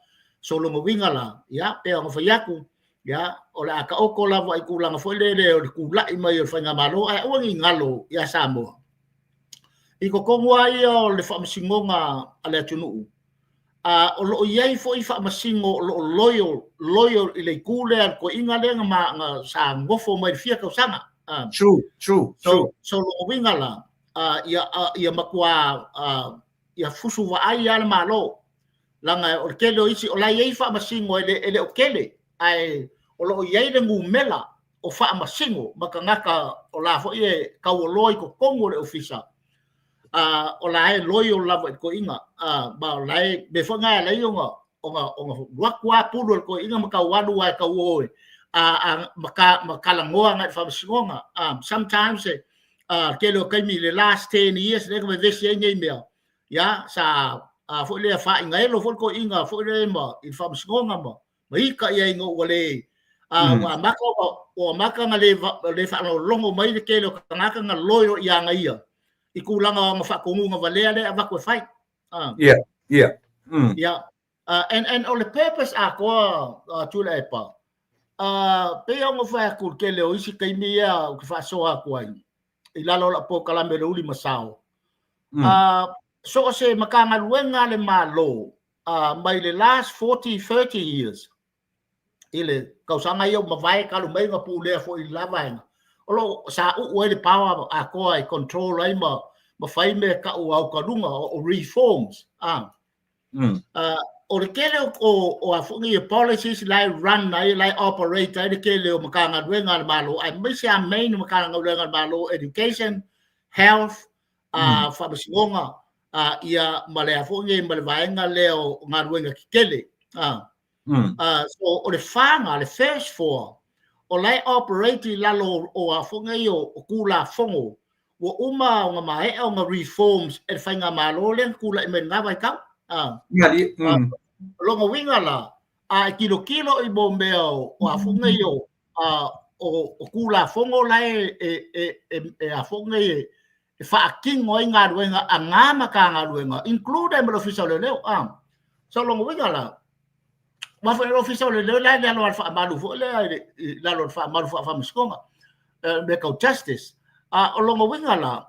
So lona uiga la, ia, pei ona fai atu, ia, o le a taoto lava i tulaga foi lele o le tulai mai o le faigamalo, ae aua ne i galo ia Samoa. I totonu lava ia o le faamasinoga a le atunuu, o lo o i ai foi faamasino o lo o loyal, loyal i le itu lea, le toeaina lea na sa nofo mai i le fia tausaga. True, true, true. So lona uiga la, ia matua ia fusu vaai lava le Malo, leaga o le tele o isi, o la e i ai faamasino e le o tele, ae o lo o i ai le numera o faamasino ma tagata o la foi e taualoa i totonu o le ofisa, o la e loyal lava i le toeaina, ma o la e, mea foi lena e ala ai ona alu atu lava pulu e le toeaina ma tau alu lava e tau o ma talanoa agai i le faamasinoga. Sometimes, tele o taimi i le last 10 years lea na vevesi ai nei mea, ia, sa foi lea faaigaelo foi le toeaina foi lea ma i le faamasinoga ma ita i ai ina ua le ua amata ua amata ona le faalogologo mai le tele o tagata na loyal ia ia i tulaga o ana faatonuga valea lea e avatu e fai. Yeah, yeah. Yeah. And o le purpose atoa, Tuilaepa, Pei ona fai atu i le tele o isi taimi ia ou te faasoa atu ai i lalo o lau polokalame o le Uli ma Sao. So o se Matagaluega a le Malo mai le last 40, 30 years i le tausaga ia ua mavae talu mai ona pulea foi i le la vaega, o lo o sauu ai le power atoa e control ai ma fai mea e tau aukaluga o reforms. O le tele o a foi nei policies la e run ai, la e operate ai le tele o Matagaluega a le Malo, aemaise a main Matagaluega a le Malo, education, health, faamasinoga, ia ma le a foi nei ma le vaega lea o galuega tetele. So o le fa na, le first four, o la e operate i lalo o a foi nei o Tulafono ua uma ona maea ona reforms e le faigamalo lea na tulai mai i lena vaitau. O lona uiga la, a e tilotilo i mo mea o a foi nei o Tulafono la e a foi nei e faatino ai galuega a na Matagaluega, include ai ma le Ofisa o Leoleo. So lona uiga la, aua foi o le Ofisa o Leoleo la e i lalo o le faamalu foi lea i lalo o le faamalu faafaamasinoga, mea tau justice. O lona uiga la,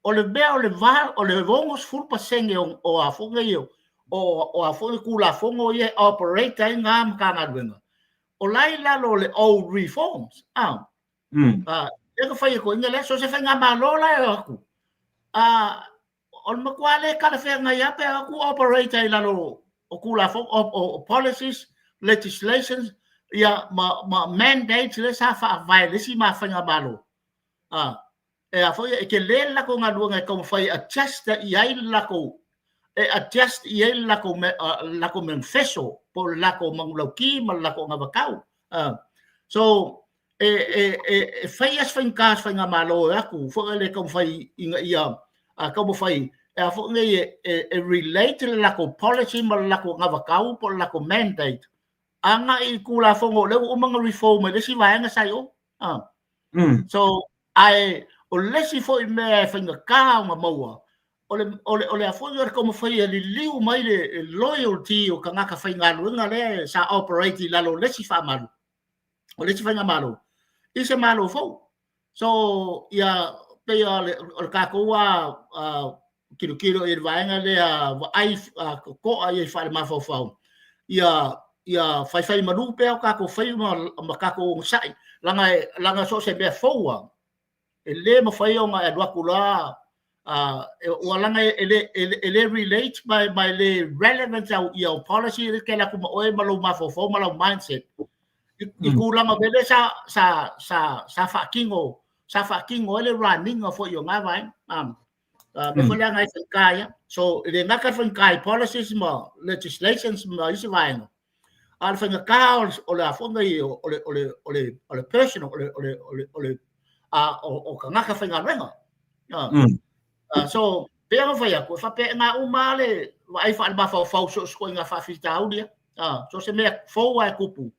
o le mea o le va o le 60% o a foi nei o a foi Tulafono ia e operate ai na Matagaluega, o la i lalo o le old reforms. E na fai atu ina lea so se faigamalo la e o atu. O le matua le talafeagai lava pe atu operate ai i lalo o Tulafono o policies, legislations, ia ma mandates lea sa faavae le isi ma faigamalo. E a foi e tele le latou galuega e taumafai e adjust i ai le latou e adjust i ai le latou manifesto po o le latou manulauti ma le latou anavatau. So e fai lava si faigata o se faigamalo e atu foi le taumafai ina ia taumafai e a foi nei e relate le latou policy ma le latou anavatau po o le latou mandate agai i Tulafono o lea ua uma ona reform i le isi vaega sa i o. So ae o le isi foi mea e faigata ona maua o le a foi o le taumafai e liliu mai le loyalty o tagata faigaluega lea sa operate i lalo o le isi faamalu o le isi faigamalo i se malo fou. So ia pei o le tatou a tilotilo i le vaega lea vaai totoa ia i faalemafaufau ia faifai malu pea o tatou faiva ma tatou onosai laga so o se mea fou a e le mafai ona e alu atu loa ua laga e le relate ma e le relevant au ia o policy le ke atu ma oe ma lou mafaufau ma lau mindset i tulaga o mea lea sa faatino ai le running foi o ngā vaega. Me foi le agai faigata ia. So e le gata le faigata i policies ma legislations ma isi vaega, a o le faigata o le a foi nei o le personal o le o tagata faigaluega. So pei ona fai atu e faapena uma le vaai faalemafaufau so o se ituaiga faafitauli ia. So se mea fou lava e tupu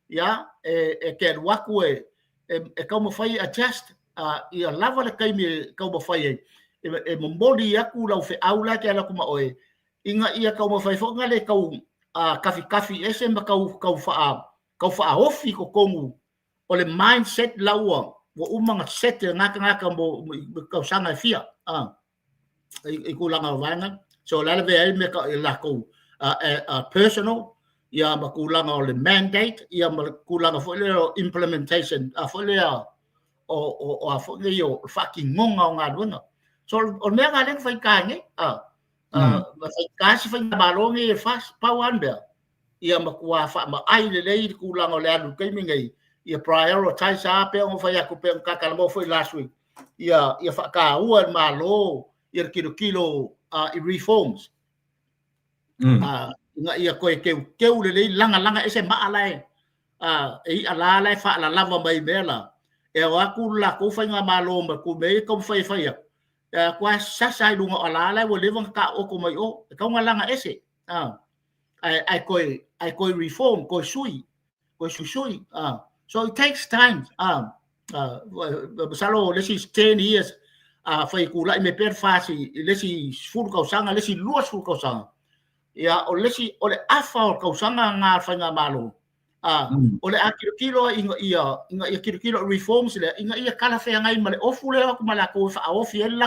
ia e te alu atu e taumafai e adjust ia lava le taimi e taumafai ai e momoli atu lau feau la e te alu atu ma oe ina ia taumafai foi na le tau kafikafi ese ma tau faaofi i totonu o le mindset la ua uma ona set e ngā tagata mo tausaga e fia i tulaga o vaega. So o le a lavea ai mea i latou personal ia ma tulaga o le mandate ia ma le tulaga foi lea o implementation a foi lea o a foi nei o le faatinoga o galuega. So o le mea na lea na faigata nei ma faigata se faigamalo nei e FAST. Pau lava le mea ia matua faamaai lelei le tulaga o le alu i le taimi nei ia prioritize a pei ona fai atu pei ona tatalanoa foi last week ia faataua e le Malo ia le tilotilo i reforms ina ia toe teuteu lelei lagalaga ese maa la e e i'a la la e faalalava mai mea la e o atu le latou faigamalo ma ku mea ia taumafai e fai atu e atu a sasa i luga o ala la ua leva ona taooto mai o e tau ona laga ese ae toe reform, toe sui toe suisui. So it takes time. Masalo le isi 10 years fai tulai mai pea le FAST i le isi 10 tausaga, le isi 20 tausaga ia o le isi o le afa o tausaga na faigamalo. O le a tilotilo ina ia tilotilo i reforms lea ina ia talafeagai ma le ofu lea o atu ma latou e faaofi ai le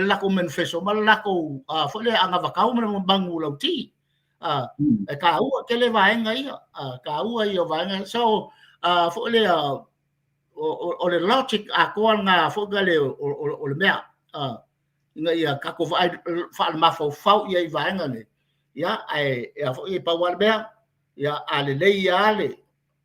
latou manifesto ma le latou foi lea anavatau ma le manulauti. E taua tele vaega ia, taua ia vaega. So foi lea o le logic atoa lena foi lea o le mea ina ia tatou vaai faalemafaufau i ai i vaega nei. Ia, ae foi e pau lava le mea, ia a lelei lava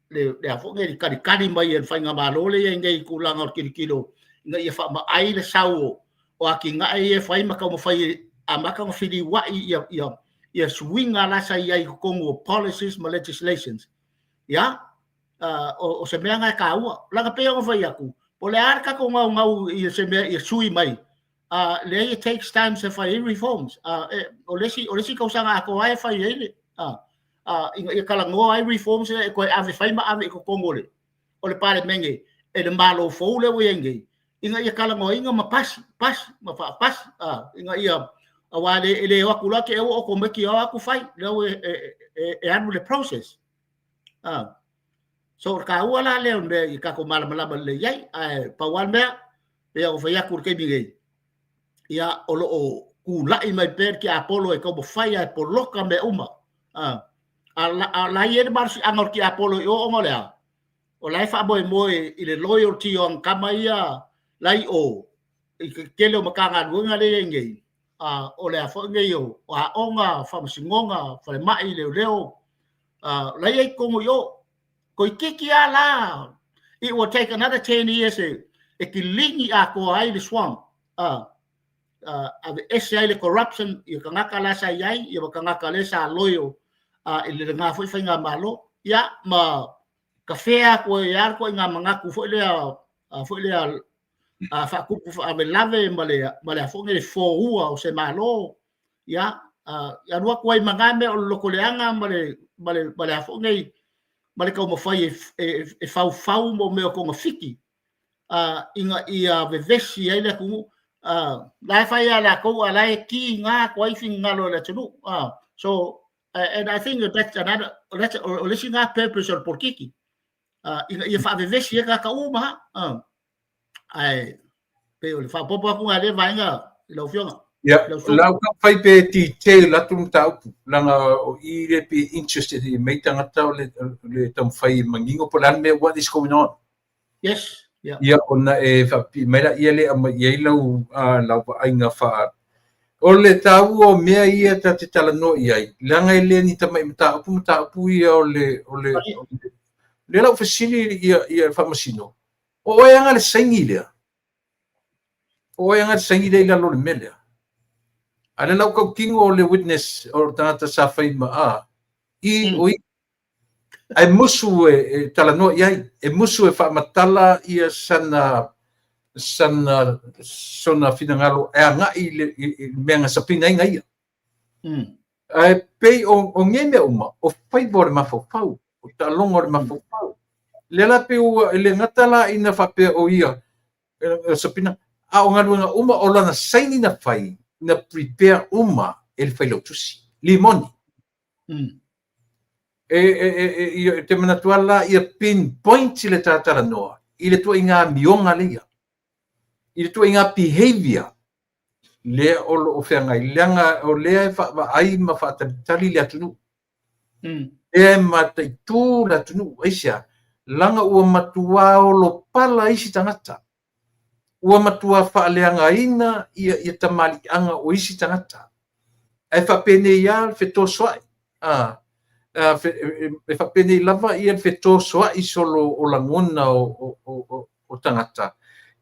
le foi le talitali mai e le faigamalo lea e i ai nei i tulaga o le tilotilo ina ia faamaai le sau o atinae ia e fai ma taumafai e amata ona feliuai ia suiga la sa i ai i totonu o policies ma legislations. Ia, o se mea lena e taua. Leaga pei ona fai atu, po o le a le tatou naunau i se mea ia sui mai, leai, it takes time e fai ai reforms. O le isi tausaga atoa e fai ai le ina ia talanoa ai reforms e toe ave fai ma ave i totonu o le Palemene e le Malo fou lea ua i ai nei, ina ia talanoaina ma pasi, pasi ma faapasi, ina ia aua e le o atu loa te ua otomeki o atu fai, lea ua e alu le process. So o le taua la lea o le mea i tatou malamalama lelei ai, ae pau lava le mea, pei ona fai atu i le taimi nei, ia o lo o tulai mai pea le tiapolo e taumafai lava e poloka mea uma. A la e i ai le malosiaga o le tiapolo i o ona o le a? O la e faamoemoe i le loyalty o ana tama ia la i o, i le tele o Matagaluega lea e i ai nei, o le a foi nei o aoga, faamasinoga, falemai, leoleo, la e i ai i totonu i o. Toeitiiti lava la, it will take another 10 years e kilini atoa ai le swamp, aveese ai le corruption i tagata la sa i ai, ia ma tagata lea sa loyal i lena foi faigamalo. Ia, ma kafea atu ai lava le ituaiga manatu foi lea, foi lea faatupu faalavelave ma le foi le foua o se Malo. Ia, alu atu ai ma na mea o le lotoleaga ma le foi nei, ma le taumafai e faufau mo mea o togafiti ina ia vevesi ai le atunuu. La e fai lava e latou, a la e tiga atu ai finagalo o le atunuu. So, and I think that's another, that's, o le isi na purpose o le politiki, ina ia faavevesi ai tagata uma. Ae pei o le faaopoopo atu lena i lea vaega i lau Afioga. Ia, lau ka fai pe detail atu mataupu, leaga o i le pe interested i mei tagata o le taumafai e manino po o le a le mea, what is going on. Yes. Yeah. Ia, ona e faapipii mai la ia le aumai i ai lau, lau vaaiga faa... O le taua o mea ia ta te talanoa i ai, leaga e le ni tamai mataupu, mataupu ia o le, o le, lea la ua fesili ia, ia le faamasino, o oe aga le saini lea? O oe aga le saini lea i lalo o le mea lea? A lea la ua tautino o le witness o le tagata sa fai ma a, i, o i, Ae musu e talanoa i ai, e musu e faamatala ia sana sana sona finagalo e agai i le mea na sapina ai na ia. Ae pei o nei mea uma, o faiva o le mafaufau, o taaloga o le mafaufau. Lea la pei ua e le gata la ina faapea o ia sapina, a o galuega uma o lana saini na fai, na prepare uma e le failautusi. Limoni. E te manatu lava la ia pinpoint le ta talanoa i le tuaiga amioga lea, i le tuaiga behavior lea o lo o feagai, leaga o lea e vaavaai ma faatalitali le atunuu. Lea e mataitu le atunuu, aisea? Leaga ua matua olopala isi tagata. Ua matua faaleagaina ia tamaliiaga o isi tagata. Ae faapenei lava le fetosoa'i, e faapenei lava ia le fetosoa'i solo o lagona o tagata,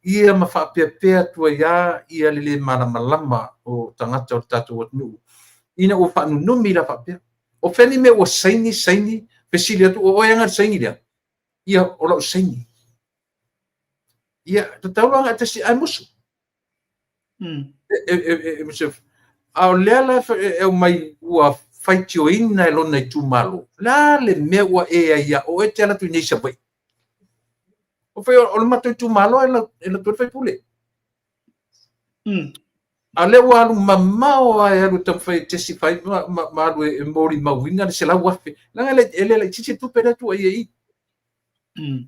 ia ma faapeapea atu ai lava ia le lē malamalama o tagata o le tatou atunuu, ina ua faanunumi la faapea. O fea ni mea ua saini, saini, fesili atu, o oe aga le saini lea? Ia, o lau saini. Ia, tatau la ona e tasi ae musu. A o lea la e aumai ua faitioina e lona itumalo, le a le mea ua e ai ia oe e te alu atu i nei i Savaii? O fai o le matou itumalo e alu atu ai le faipule. A lea ua alu mamao lava e alu e taumafai e testify ma alu e molimauina le 100,000. Leaga e le laitiiti le tupe lea e tuu ai i i.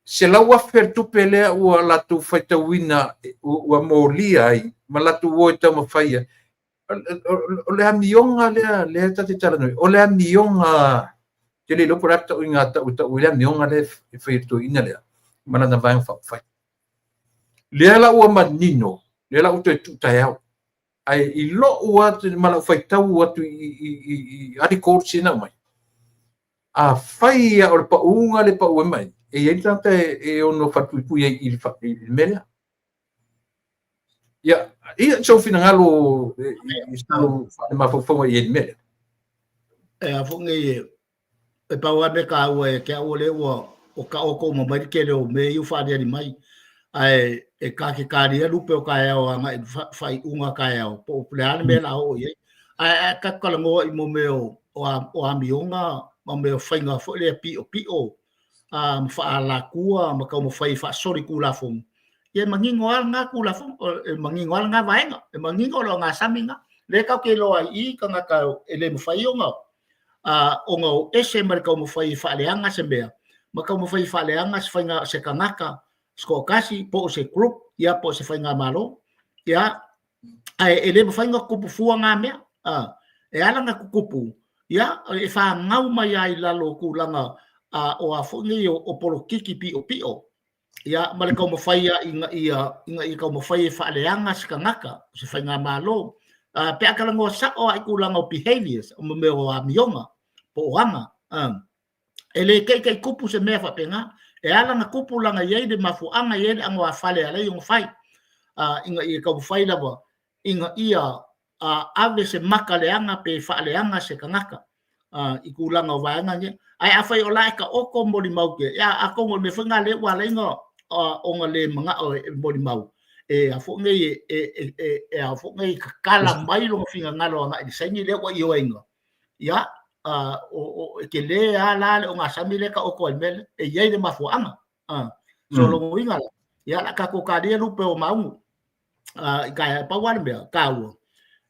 100,000 le tupe lea ua latou faitauina ua molia ai ma latou o e taumafai ai. O le amioga lea lea ta te talanoa ai, o le amioga, ou te le iloa po o le a le tauiga tau e tau ai le amioga lea e fai e le toeaina lea ma lana Vaega Faaupufai. Lea la ua manino, lea la ua toe tuu taeao. Ae i lou atu ma lau faitau atu i articles ia na aumai, afai o le pauga le pau ai mai, e i ai le tagata e ono falepuipui ai i le mea lea. Ia, ia sou finagalo i sau mafaufauga i le mea lea. E a foi nei e pau lava mea taua ia te au o lea ua taoto uma mai le tele o mea ia ua faaaliali mai. Ae e ta te talia lupe o taeao agai i faaiuga taeao po o le a le mea o le a oo i ai. Ae tatou talanoa i mea o amioga ma mea o faiga foi lea piopio ma faaalatua ma taumafai e faasoli Tulafono. Ia e manino lava lena Tulafono, e manino lava lena vaega, e manino o le ogasami lena. Lea tatou te iloa ai i i tagata e le mafai ona o ese ma le taumafai e faaleaga se mea, ma taumafai e faaleaga se faiga, se tagata se toatasi po o se group, ia po o se faigamalo. Ia, ae e le mafai ona tutupu fua na mea. E ala ona tutupu, ia, e fanau mai lava i lalo o tulaga o a foi nei o polokiki piopio. Ia, ma le taumafai ina ia taumafai e faaleaga se tagata, se faigamalo. Pe a talanoa sao lava i tulaga o behaviors, o mea o amioga, po o aga. E le teitei tupu se mea faapena. E ala ona tupu leaga e i ai le mafuaaga, e i ai le anoafale e ala ai ona fai. Ina ia taumafai lava ina ia ave se maka leaga pe faaleaga se tagata i tulaga o vaega nei. Ae afai o la e taoto molimau te, ia atonu o le mea foi lena lea ua ala ai ona le manao e molimau, e a foi nei e a foi nei tatala mai lona finagalo agai i le saini lea ua ioeina. Ia, e tele lava la le ogasami lea e taoto ai le mea lea, e i ai le mafuaaga. So lona uiga la, ia o le a tatou talia lupe o maugu. I taeao, e pau lava le mea taua,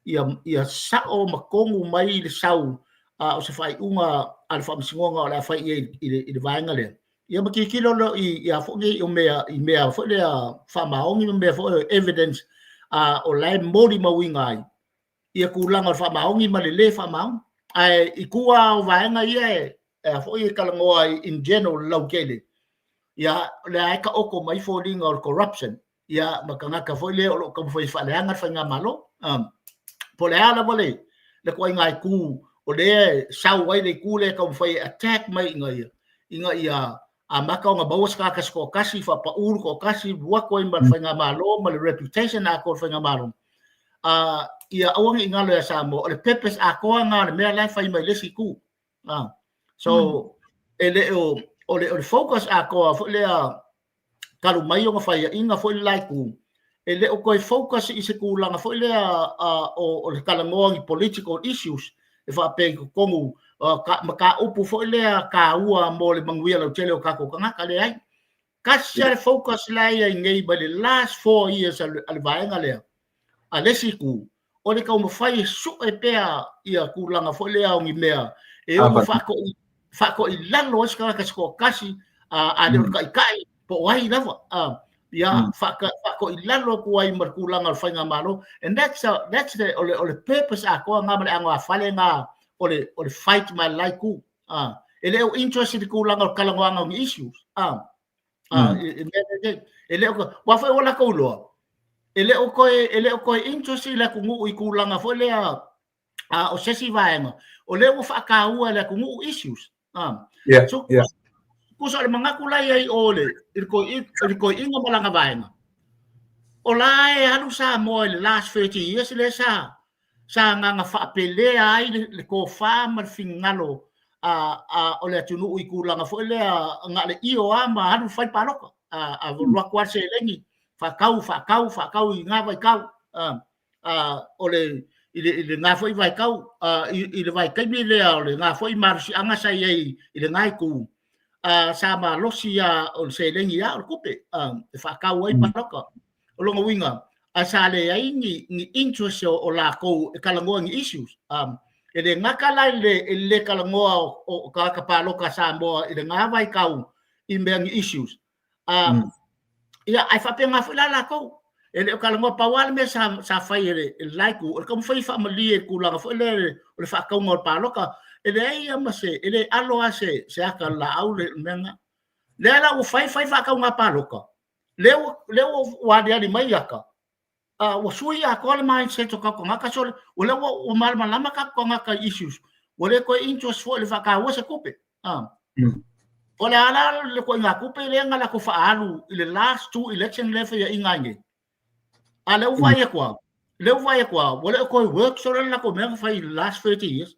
ia sao ma tonu mai le sau o se faaiuga a le Faamasinoga o le a fai i ai i le vaega lea. Ia ma tilotilo loa i a foi nei o mea i mea foi lea faamaoni ma mea foi o evidence o la e molimauina ai ia tulaga o le faamaoni ma le le faamaoni. Ae i tua o vaega ia e a foi e talanoa ai in general lautele, ia o lea e taoto mai foliga o le corruption, ia ma tagata foi lea o lo o taumafai e faaleaga le faigamalo. Po o le a lava le ituaiga itu o lea e sau ai le itu lea e taumafai e attack mai ina ia amata ona maua se tagata se toatasi, faapau le toatasi, alu atu ai ma le faigamalo ma le reputation atoa o le faigamalo. Ia aua ne i galo ia Samoa, o le purpose atoa lena o le mea la e fai mai le isi itu. So, e le o, o le focus atoa foi lea talu mai ona faiaina foi le la itu, e le o toe focus i se tulaga foi lea o le talanoa i political issues e faapea i totonu mataupu foi lea taua mo le manuia lautele o tatou tagata. Leai, tasi lava le focus la e i ai nei mai le last 4 years a le vaega lea a le isi itu, o le taumafai e sue pea ia tulaga foi lea o ni mea e ono faatoilalo ai se tagata se toatasi, a le o le taitai po o ai lava, ia faatoilalo atu ai ma le tulaga o le faigamalo. And that's the, o le purpose atoa na ma le anoafale na o le fight mai le la itu. E le o interest i le tulaga o le talanoaga o ni issues. E le o ua foi ua latou iloa, e le o toe, e le o toe interest i le atunuu i tulaga foi lea o se isi vaega, o lea ua faataua e le atunuu issues. So, tusa o le manatu la i ai o le, i le toeaina ma lana vaega, o la e alu Samoa i le last 30 years lea sa agaga faapelea ai le tofa ma le finagalo o le atunuu i tulaga foi lea na o le io lava ma alu fai palota. A alu atu lava le seleni, faatau, faatau, faatau i na vaitau. O le, i lena foi vaitau, i le vaitaimi lea o lena foi malosiaga sa i ai i lena itu, sa malosi lava o le seleni lava o le tupe e faatau ai palota. O lona uiga, Ae sa leai ni, ni interest o, o lakou e talanoa ni issues. Um, e le gata la i le, i le lē talanoa o, o, o tagata paloka a Samoa i lena vaitau i mea ni issues. Um, ia, ae faapena foi la lakou. E le o talanoa pau lava le mea sa, sa fai e le, e le la itu, o le taumafai e faamalie i le tulaga foi lea o le faatauga o le paloka. E leai ia ma se, e le alo lava se, se ata o le laau le mea lena. Lea la ua fai fai faatauga paloka, lea ua, lea ua, ua aliali mai ata, ua sui atoa le mindset o tatou tagata, so o lea ua, ua malamalama tatou tagata i issues, ua le toe interest foi i le faataua se tupe. O le a la le ituaiga tupe lea na latou faaalu i le last two election lea e faiaina ai nei. A lea ua vaai atu lava, lea ua vaai atu lava, ua le o toe work solo le latou mea na fai i le last 30 years.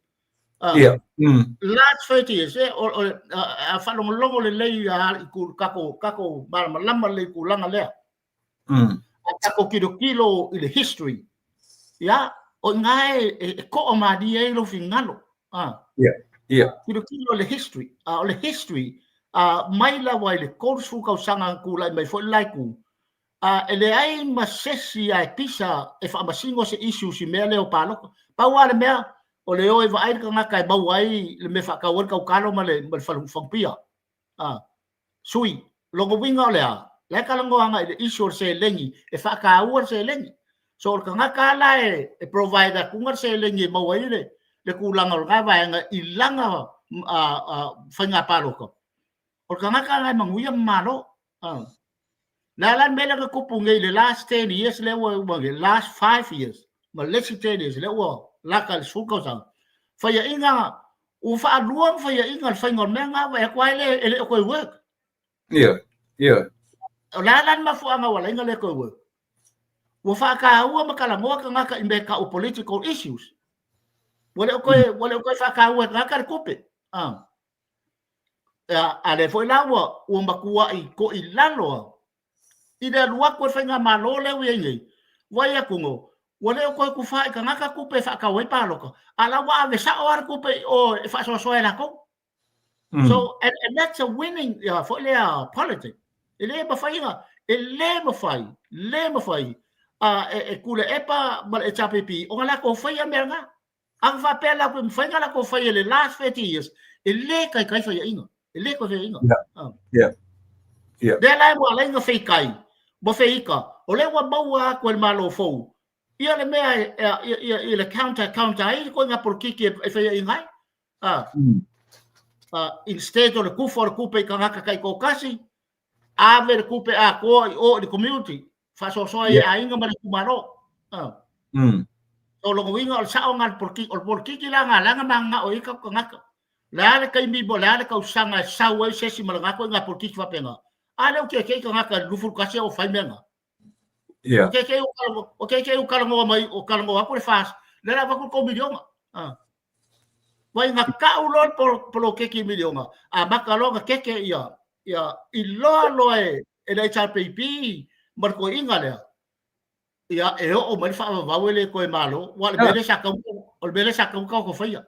Last 30 years, eh, o, o, a, a faalogologo lelei a, i ku, tatou, tatou malamalama lelei i tulaga lea. A tatou tilotilo i le history, ia, o i ina e, e, e to'a malie ai lou finagalo. Tilotilo i le history. A o le history, a, mai lava i le 30 tausaga na tulai mai foi le la itu, a, e leai ma sesi a e pisa e faamasino se issues i mea lea o palota. Pau lava le mea, o le o e vaai le tagata e maua ai le mea e faatau ai le tautalo ma le, ma le falefagupia. A, sui, lona uiga o le a? La e talanoa agai i le issue o le seleni, e faataua le seleni. So o le tagata lava la e, e provide atuga le seleni e maua ai le, le tulaga o lena vaega i lana a, a, faiga palota, o le tagata lena e manuia ma malo. A. Le a la le mea lea na tupu nei i le last 10 years lea ua uma nei, last 5 years ma le isi 10 years lea ua lata i le 10 tausaga, faiaina ua faalua ona faiaina le faiga o le mea lena, vaai atu lava e le, e le o toe work. Ioe, ioe. O le a la le mafuaaga ua ala ai ona le toe work? Ua faataua ma talanoa tagata i mea e tau o political issues. Ua le o toe, ua le o toe faataua e tagata le tupe. Ah. A lea foi la ua, ua matuai toilalo lava i le alu atu a le faigamalo lea ua i ai nei, vaai atu no, ua le o toe tufa i tagata tupe e faatau ai palota, a la ua ave sao lava le tupe i o e faasoasoa e latou. So, and that's a winning uh, foi lea politic. E le mafai ona, e le mafai, le mafai uh, e, e Tuilaepa ma le HRPP ona latou faia mea na. A faapea la e mafai ona latou faia i le last 30 years, e le taitai faiaina. E le toe faiaina. Yeah. Yeah. Lea la ua ala ai ona feitai ma feika, o lea ua maua atu e le Malo fou ia le mea e, ia, ia, ia le counter, counter ai le koinga polokiki e, e faiaina ai. Ah. Instead o le kufa o le tupe i tagata taitoatasi, ave le tupe atoa i o i le community, faasoasoa ai e aiga ma le itumalo. Ah. So lona uiga o le sao lena o le polokiki la lena lea na mananao ai tatou tagata. Le a le taimi po o le a le tausaga e sau ai se isi ma lena ituaiga polokiki faapena, a lea ua tietie tagata i le 21 ua fai mea na. Yeah. O tietie ua talanoa mai, ua talanoa atu le FAST, lea la avatu le $3 miliona. Ah. Vai na kau loa le poloketi miliona, amata loa ona keke ia, ia iloa loa e, e le HRPP ma le toeaina lea, ia e oo mai le faavavau e le toe malo, aua o le mea lea sa tatau, o le mea lea sa tatau ona tatou faia.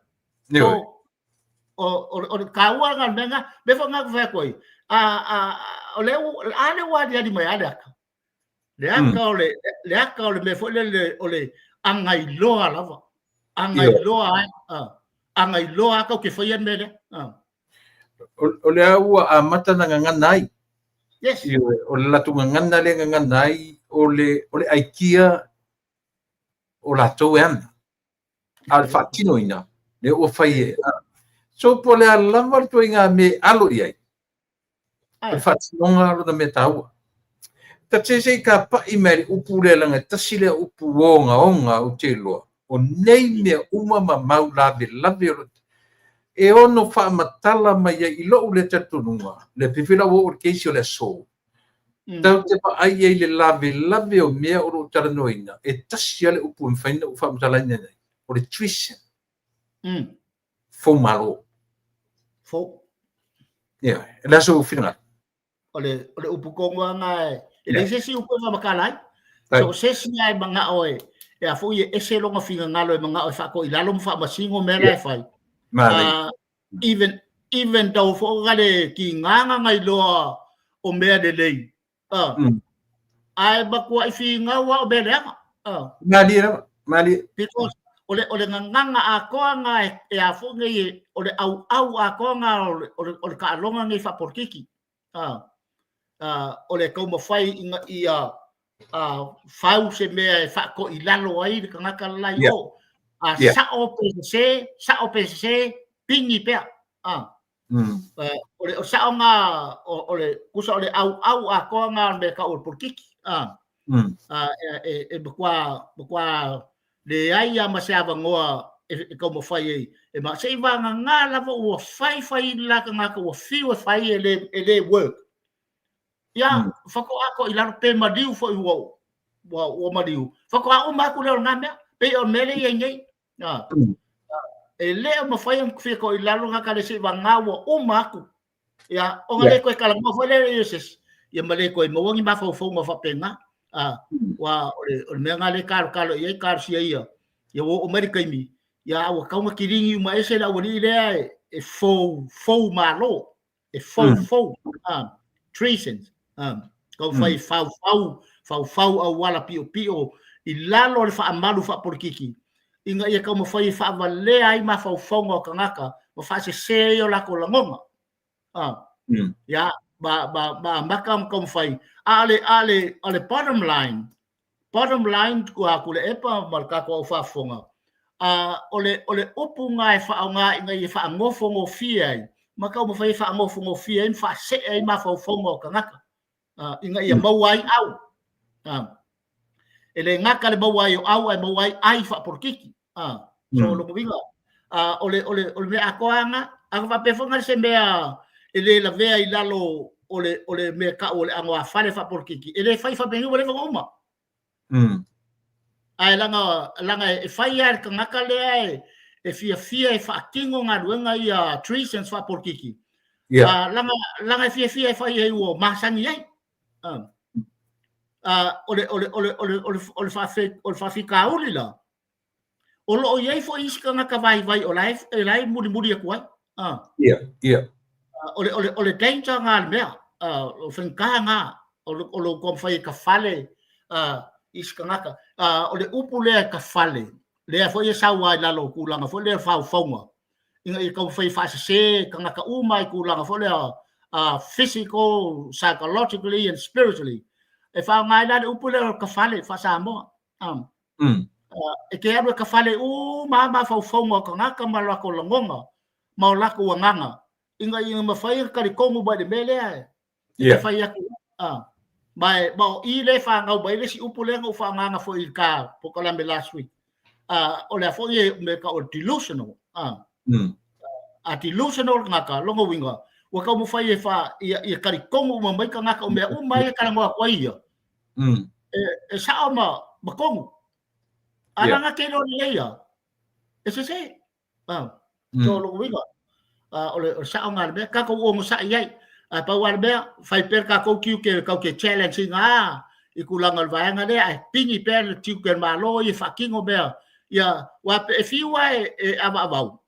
So, o, o, o le taua lena o le mea lena, mea foi lena ou te fai atu ai, a, a, o lea, a lea ua aliali mai lava le ata. Le ata o le, le ata o le mea foi lele o le agailoa lava. Agailoa ai, agailoa lava tatou te faia le mea lea. O lea ua amata ona gagana ai. Yes. O le latou gagana lea e gagana ai, o le, o le aikia o latou e ana. A o le faatinoina, lea ua fai e. So po o le a lava le ituaiga mea e alo i ai, O le faatinoga lona mea taua. Ta te se i tapa'i mai le upu lea leaga e tasi lea upu ogaoga ou te iloa, o nei mea uma ma mau lavelave o lo e ono faamatala mai ai i lo'u lea talitonuga, lea pei foi la ua oo i le keisi o le aso, tatou te vaai ai i le lavelave o mea o lo o talanoaina, e tasi lava le upu e mafai ona ou faamatalaina ai, o le treason. Foumalo. Fou. Ia, e le aso finagalo. O le, o le upu tonu lava na e, e leai se isi upu e faamatala ai. So o se isi lava e manao e, e a foi e ese lona finagalo e manao e faatoilalo ma faamasino mea la e fai. Manaia. Even, even though foi na le tiga na iloa o mea lelei. Ae matuai finau lava o mea leaga. Malie lava, malie. Because o le gagana atoa na e a foi nei, o le auau atoa na o le taaloga nei faapolokiki. O le taumafai ina ia fau se mea e faatoilalo ai le tagata le la i o. A sao pe sese, sao pe sese, pigi pea. O le sao na o le tusa o le auau atoa na o le mea tau o le polokiki. E matua leai lava ma se avanoa e taumafai ai. E ma se i vagana lava ua fai fai le la tagata ua fiu e fai e le work. Ia, faatoa toilalo pe maliu foi ua maliu. Faatoa uma atu lea o lena mea. Pei o le mea lea e i ai nei. E le o mafai ona fia toilalo tagata le se i vagana ua uma atu. Ia, ona le toe talanoa foi lea i se isi, ia ma le toe maua ni mafaufauga faapena. Ua o le mea lena lea e talotalo i ai, talosia ia. Ia ua oo mai le taimi, ia ua tatau ona kiligi uma ese le aualii lea e fou, fou malo, e fou fou, treasons, taumafai e faufau, faufau auala piopio i lalo o le faamalu faapolitiki, ina ia taumafai e faavalea ai mafaufauga o tagata ma faasese ai o latou lagona. Ia, ma amata ona taumafai. A o le bottom line Tuilaepa ma le tatou au faafofoga, o le upu na e faaaoga ina ia faagofogofie ai, ma taumafai e faagofogofie ai ma faasee ai mafaufauga o tagata, ina ia maua ai au. E le gata le maua ai o au, ae maua ai ai faapolokiki. So lona uiga, o le mea atoa lava, a faapea foi na se mea e le lavea i lalo o le mea tau o le anoāfale faapolokiki, e le fai faapeni ua leva ona uma. Ae laga e fai lava e le tagata lea e fiafia e faatino galuega ia treasons faapolokiki. Laga e fiafia e fai ai ua masani ai. O le faafitauli la, o loo i ai foi isi tagata vaivai o la e la e mulimuli atu ai. Yeah. O le danger nga le mea, o faigata nga o lou taumafai e kafale isi tagata. O le upu lea e kafale, lea foi e sau ai lalo o tulaga foi lea faufauga, ina ia taumafai e faasese tagata uma i tulaga foi lea physical, psychologically and spiritually. E faaaoga ai la le upu lea o kafale faa-Samoa. E te alu e kafale uma lava mafaufauga o tagata ma latou lagona ma o latou agaga ina ia mafai ona talitonu mai le mea lea e fai atu. Ma o i le fanau mai le isi upu lea na ou faaaogaina foi i le ta polokalame last week. O le a foi e mea tau o le delusional. A delusional le tagata, lona uiga, ua taumafai e fa ia talitonu uma mai tagata o mea uma ia e talanoa atu ai ia. E sao ma tonu. A laga te iloa lelei ia, e sese. So lona uiga, o le sao nga le mea, tatou onosai ai. Ae pau lava le mea, fai pea le tatou tiute tatou te challenge ina i tulaga o le vaega lea, ae pigi pea le tiute o le Malo ia e faatino mea. Ia, aua e fiu lava e avaavau,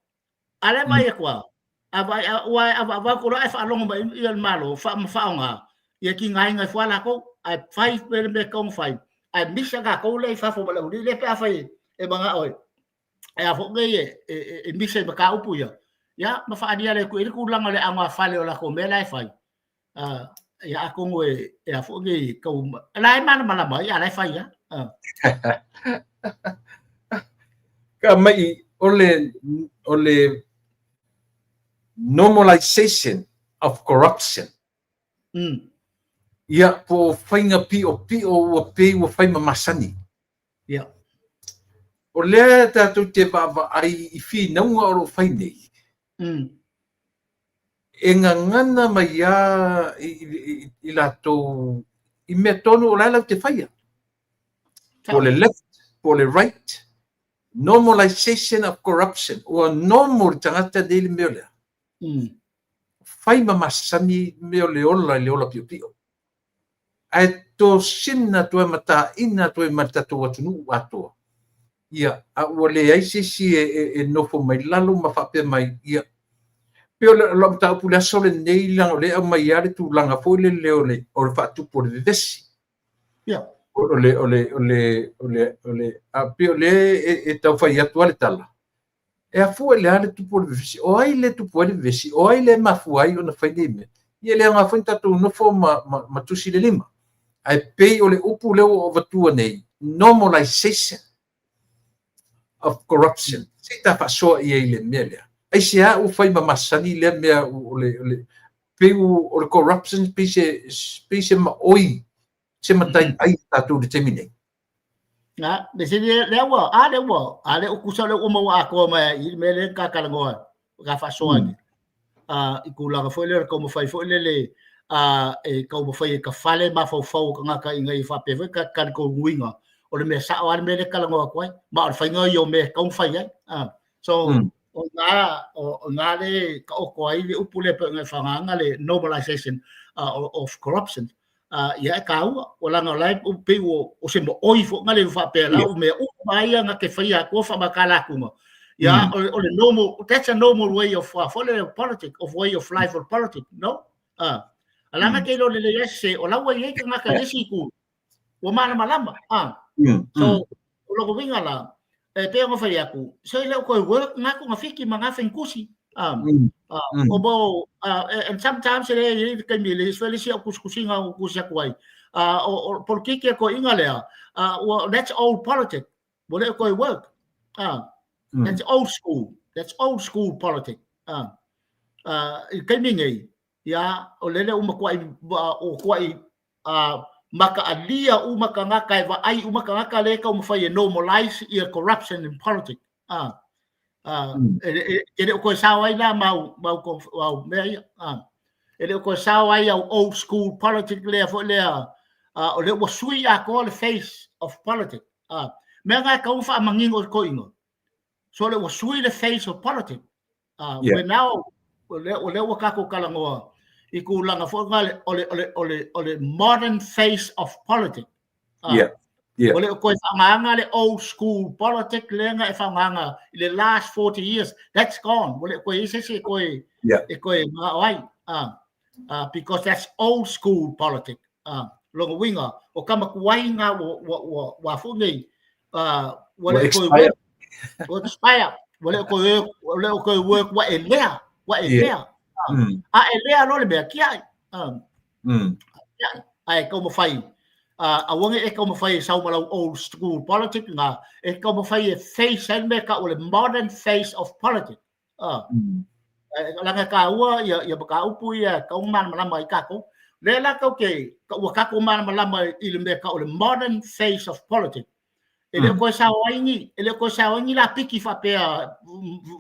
a lea vaai atu lava, ua e avaavau atu loa ae faalogo mai ia le Malo ma faaaoga, ia tigaina ai fua latou, ae fai pea le mea e tatau ona fai, ae misa tatou lea i fafo ma le aualii lea pe afai e manao e a foi nei e misa i mataupu ia, ia ma faaalia le atu i le tulaga o le anoāfale o latou mea la e fai. Ia atonu e a foi nei tau la e malamalama ai, a la e fai lava. Ka mai o le normalization of corruption. Ia po o faiga piopio ua pei ua fai ma masani. O lea tatou te vaavaai i finauga o loo fai nei. E gagana mai a i latou i mea tonu o la e latou te faia. Po le left, po le right, normalization of corruption. Ua normal le tagata nei le mea lea. Fai ma masani mea o le ola i le ola piopio. Ae tosina toe mataina toe ma le tatou atunuu atoa. Ia, a ua leai se isi e nofo mai lalo ma faapea mai, ia, pei o lau mataupu i le aso lenei, leaga o lea e aumai lava le tulaga foi lele o le faatupu o le vevesi. Ia. O le o le o le o le o le a pei o le e tau fai atu a le tala. E afua i le a le tupu o le vevesi? O ai le tupu ai le vevesi? O ai le mafua ai ona fai nei mea? Ia le aoga foi na tatou nofo ma tusi le lima. Ae pei o le upu lea ua ou avatua nei, normalization of corruption. Se i ta faasoa i ai i le mea lea. Aisea ua fai ma masani lea mea o le pei o le corruption pei se maoi se matai ai tatou i le taimi nei. Na, le se le ua a le ua a le ukusa le ua maua atoa mai i le mea lea ka talanoa ka faasoa ni. A i tulaga foi lea o le taumafai foi lele a e taumafai e tafale mafaufau o tagata ina ia faapea foi ka talitonuina o le mea sao a le mea lea e talanoa atu ai, ma o le faiga ia o mea e tatau ona fai ai. So o na le taoto ai le upu lea pe ona e faaaogaina le normalization of corruption. Ia e taua ua laga o la e pei ua o se maoi foi na le faapea la o mea uma ia na te faia atua faamatala ia o le normal, that's a normal way of foi le politic of way of life or politic, no alanga te lo le le se o la ua i ai tagata i le isi itu ua malamalama so o lona uiga la e pei ona fai atu se le o toe work ngā ko ngā ma ngā whenkusi o mo and sometimes e le i taimi le se le si o kusikusiga o kusi atu ai o politiki e ko inga lea well, that's old politics, ua le o toe work. That's old school, that's old school politics. I taimi nei ia o lele uma kuai o kuai makaalia uma tagata e vaai uma tagata le taumafai e normalize ia corruption in politics. E le o toe sao ai la mau mau mau mea ia. E le o toe sao ai au old school politics lea foi lea o le ua sui atoa le face of politics. Mea nga e tau faamanino i koiga. So le ua sui le face of politics. We now o le ua tatou talanoa i tulaga foi nga o le modern face of politics. Yeah. O le o toe faaaogaina le old school politics lea na e faaaogaina i le last 40 years. That's gone. Ua le o toe i se isi e toe e toe manao ai. Because that's old school politics. Lona uiga o kamatuai nga ua foi nei ua le o toe expire. Ua expire. Ua le o toe work ua e lea. Ua e lea. A e lea lo le mea kiai. Ae taumafai aua e taumafai e sau ma lau old school politics nga e taumafai e face ai le mea tau o le modern face of politics. Laga taua ia mataupu ia e tau malamalama ai tatou. Lea la tau ke ua tatou malamalama i le mea tau o le modern face of politics. E le o toe sao ai ni e le o toe sao ai ni la piki faapea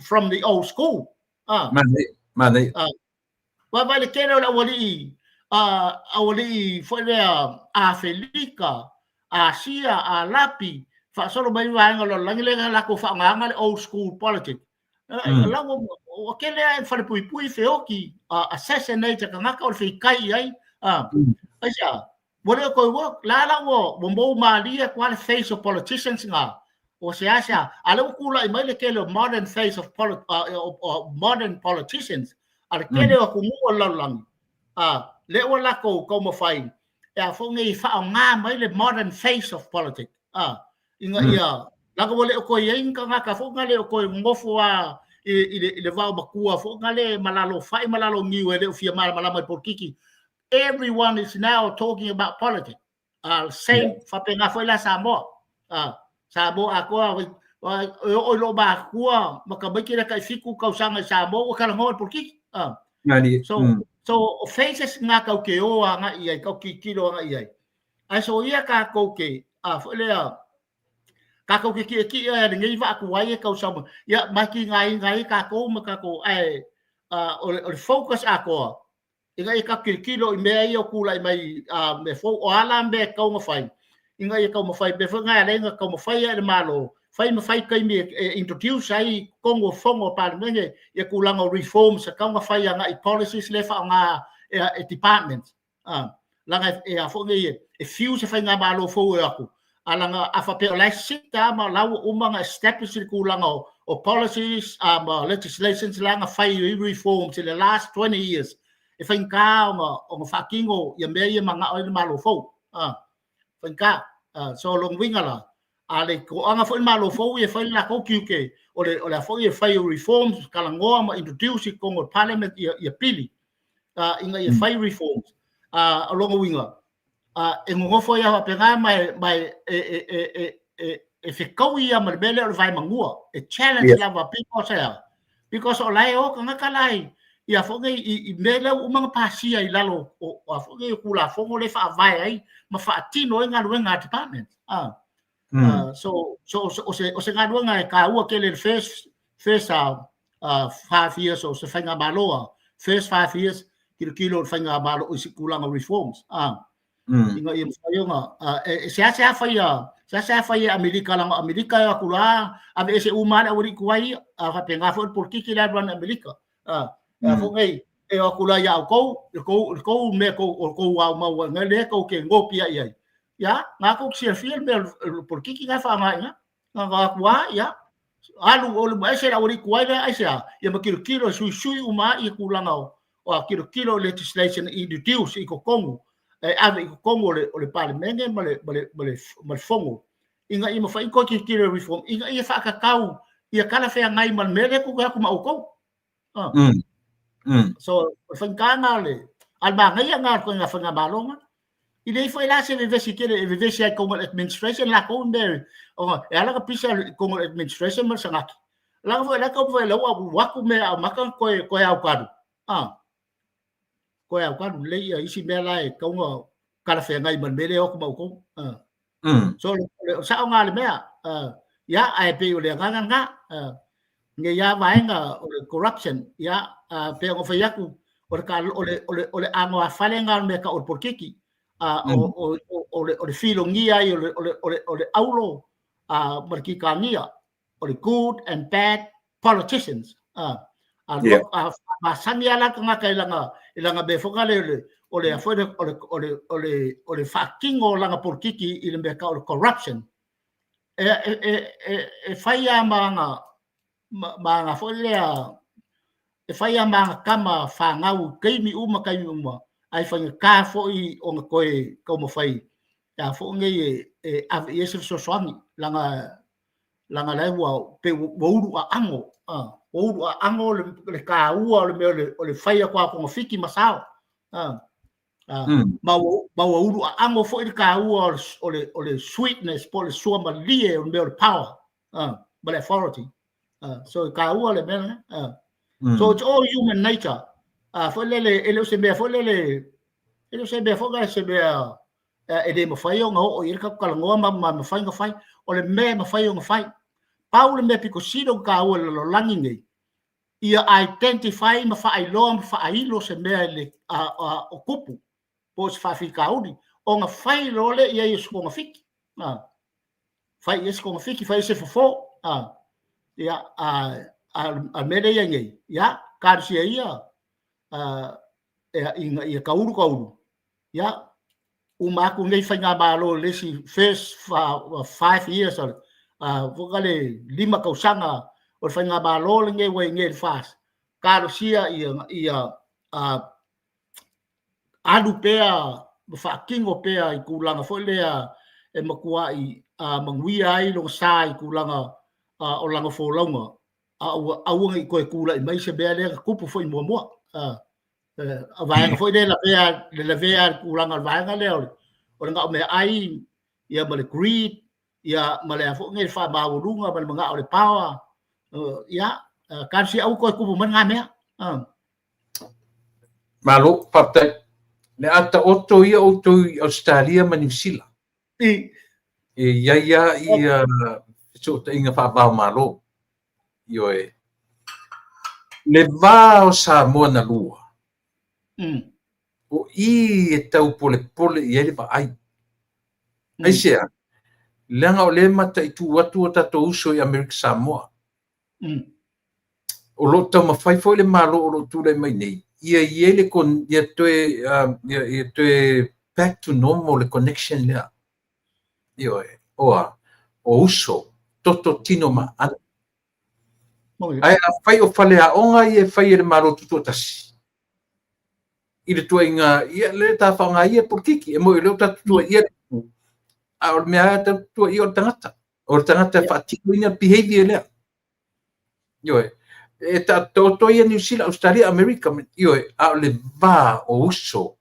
from the old school. Manaia, manaia. Vaai le tele o le aualii foi lea Afelika, Asia, Alapi, faasolo mai vaega o le lalolagi lea latou faaaogaina le old school politics. La ua tele lava e falepuipui feoti, assassinate tagata o le feikai i ai. Aisea? Ua le o toe work. La la ua mou malie atu lava le face of politicians nga. O seasea, a lea ua tulai mai le tele o modern face of modern politicians a le tele o atunuu o le lalolagi. Lea ua latou taumafai e a foi nei faaaoga mai le modern face of politics. Ina ia laga ua le o toe i ai ni tagata foi na le o toe nonofo a i le vao matua foi na le malalo fai malalo niu e le o fia malamalama i politiki. Everyone is now talking about politics. Same faapena foi la Samoa. Samoa atoa e oo i loo matua ma tamaiti le tai 7 tausaga i Samoa ua talanoa i le politiki. Nani. So so o faces ngā tau ke o anga i ai, tau kikilo anga i ai. Ai so ia kākou ke, a foi lea, kākou ke kie ki ai le ngei wa aku ai e kau sama. Ia mai ki ngai ngai kākou ma kākou ai o le focus atoa. Ina ia ka kilokilo i mea ia o kūlai mai a me fou o ala me kau mawhai. Ina ia kau mawhai me whai ngai lenga kau mawhai e le malo. Fai ma fai kaimi e introduce ai kongo fongo o parliament ia kūlanga o reforms a kau mawhai anga i policies le wha ngā e department. Langa e a fo ngai e fiu se whai ngā malo fou e aku. A langa a whapea o lai sita ma lau uma nga establish le kūlanga o policies ma legislations langa whai i reforms in the last 20 years. E whai kā o nga whakingo ia mea ia manga o i le malo fou. Faigata. So o lona uiga la, a le toaga foi le Malo fou ia e fai le latou tiute o le a foi e fai o reforms, talanoa ma introduce i totonu o le parliament ia pili ina ia fai reforms. O lona uiga, e nonofo ai lava faapena ma e fetaui ia ma le mea lea o le vaemanua. E challenge lava because e a? Because o la e o tagata la i a foi nei i mea lea ua uma ona pasia i lalo o a foi nei o Tulafono lea e faavae ai ma faatino ai galuega a department. So o se galuega e taua tele le first 5 years o se faigamalo, first 5 years tilotilo o le faigamalo i se tulaga reforms. Ina ia mafai ona e seasea faia, seasea faia e Amerika, leaga o Amerika e o atu la aveese uma lava le aualii tuai ia, a faapena foi le polokiki lea e alu ana Amerika. A foi nei e o atu la ia outou le tou mea tou o tou aumau ai lea tou te gopia i ai. Ia, na tou te silafia le mea o le polokiki na e faaaoga i ina. Na o atu lava, ia, alu o le ese le aualii tuai lea aisea, ia ma tilotilo e suisui uma ai tulaga o tilotilo legislation introduce i totonu, e ave i totonu o le Palemene ma le Fono ina ia mafai ona toe tilotilo e reform ina ia faatatau ia talafeagai ma le mea lea tou te atu ma outou. So o le faigata le a le manaia na o le faigamalo na. I leai foi la se vevesi tele e vevesi ai totonu o le administration latou mea ona e ala ona pisa i totonu o le administration ma le Senate. Leaga foi la taumafai lau ua atu mea amata ona toe aukalu. Toe aukalu lelei ia isi mea la e tatau ona talafeagai ma le mea lea e o atu ma outou. So o le sao na le mea. Ia, ae pei o le agaga lena. Nei lava vaega o le corruption, ia, pei ona fai atu, o le anoāfale lena o le mea tau o le polokiki. O le filogia ai o le aulo ma le kitania, o le good and bad politicians. A masani lava la tagata i lana mea foi lea o le foi o le faatino o lana polokiki i le mea tau o le corruption. E fai lava ma aga foi lea e fai lava ma aga tama fanau i taimi uma taimi uma, ae faigata foi ona toe taumafai a foi nei e ave i ai se fesoasoani leaga la ua pe ua ulu aano ua ulu aano le taua o le mea o le fai atu a togafiti ma sao ma ua ulu aano foi le taua o le sweetness po o le suamalie o le mea o le power ma le authority. So e taua le mea lena. So it's all human nature. Foi lele e le o se mea foi lele e le o se mea foi lele se mea e le mafai ona oo i ai le tatou talanoa ma mafai ona fai. O le mea e mafai ona fai. Pau le mea pito sili ona taua i le lalolagi nei, ia identify ma faailoa ma faailo se mea le o tupu po o se faafitauli ona fai loa lea i ai o se togafiti. Fai i ai se togafiti, fai i ai se fofo. Ia, a mea lea i ai nei, ia, talosia ia ina ia taulu taulu, ia, uma atu nei faigamalo le isi first 5 years o le le 5 tausaga o le faigamalo lenei ua i nei le FAST, talosia ia alu pea ma faatino pea i tulaga foi lea e matuai manuia ai lona sa i tulaga o lana folauga, a ua aua ne i toe tulai mai se mea lea na tupu foi muamua. A vaega foi lea lavea le lavea le tulaga o le vaega lea o le gao meaai ia ma le greed ia ma le a foi nei faamaualuga ma le manao o le power ia talosia aua toe tupu mai lena mea. Malo, faafetai. Le ata oto ia outou i Australia ma Niu Sila. I E iai lava ia fesootaiga faava-o-Malo. Ioe. Le va o Samoa na lua. O i e tau polepole i ai le vaai. Aisea, leaga o lea e mataitu atu o tatou uso i Amerika Samoa. O lo o taumafai foi le Malo o lo o tulai mai nei, ia i ai le ia toe ia toe back to normal le connection lea. Ioe, oa, o uso, toto tino ma ano. Ae a fai o faleaoga ia e fai e le Malo Tutoatasi i le tuaiga, ia le ta faaaoga ia polokiki, e moi o lea ua tatou tuaia le upu. A o le mea lava tatou te tuuaia o le tagata. O le tagata e faatinoina le behavior lea. Ioe. E taoto ia Niu Sila, Ausetalia, Amerika, ioe, a o le va o uso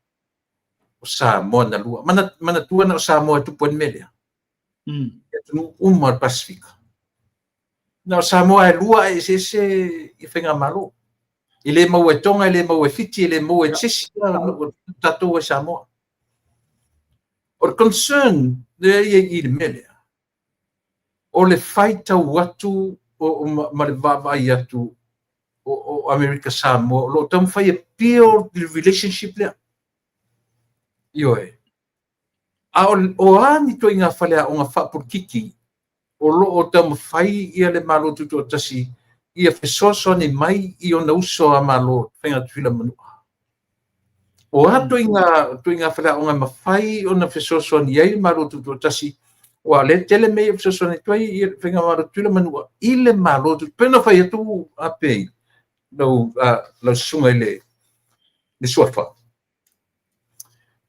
o Samoa na lua. Manatua na o Samoa e tupu ai le mea lea. E atunuu uma o le Pasefika. Na o Samoa e lua ae eseese i faigamalo. E le maua e Tonga, e le maua e Fiti, e le maua e se isi tatou ai Samoa. O le concern lea e i i le mea lea, o le faitau atu ma le vaavaai atu o Amerika Samoa o lo o taumafai e build le relationship lea. Ioe. A o a ni ituaiga faleaoga faapolokiki o lo o taumafai ia le Malo Tutoatasi ia fesoasoani mai i ona uso a Malo faiga Tutuila ma Manua. O a ituaiga faleaoga e mafai ona fesoasoani ai le Malo Tutoatasi, aua o lea e tele mea ia e fesoasoani atu ai ia Faigamalo Tutuila ma Manua i le Malo Tutoatasi. Pei ona fai atu Ape lau susuga i le Suafa.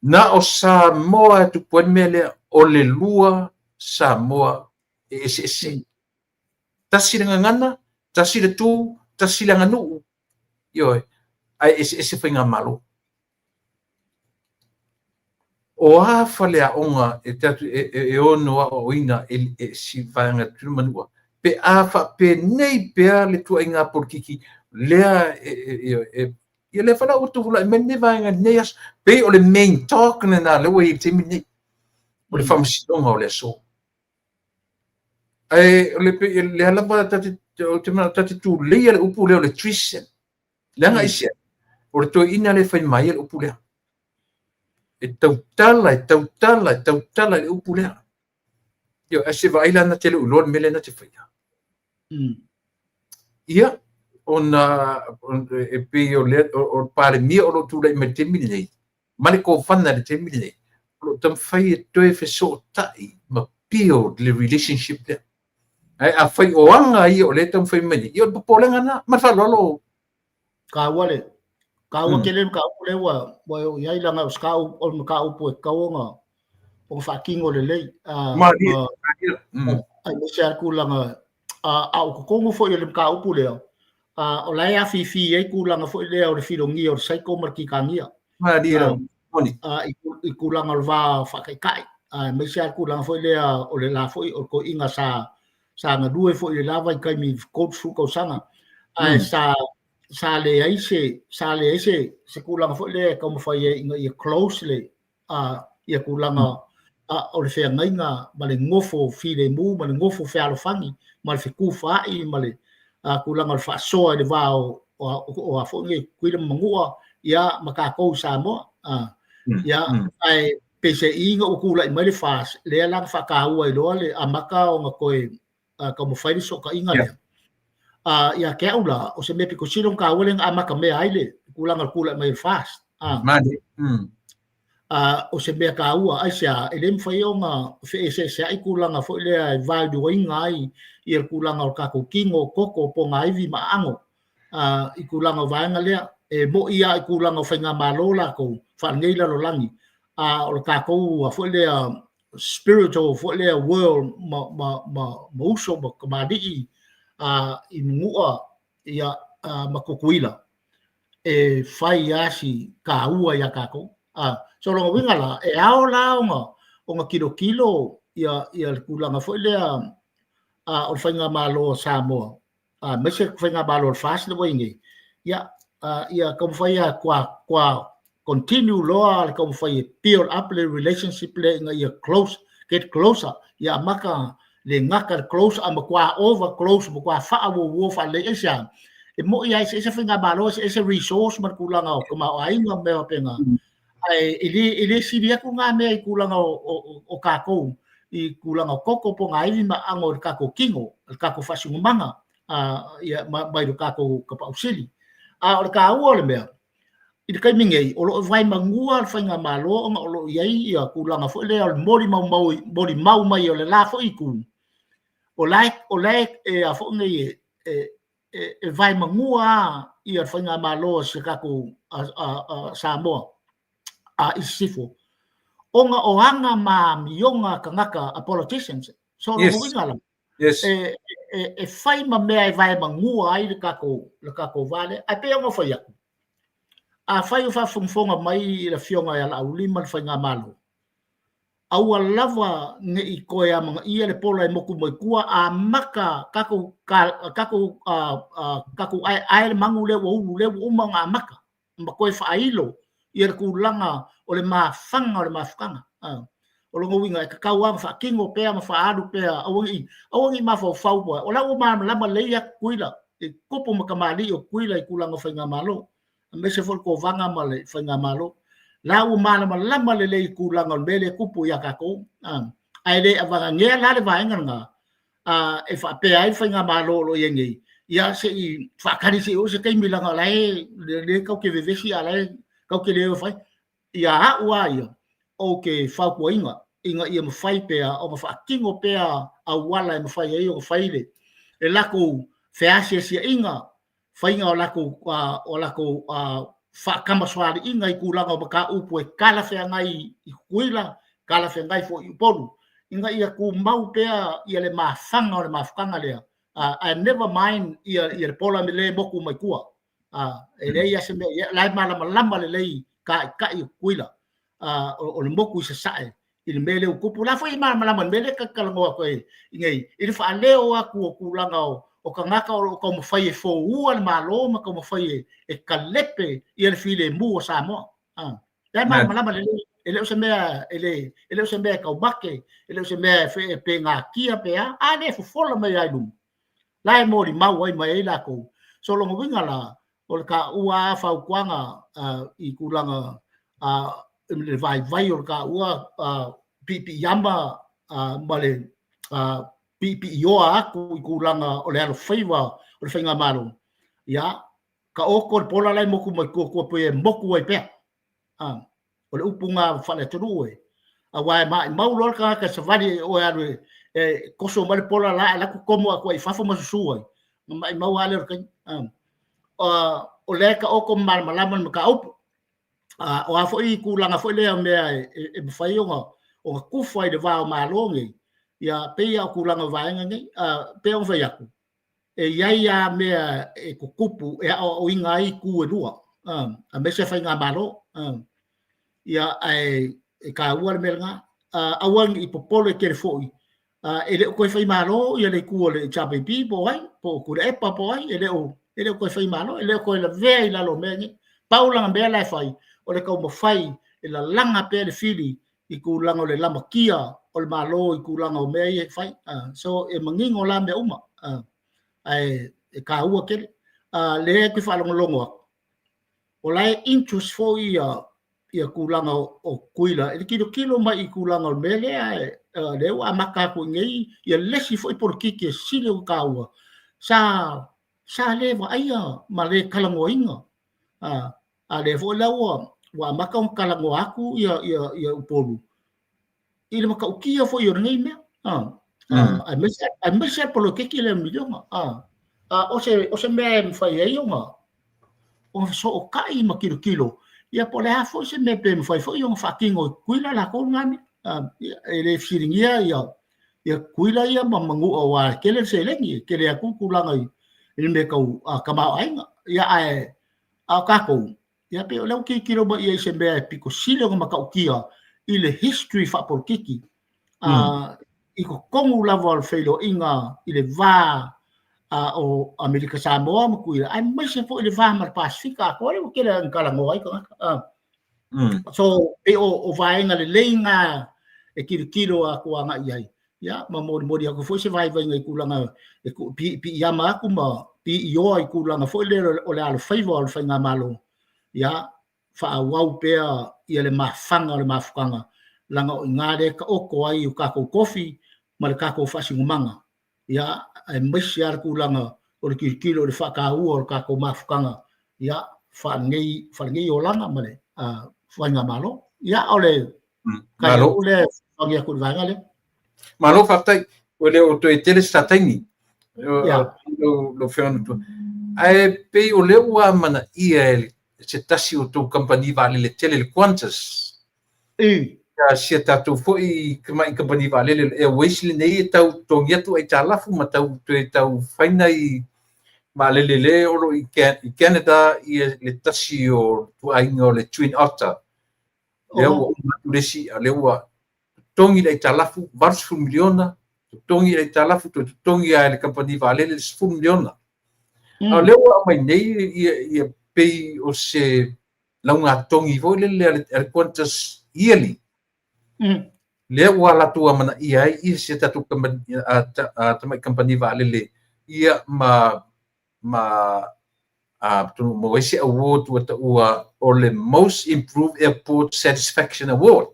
Na o Samoa e tupu ai le mea lea, o le lua Samoa e eseese. Tasi le gagana, tasi le tu, tasi le aganuu, ioe, ae eseese faigamalo. O a faleaoga e tatou e ono aoaoina e si vaega Tutuila ma Manua, pe a faapenei pea le tuuaiga polokiki lea ia lea foi la ua tulai mai lenei vaega i lenei aso. Pei o le main talk lena lea ua i ai i le taimi lenei, o le faamasinoga o le aso. Ae o le lea lava ou te manao ta te tuleia le upu lea o le treason. Leaga aisea? O le toeaina lea e fai mai le upu lea. E tautala, e tautala, e tautala i le upu lea. Ioe, ae se vaai la na te le o iloa le mea lea na te faia. Ia, ona e pei o le Palemia o lo o tulai mai i le taimi lenei, ma le Kovana i le taimi lenei, o lo o taumafai e toe fesootai ma build le relationship lea. Ae afai o aga ia o lea e taumafai mai nei, ia o le popolega lena. Ma le faaaloalo. Taua le taua tele le mataupu lea ua e oo i ai, leaga o se o le mataupu e tatau ona faatino lelei. Malie. Aemaise lava le tulaga, a o totonu foi o le mataupu lea, o la e afifi ai tulaga foi lea o le filogia o le saiko ma le kitania. Malie lava. I tulaga o le va faataitai, aemaise lava le tulaga foi lea o le la foi o le toeaina sa galue foi i le la vaitaimi i 30 tausaga, ae sa leai se tulaga foi lea e taumafai ai ina ia close le ia tulaga o le feagaiga ma le nofo filemu ma le nofo fealofani ma le fetufaai ma le tulaga o le faasoa i le va o a foi nei Tutuila ma Manua, ia ma tatou i Samoa. Ia, ae peiseai ina ua tulai mai le FAST, lea la na faataua ai loa le amata ona toe taumafai le fesootaiga lea. Ia te au la, o se mea pito sili ona taua lea na amata mea ai le tulaga o le tulai mai o le FAST. O se mea taua, aisea, e le mafai ona feeseeseai tulaga foi lea e vaeluaina ai ia le tulaga o le tatou tino, toto, pogaivi ma aano i tulaga o vaega lea. E moi lava i tulaga o faigamalo latou faalenei lalolagi, a o le tatou foi lea spiritual foi lea world ma uso ma tamalii i Manua ia ma Tutuila, e fai lava si taua ia tatou. So lona uiga la, e ao la ona tilotilo ia le tulaga foi lea o le faigamalo a Samoa, aemaise le faigamalo o le FAST lea ua i ai nei, ia ia taumafai lava kwa continue loa le taumafai e build up le relationship lea ina ia close, get closer, ia amata le gata le close a matua over close, matua faauauo faalelei. Aisea? E moi lava eseese faigamalo, eseese resource ma le tulaga o tamaoaiga ma mea faapena, ae e le sili atu ngā mea i tulaga o tatou, i tulaga o toto, pogaivi ma aano i le tatou tino, le tatou faasinomaga ia, mai le tatou tapausili. A o le taua o le mea, i le taimi nei, o lo o vaimanua le faigamalo ona o lo o i ai ia tulaga foi lea o le molimau mai o le la foi itu, o la e a foi nei e vaimanua ia le faigamalo a se tatou a Samoa i sisifo. Ona o aga ma amioga a tagata a politicians. So lona uiga la, e fai ma mea e vaemanua ai le tatou va lea. Ae pei ona fai atu, afai o faafogafoga mai le Afioga ia Laauli ma le Faigamalo, aua lava ne i toe amanaia le pola e motu mai tua, amata tatou aeae le manu lea ua ulu, lea ua uma ona amata ma toe faailo ia le tulaga o le mafaga o le mafutaga. O lona uiga e tatau lava ona faatino pea ma faaalu pea, aua ne i mafaufau, o la ua malamalama lelei atu Tutuila, i tupu ma tamalii o Tutuila i tulaga o faigamalo, aemaise foi le Kovana ma le faigamalo. La ua malamalama lelei i tulaga o le mea lea e tupu ia tatou. Ae le avagagea la le vaega lena, e faapea ai le faigamalo o lo o i ai nei, ia se i faatali se i oo se taimi leaga o la e lea tatou te vevesi a o la e tatou te le o e fai. Ia au lava ia, ou te fautuaina ina ia mafai pea ona faatino pea auala e mafai ai ona fai le latou feasiasiaiga, faiga o latou faatamasoaliiga i tulaga o mataupu e talafeagai i Tutuila, talafeagai foi i Upolu, ina ia tumau pea ia le mafaga o le mafutaga lea, ae never mind ia le pola lea e motu mai tua. E leai lava se mea, o la e malamalama lelei taitai o Tutuila, o le motu i sasae i le mea lea ua tupu. O la foi e malamalama i le mea lea ta te talanoa atu ai nei, i le faaleo atu o tulaga o tagata o lo o taumafai e foua le Malo ma taumafai e kalepe ia le filemu o Samoa. La e malamalama lelei, e le o se mea e le o se mea e taumate, e le o se mea e pegatia pe a, a lea e fofola mai lava i luma. La e molimau ai mai ai latou. So lona uiga la, o le taua fautuaga i tulaga le vaivai o le taua piipiiama ma le piipiioa atu i tulaga o le alofaiva o le faigamalo, ia taoto le pola la e motu mai tua tua pe motu ai pea. O le upu na faale-atunuu e, aua e maimau loa le tagata e savali e oe alu e toso mai le pola la ae alu atu tomo atu ai i fafo ma susu ai, na maimau lava lea o le taimi. O lea e taoto ma malamalama le mataupu. O a foi tulaga foi lea o mea e mafai ona tufa i le va o Malo nei, ia pei lava o tulaga o vaega nei. Pei ona fai atu, e i ai lava mea e tutupu e aoaoina ai itu e lua, aemaise faigamalo. Ia, ae e taua le mea lena. Aua ne i popole tele foi, e le o toe faimalo ia le itu o le HRPP po o ai, po o Tuilaepa po o ai, e le o toe faimalo, e le o toe lavea i lalo o mea nei. Pau lana mea la e fai, o le taumafai e lalaga pea le fili i tulaga o le lamatia o le Malo i tulaga o mea ia e fai. So e manino la mea uma, ae e taua tele. Lea e te faalogologo atu, o la e interest foi ia tulaga o Tutuila e le tilotilo mai i tulaga o le mea lea, lea ua amata atu i nei ia le isi foi polokiki e sili ona taua sa le vaaia ma le talanoaina. A lea foi la ua amata ona talanoa atu ia Upolu i le matautia foi o lenei mea, aemaise le poloketi lea miliona. O se mea e mafai ai ona fesootai ma tilotilo, ia po o le a foi se mea pe mafai foi ona faatino e Tutuila latou lena mea. E le fesiligia ia Tutuila ia ma Manua, aua e tele le seleni, e tele atu tulaga i le mea tau tamaoaiga. Ia ae a o tatou, ia pei o lea ua tilotilo mai i se mea e pito sili ona matautia i le history faapolokiki, i totonu lava o le feiloaiga i le va o Amerika Samoa ma Tutuila, aemaise foi le va ma le Pasefika atoa lea ua tele ina talanoa ai tagata. So pei o vaega lelei na e tilotilo atu agai i ai, ia ma molimoli atu foi se vaivaiga i tulaga e piipiiama atu ma piioa i tulaga foi lea o le alofaiva o le faigamalo, ia faaauau pea ia le mafaga o le mafutaga, leaga o i ina lea e taoto ai o tatou tofi ma le tatou faasinomaga, ia aemaise lava le tulaga o le tilotilo i le faataua o le tatou mafutaga, ia faalenei olaga ma le faigamalo. Ia o le Malo lea e atu i le vaega lea. Malo faafetai. Ua le o toe tele se ta taimi. Lau Afioga. Ae pei o lea ua amanaia e se tasi o tou kamupani vaalele tele le Qantas. Sia tatou foi tamai kamupani vaalele le Airways lenei e tau totogi atu aitalafu ma tau toe tau faina i vaalele le o lo o i Canada ia le tasi o tuaiga o le Twin Otter. Lea ua uma atu le isi, a lea ua totogi le aitalafu $80 miliona, totogi le aitalafu, toe totogi lava e le kamupani vaalele le $10 miliona. A o lea ua aumai nei ia pei o se laugatogi foi lele a le Qantas yearly. Lea ua latou amanaia ai ia si a tatou tamai kamupani vaalele ia ma atonu maua ai se award ua taua o le Most Improved Airport Satisfaction Award.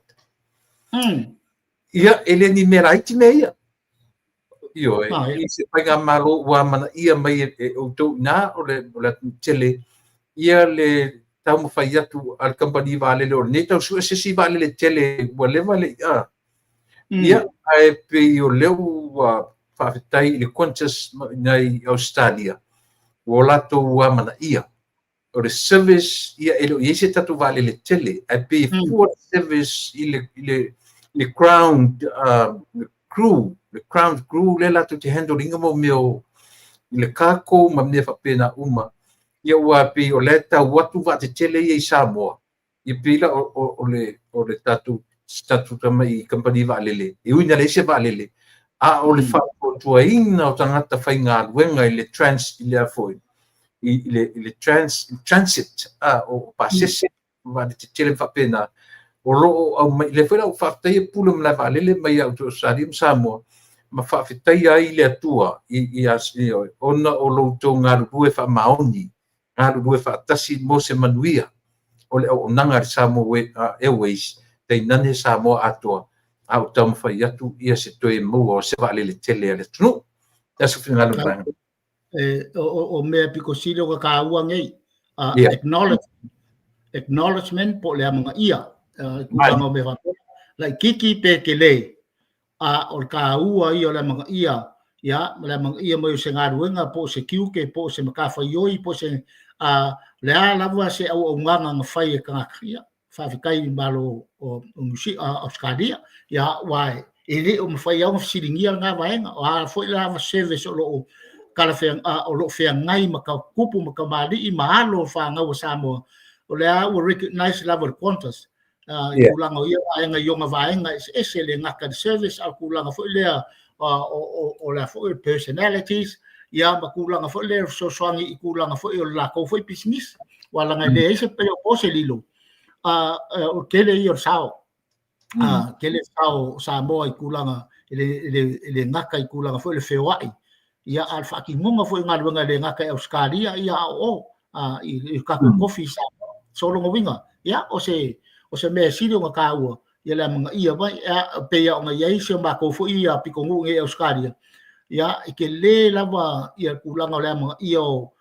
Ia, e le ni mea laiti mea ia. Ioe, i se faigamalo ua amanaia mai e outou i ina o le atunuu tele ia le taumafai atu a le kamupani vaalele o lenei tau sue se isi vaalele tele ua leva le ia. Ia, ae pei o lea ua faafetai i le Qantas i Ausetalia ua latou amanaia o le service ia e le o i ai se tatou vaalele tele ae pei e fua le service i le ground crew, le ground crew lea latou te handle ina mau mea i le cargo ma mea faapena uma. Ia ua pei o lea e tau atu vaatetele ia i Samoa. Ia pei la o le tatou tamai kamupani vaalele, e ui ina leai se vaalele, a o le faatuatuaina o tagata faigaluega i le trans, i le foi, i le transit, o pasese, vaaletetele faapena, o lo o aumai, lea foi la ua faafetaia pule o malae vaalele mai ia Ausetalia ma Samoa, ma faafetaia ai le Atua ona o lo outou galulue faamaoni, galulue faatasi mo se manuia o le auaunaga a le Samoa Airways, tainane Samoa atoa, a o taumafai atu ia se toe maua o se vaalele tele a le atunuu. E aso finagalo le vaega. O mea piko sili o ka kāua nei. Acknowledgement po le amanaia. Tulaga o mea faapea. Laitiiti pe tele. A o le kāua ia o le amanaia, ia, ma le amanaia mai o se galuega po o se tiute po o se matafaioi po o se le a lava se auaunaga na fai e tagata, ia, faafetai i le Malo o Ausetalia, ia, aua e le o mafai lava ona fesiligia lena vaega. O a foi lava service o lo o o lo o feagai ma tupu ma tamalii ma alo o fanau a Samoa, o lea ua recognize lava le Qantas i tulaga o ia vaega i ona vaega eseese, le gata i le service, a o tulaga foi lea o le foi personalities, ia, ma tulaga foi lea o fesoasoani i tulaga foi o le latou foi pisinisi. Ua laga e leai se pele o se lilo, o tele ia o le sao, tele sao o Samoa i tulaga e le gata i tulaga foi le feoai, ia, a o le faatinoga foi o galuega e le gata i Ausetalia, ia, a o i tatou tofi i Samoa. So lona uiga, ia, o se mea e sili ona taua ia le amanaia mai, pei ona i ai si o matou foi pitonuu nei i Ausetalia, ia, e tele lava ia tulaga o le amanaia o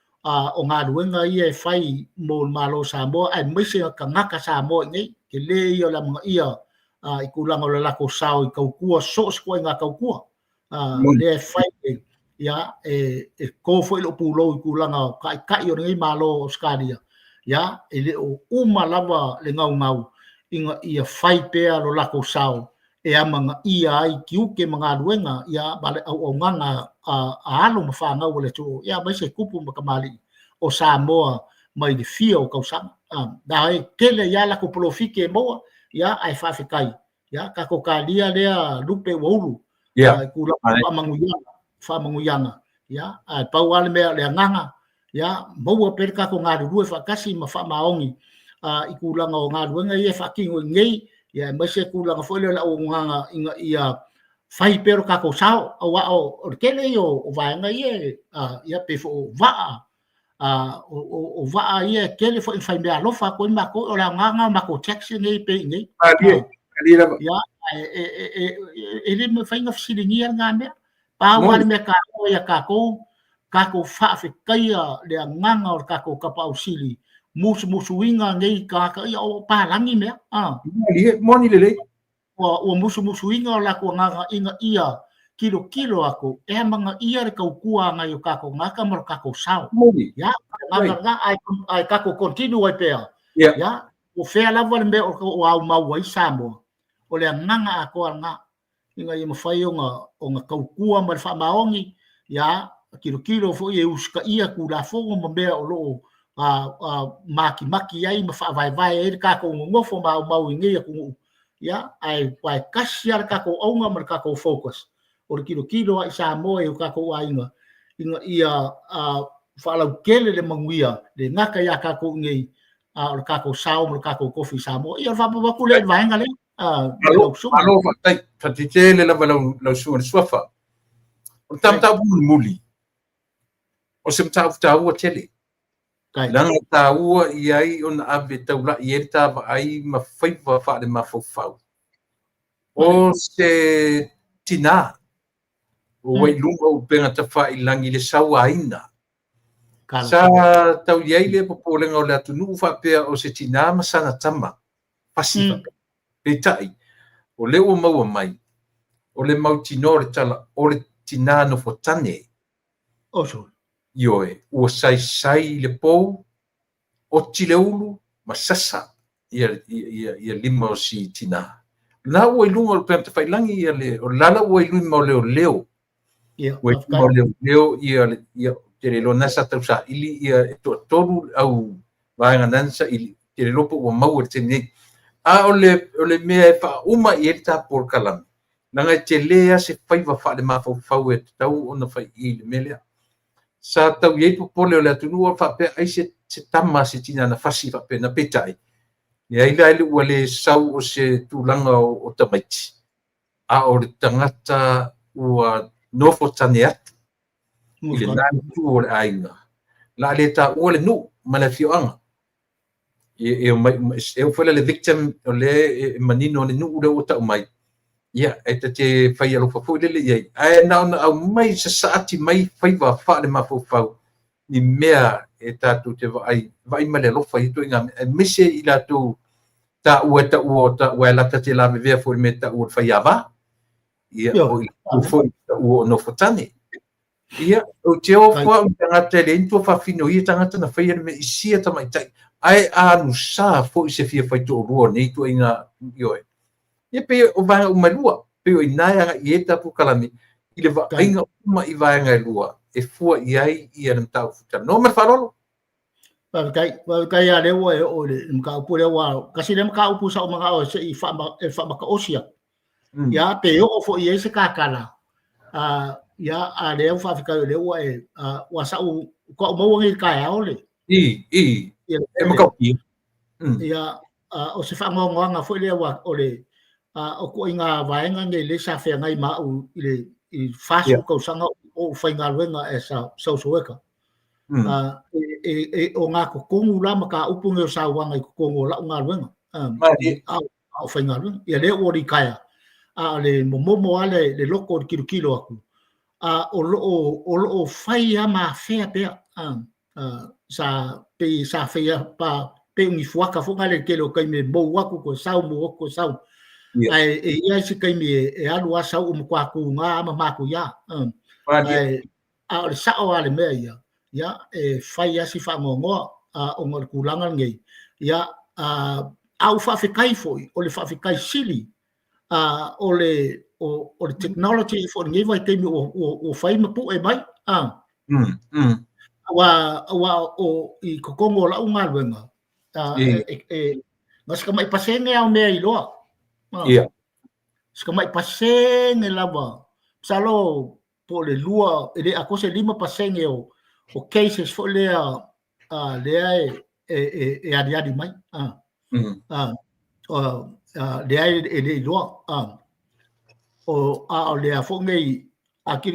galuega ia e fai mo le Malo o Samoa, aemaise tagata Samoa i nei, tele ia o le amanaia i tulaga o le latou sao i tautua, so o se ituaiga tautua. Lea e fai, ia, e to foi lou pulou i tulaga o taitai o lenei Malo o Ausetalia, ia, e le o uma lava le gaugau ina ia fai pea lo latou sao e amanaia ai tiute ma galuega, ia, ma le auaunaga a alo ma fanau o le atunuu, ia, aemaise tupu ma tamalii o Samoa mai le fia o tausaga. Na e tele ia latou polofiti e maua, ia, ae faafetai, ia, tatou talia lea lupe ua ulu, i tulaga faamanuiaga, ia, ae pau lava le mea o le agaga, ia, maua pea le tatou galulue faatasi ma faamaoni i tulaga o galuega ia e faatino i nei, ia, aemaise tulaga foi lea o le auaunaga ina ia fai pea lo tatou sao, aua o le tele ia o vaega ia, ia, pei foi o vaa, o vaa ia e tele foi fai mea alofa atu ai matou, o le aoga o matou taxi nei pei nei. Ia, e le mafai ona fesiligia lena mea. Pau lava le mea taua ia tatou, tatou faafetaia le agaga o le tatou Tapaau Sili, musumusuina nei tagata, ia o palagi mea. Moni lelei. Ua musumusuina o latou agaga ina ia tilotilo atu, e amanaia le tautua agai o tatou tagata ma lo tatou sao. Ia, agaga lena, ae tatou continue ai pea. Ia, o fea lava le mea o aumau ai Samoa. O le agaga atoa lena ina ia mafai ona tautua ma le faamaoni, ia tilotilo foi e usitaia Tulafono ma mea o lo o matimati ai ma faavaevae ai le tatou nonofo maumau i nei atunuu, ia, ae tasi lava le tatou auga ma le tatou focus, o le tilotilo lava i Samoa i o tatou aiga, ina ia faalautele le manuia, le gata ia tatou i nei, a o le tatou sao ma le tatou tofi i Samoa. Ia, o le faaopoopo atu lea i le vaega lea. Malo, malo faafetai. Faafetai tele lava lau susuga i le Suafa. O le ta mataupu mulimuli, o se mataupu taua tele. Leaga e taua i ai ona ave taula'i ai le ta vaai ma faiva faale-mafaufau. O se tinā ua i luga o upega tafailagi i le sauaina. Sa tau i ai le popolega o le atunuu faapea o se tinā ma sana tama fasi faapea. Peitai, o lea ua maua mai, o le mautinoa o le tala, o le tinā nofotane. Ioe, ua saisai i le pou, oti le ulu ma sasa ia lima o si tinā. O lena ua i luga o le upega tafailagi ia le, o le la ua i lima o leoleo. Ua i lima o leoleo ia te le iloa na sa tausaili ia e toatolu au vaega nana saili, te le iloa po ua maua i le taimi nei. A o le mea e faauma i ai le ta polokalame, leaga e tele lava se faiva faale-mafaufau e tatau ona fai i le mea lea. Sa tau i ai popole o le atunuu o faapea ai se tama se tinā na fasi faapena, peitai, leai la ua le sau o se tulaga o tamaiti, a o le tagata ua nofo tane atu i lena itu o le aiga, la le taua le nuu ma le afioaga. E omai e oo foi la le victim o lea e manino le nuu lea ua tau mai, ia e ta te fai alofa foi lele i ai. Ae na ona aumai sasaati mai faiva faale-mafaufau ni mea e tatou te vaai, vaai ma le alofa i ituaiga mea, aemaise i latou taua e taua o taua e lata te lavevea foi i le mea taua o le faiava. Ia, o i latou foi taua o nofotane. Ia, ou te o foi au tagata e leai ni tuafafine o ia tagata na faia le mea i sia tamaitai, ae anusa foi se fia faitoalua o nei ituaiga, ioe. Ia pei o vaega uma e lua, pei o i ina e agai i ai le tatou polokalame, i le vaaiga uma i vaega e lua, e fua i ai ia le mataupu talanoa. Ma le faaaloalo. Faafetai, faafetai lava lea ua e oo i le mataupu lea, ua tasi lea mataupu sa ou manao se i faamataosi atu. Ia, pe oo foi i ai se tatala, ia, a lea ua faafetai o lea ua e, ua sa'u ua maua nei i le taeao le I, e matautia. Ia, o se faanoanoaga foi lea ua o le o ituaiga vaega nei lea sa feagai ma au i le 40 tausaga o ou faigaluega as a social worker. O ngā totonu la mataupu nei o sauaga i totonu o lau galuega. A o faigaluega. Ia lea ua litaea, a o le momomo lava le loto i le tilotilo atu, a o lo o fai lava ma afea pea. Sa pei sa faia pa pei o ni fuata foi lea i le tele o taimi e mou atu toe sau, mou atu toe sau. Ae e i ai se taimi e alu lava sau o matua tuga ma matuia. Ae a o le sao lava le mea ia, ia e fai lava si faanoanoa ona o le tulaga lenei. Ia, a ou faafetai foi, o le faafetai sili o le technology foi i lenei vaitaimi ua fai ma pue mai. Aua o i totonu o lau galuega, na o si tamai pasene lava o mea iloa. Si tamai pasene lava. Masalo po o le 2, e le atoa se 5% o cases foi lea lea e aliali mai. Lea e le iloa. A o lea foi nei,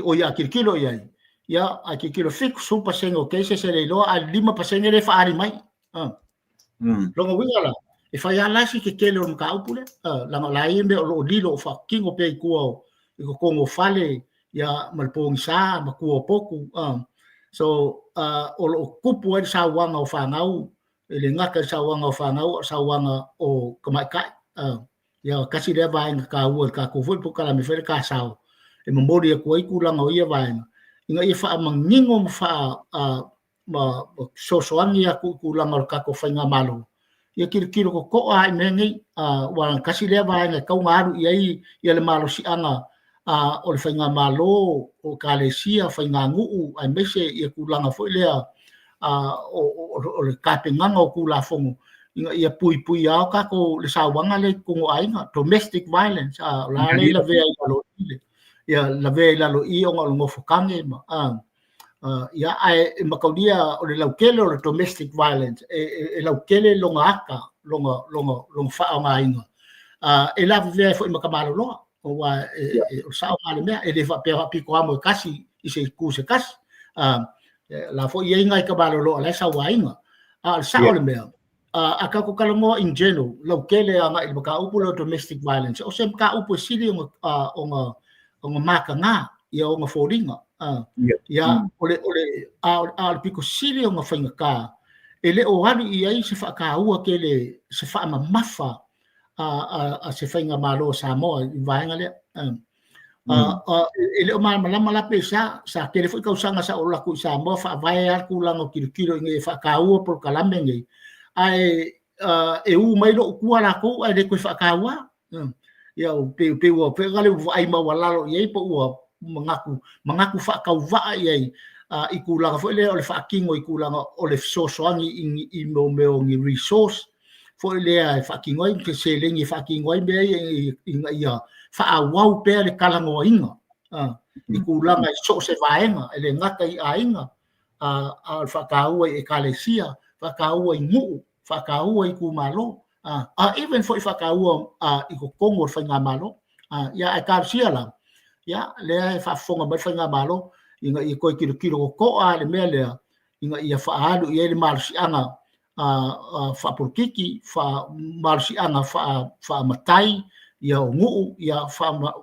o ia a tilotilo i ai, ia a tilotilo 70% o cases e le iloa, a 5% lea e faaali mai. Lona uiga la, e fai lava la si tetele o le mataupu lea, leaga o la e i ai mea o lo o lilo o faatino pea i tua i totonu o fale, ia, ma le pogisa, ma tua o potu. So, o lo o tupu ai le sauaga o fanau, e le gata i le sauaga o fanau, a o le sauaga o tamaitai. Ia, tasi lea vaega taua i le tatou foi polokalame foi le ta sao, e momoli atu ai tulaga o ia vaega, ina ia faamanino ma ma fesoasoani atu i tulaga o le tatou faigamalo. Ia tilotilo totoa lava i mea nei, aua tasi lea vaega e tatau ona alu i ai le malosiaga o le faigamalo, o ekalesia, faiganuu aemaise ia tulaga foi lea o le tapenaga o Tulafono ina ia puipuia o tatou le sauaga lea i totonu o aiga, domestic violence, o la e lavea i lalo i ia lavea i lalo i ona o le nofo tane ma ia ae mataulia o le lautele o le domestic violence e lautele lona ata lona lona lona faaaogaina e lavevea ai foi ma tamaloloa aua o le sao lena o le mea e le faapea faapito amo e tasi i se itu se tasi la foi i ai nai tamaloloa la e sauaina a o le sao o le mea a tatou talanoa in general lautele agai i le mataupu lea o domestic violence o se mataupu e sili ona ona ona mataga ia ona foliga ia o le o le a o le pito sili ona faigata e le o alu i ai se faataua tele se faamamafa a se faigamalo a Samoa i vaega lea. E le o malamalama la pe sa sa tele foi tausaga sa ou alu atu i Samoa faavae lava le tulaga o tilotilo ina ia faataua polokalame nei, ae e u mai lou tua latou ae le toe faataua. Ia pei pei ua pei ua vaai maualalo i ai po ua manatu manatu faatauvaa i ai i tulaga foi lea o le faatino i tulaga o le fesoasoani i mea o ni resource foi lea e faatino ai se seleni e faatino ai mea ia ina ia faaauau pea le talanoaina i tulaga i so o se vaega, e le gata i aiga, a o le faataua i ekalesia, faataua i nuu, faataua i itumalo, a even foi faataua i totonu o le faigamalo. Ia ae talosia la, ia lea e faafofoga mai le faigamalo ina ia toe tilotilo totoa i le mea lea ina ia faaalu i ai le malosiaga faapolokiki, malosiaga faamatai ia o nuu, ia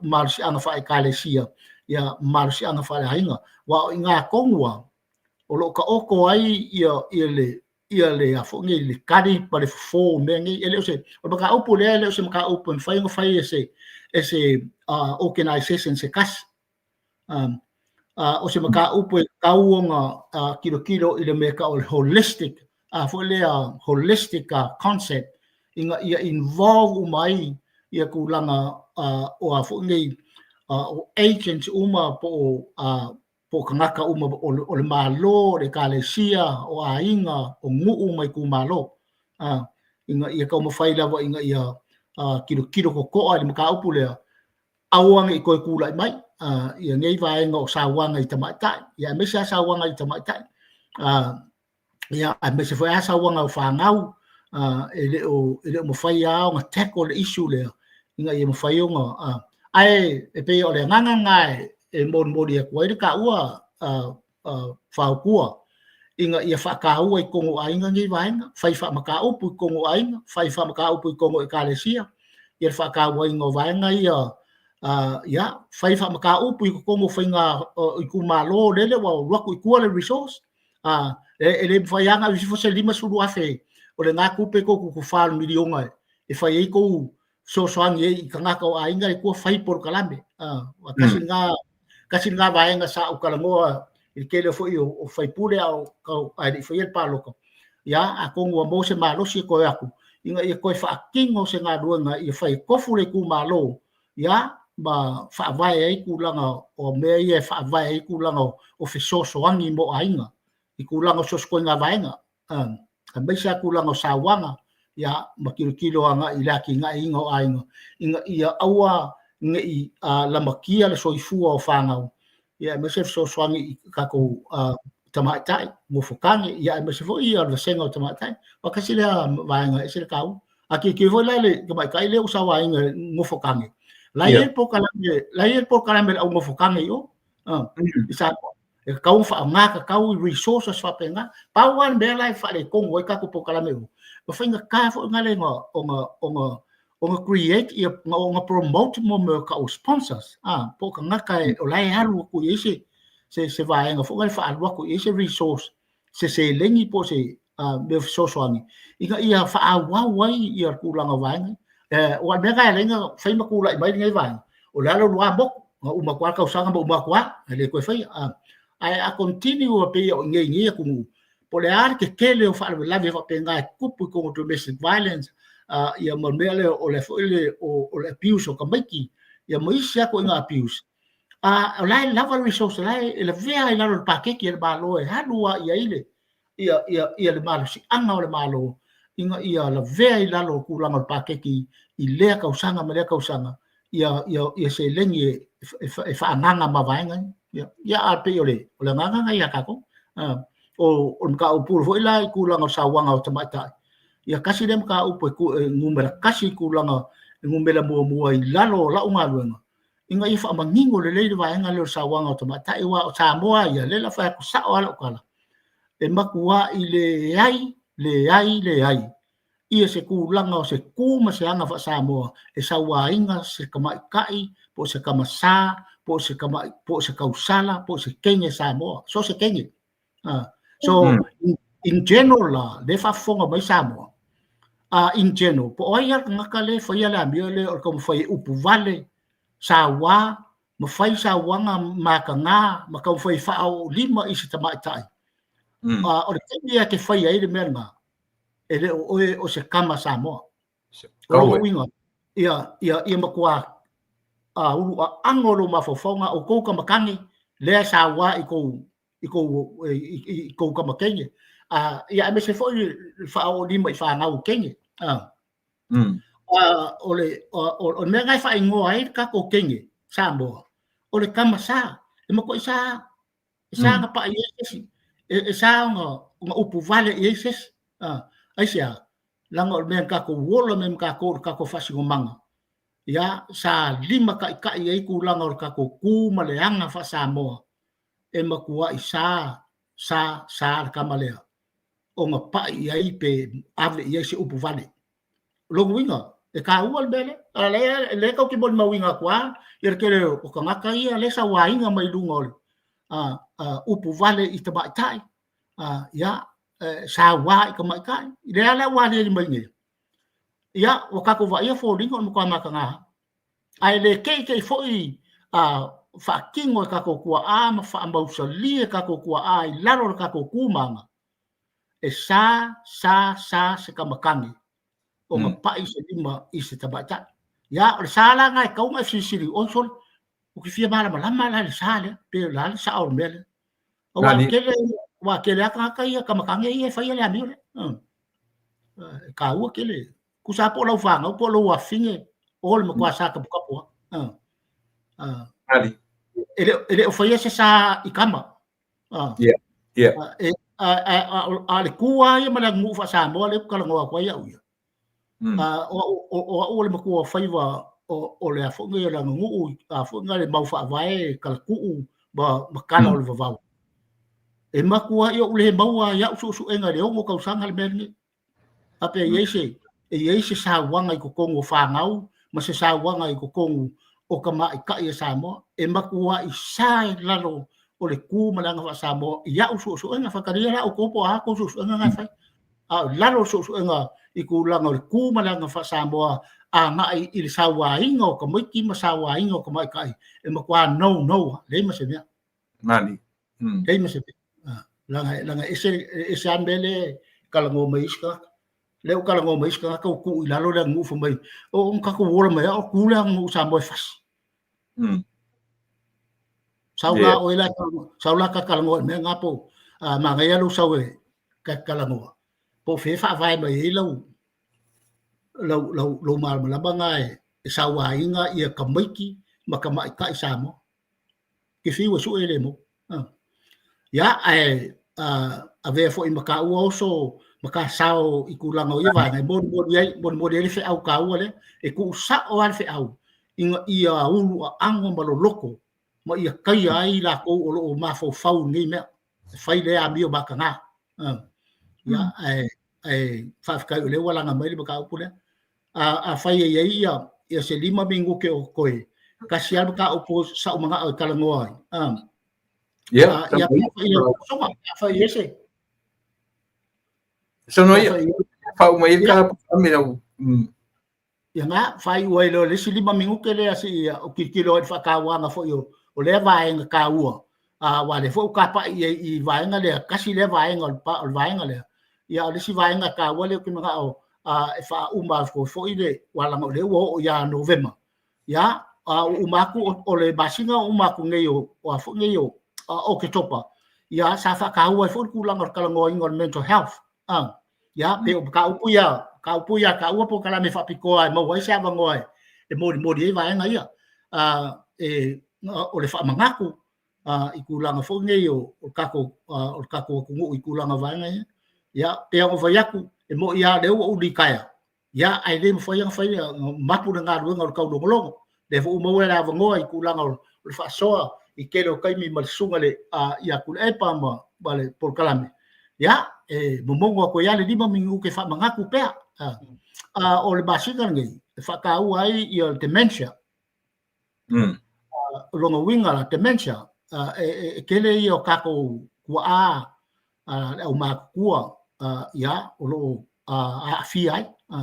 malosiaga faaekalesia, ia malosiaga faaleaiga. Aua o i ina tonu lava o lo o taoto ai ia le ia le a foi nei le tali ma le fofo o mea nei. E le o se o le mataupu lea e le o se mataupu e mafai ona fai e se e se organization se tasi. O se mataupu e tatau ona tilotilo i le mea e tau o le holistic foi lea holistic concept ina ia involve uma ai ia tulaga o a foi nei o agents uma po o tagata uma o le Malo, o le Ekalesia, o aiga, o nuu ma itumalo, ina ia taumafai lava ina ia tilotilo totoa i le mataupu lea, aua ne i toe tulai mai ia nei vaega o sauaga i tamaitai, ia aemaise lava sauaga i tamaitai, ia aemaise foi lava sauaga o fanau, e le o mafai lava ona tackle le issue lea ina ia mafai ona ae e pei o le agaga lena e molimoli atu ai le taua fautua ina ia faataua i totonu o aiga nei vaega, fai faamataupu i totonu o aiga, fai faamataupu i totonu o ekalesia, ia le faatauaina o vaega ia, ia, fai faamataupu i totonu o faiga itumalo lele ua alu atu i tua le resource, e le mafai lava ona aveese se $50,000 o lena tupe tou tutufa o le miliona e fai ai tou fesoasoani ai i tagata o aiga i tua fai polokalame. Tasi lena tasi lena vaega sa ou talanoa i le tele foi o faipule a o ae le i faia le palota. Ia, atonu ua maua se malosi e toe atu ina ia toe faatino se galuega ia fai e tofu le itumalo, ia, ma faavae ai tulaga o mea ia e faavae ai tulaga o fesoasoani mo aiga i tulaga o so o se ituaiga vaega, aemaise lava tulaga o sauaga, ia, ma tilotilo agai i le atinaeina o aiga ina ia aua ne i lamatia le soifua o fanau, ia, aemaise le fesoasoani i tatou tamaitai, nofotane, ia, aemaise foi ia le vasega o tamaitai. Aua tasi lea vaega e ese le taua. A tilotilo foi la i le tamaitai lea ua sauaina e nofotane, la e i ai le polokalame, la e i ai le polokalame a le au nofotane i o, i Samoa. E tatau ona faaaoga tatau i resources faapena. Pau lava le mea la e faaletonu ai tatou polokalame uma, ua faigata foi ona ona ona create ia ona promote mo mea tau sponsors, po o tagata o la e alu atu i ai se se vaega foi lea e faaalu atu i ai se resource, se seleni po o se mea fesoasoani ina ia faaauau ai ia tulaga o vaega. Aua o le mea lena e ala ai ona fai ma tulai mai lenei vaega, o le alu alu lava motu, na uma atu lava le tausaga ma uma atu lava, e le toe faia. Ae a continue pei o i inei i nei atunuu, Po o le a le tetele o faalavelave faapena e tutupu i totonu o domestic violence, ia ma le mea lea o le foi le o le abuse o tamaiti, ia ma isi lava ituaiga abuse. O la e lava le resource, o la e lavea i lalo o le paketi a le Malo e alu lava i ai le ia ia ia le malosiaga o le Malo ina ia lavea i lalo o tulaga o le paketi i lea tausaga ma lea tausaga ia ia ia seleni e faaagaaga ma vaega ia. Ia a pei o le agaga lena ia tatou. O le mataupu foi la i tulaga o sauaga o tamaitai, ia tasi lea mataupu e numera tasi i tulaga e numera muamua i lalo o lau galuega, ina ia faamanino lelei le vaega lea o le sauaga o tamaitai, aua o Samoa ia, lea o le a fai atu sao lava lau tala, e matuai leai, leai, leai ia se tulaga o se tu ma se aga faa-Samoa e sauaina se tamaitai po o se tamasa po o se tamai po o se tausala po o se teine Samoa, so o se teine. So in general la, lea e faafofoga mai Samoa, in general, po o ai lava le tagata lea e faia le amio lea o le taumafai e upu vale, saua, ma fai sauaga mataga ma taumafai e faaoolima i se tamaitai. O le taimi e te faia ai le mea lena, e le o oe o se tama Samoa. O lona uiga, ia matua ulu aano lou mafaufauga, o tou tama tane lea e saua i tou i kou i kou tama teine. Ia aemaise foi le faaoolima i fanau teine. O le o le mea lena e faaigoa ai le tatou teine Samoa, o le tama sa, e matuai sa, e sa ona pai i ai se isi, e sa ona upu vale i ai se isi. Aisea? Leaga o le mea na tatou ola mai ma tatou o le tatou faasinomaga, ia, sa limataitai ai tulaga o le tatou tu ma le aga faa-Samoa, e matuai sa, sa, sa le tama lea ona pai i ai pe ave i ai se upu vale. O lona uiga, e taua le mea lea. A lea, lea tatou te molimauina atu lava ia le tele o tagata ia lea e sauaina mai luga o le upu vale i tamaitai, ia, saua i tamaitai. Lea la ua aliali mai nei, ia, ua tatou vaaia foliga o le matua mataga lava. Ae le teitei foi faatino e tatou tuaa ma faamausali e tatou tuaa i lalo o le tatou tu ma aga, e sa, sa, sa se tama tane ona pai se lima i se tamaitai. Ia, o le sa la lena e tatau ona e fesilisili, oi sole, ou te fia malamalama la i le sa lea, pe o le a le sao o le mea lea. Aua o le tele, aua e tele lava tagata ia, tama tane ia e faia le amio lea. E taua tele. Tusa lava po o lau fanau po o lou afafine, o le matua sa taputapu lava. Ali. E le o faia se sa i tama. Yeah. Yeah. A le tu lava ia ma le aganuu faa-Samoa lea ou te talanoa atu ai au ia. O au o le matua faiva o le a foi nei o le aganuu, a foi nei le mau faavae talatuu ma tala o le vavau. E matuai ou le maua i au suesuega i le 6 tausaga le mea lenei. Faapea e i ai se, e i ai se sauaga i totonu o fanau ma se sauaga i totonu o tamaitai a Samoa. E matuai sa i lalo o le tu ma le aga faa-Samoa i au suesuega. Faitalia la outou po o a tou suesuega na e fai. A o lalo o suesuega i tulaga o le tu ma le aga faa-Samoa agai i le sauaina o tamaiti ma sauaina o tamaitai, e matua no no, leai ma se mea. Mani. Leai ma se mea. Leaga, leaga ese, ese lava le mea lea e talanoa mai ai isi tagata. Lea ua talanoa mai isi tagata ua tuu i lalo le aganuu fai mai, o tatou ola mai lava o tu le aganuu Samoa e fasi. Sau la oe la, sau la ta talanoa i le mea lena po o manaia lou sau e ta talanoa. Po o fea e faavae mai ai lau, lau, lau, lou malamalama lena e sauaina ia tamaiti ma tamaitai Samoa. Ke fiu e sue le mo. Ia, ae avea foi ma taua oso ma ka sao i tulaga o ia vaega e molimoli ai, molimoli ai le feau taua lea, e tuu sao lava le feau ina ia ulu aano ma loloto ma ia taia ai latou o lo o mafaufau i nei mea e fai lea amio mataga. Ia, ae faafetai o lea ua laga mai le mataupu lea. Afai e i ai ia se 5 minute o totoe, tasi lava le mataupu sa ou manao e talanoa ai. Ia, ia, afai e i ai se. Saunoa ia, faauma ia ka ame lau. Ia na, faaiu ai loa le isi 5 minute lea seia ou tilotilo ai i le faatauaga foi o lea vaega taua. Aua o lea foi ua tapai i ai i vaega lea, tasi lea vaega o le vaega lea. Ia a o le isi vaega taua lea ou te manao e faauma atu foi le, aua leaga o lea ua oo ia Novema, ia, a ua uma atu o le masina ua uma atu nei o a foi nei o Oketopa, ia sa faataua ai foi le tulaga o le talanoaina o le mental health. Ia, pei o mataupu ia, mataupu ia taua polokalame faapitoa e maua ai se avanoa e molimoli ai vaega ia. O le faamanatu i tulaga foi nei o le tatou atunuu i tulaga o vaega ia. Ia, pei ona fai atu, e moni lava o lea ua ou litaea, ia ae le mafai ona fai, mapu le galuega o le taulogologo. Lea foi ua maua le avanoa i tulaga o le faasoa i tele o taimi ma le susuga ia Tuilaepa ma le polokalame, ia, e momono atu ai lava le 5 minute e faamanatu pea. O le masina lenei e faataua ai le dementia. O lona uiga la, dementia, e tele ia o tatou tuaa, le aumatutua, ia, o lo o aafia ai. E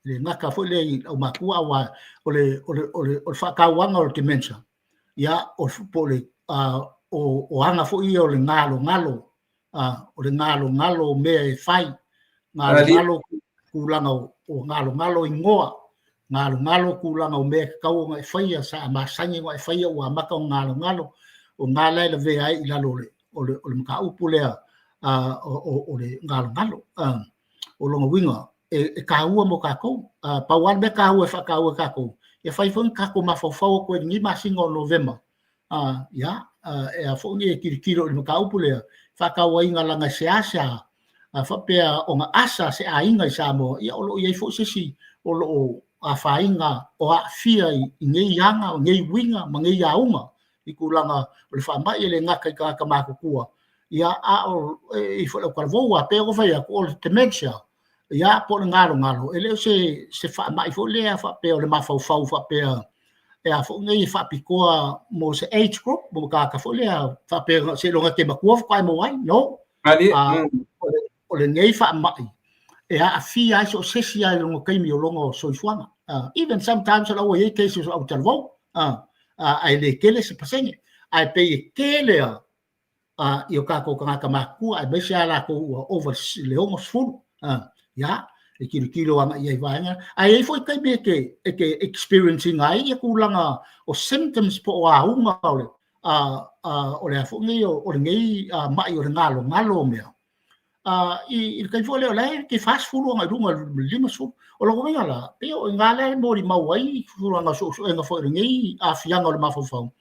le gata foi lea i aumatutua, aua o le faatauaga o le dementia, ia, po o le o aga foi ia o le galogalo, o le galogalo o mea e fai, galogalo tulaga o galogalo igoa, galogalo tulaga o mea e tatau ona e faia, sa masani ona e faia ua amata ona galogalo, o na la e lavea ai i lalo o le mataupu lea o le galogalo. O lona uiga, e taua mo tatou. Pau lava le mea taua e faataua e tatou, ia fai foi ni tatou mafaufau atu i lenei masina o Novema, ia, e a foi nei e tilotilo i le mataupu lea, faatauaina leaga e seasea faapea ona asa se aiga i Samoa, ia o lo o i ai foi se isi o lo o afaina o aafia i nei aga, o nei uiga ma nei auga i tulaga o le faamai, e le gata i tagata matutua, ia, a o e i ai foi le autalavou. Aua pei ona fai atu, o le dementia, ia, po o le galogalo, e le o se faamai foi lea faapea o le mafaufau faapea e a foi nei e faapitoa mo se age group, mo tagata foi lea faapea seiloga e te matua faatoa e maua ai. No. O lenei faamai e aafia ai so o se isi lava i lona taimi o lona soifuaga. Even sometimes o la ua i ai cases o autalavou, ae le tele se pasene. Ae pei e tele lava i o tatou tagata matutua, aemaise lava latou ua ova i le 60, ia, e tilotilo agai i ai vaega. Ae i ai foi taimi e te, e te experience ina ai ia tulaga o symptoms po o auga o le, o le a foi nei, o lenei mai o le galogalo o mea. I le taimi foi lea o la e te 40 agai i luga i le 50. O lona uiga la, pei o i ina lea e molimau ai tulaga o suesuega foi o lenei aafiaga o le mafaufau,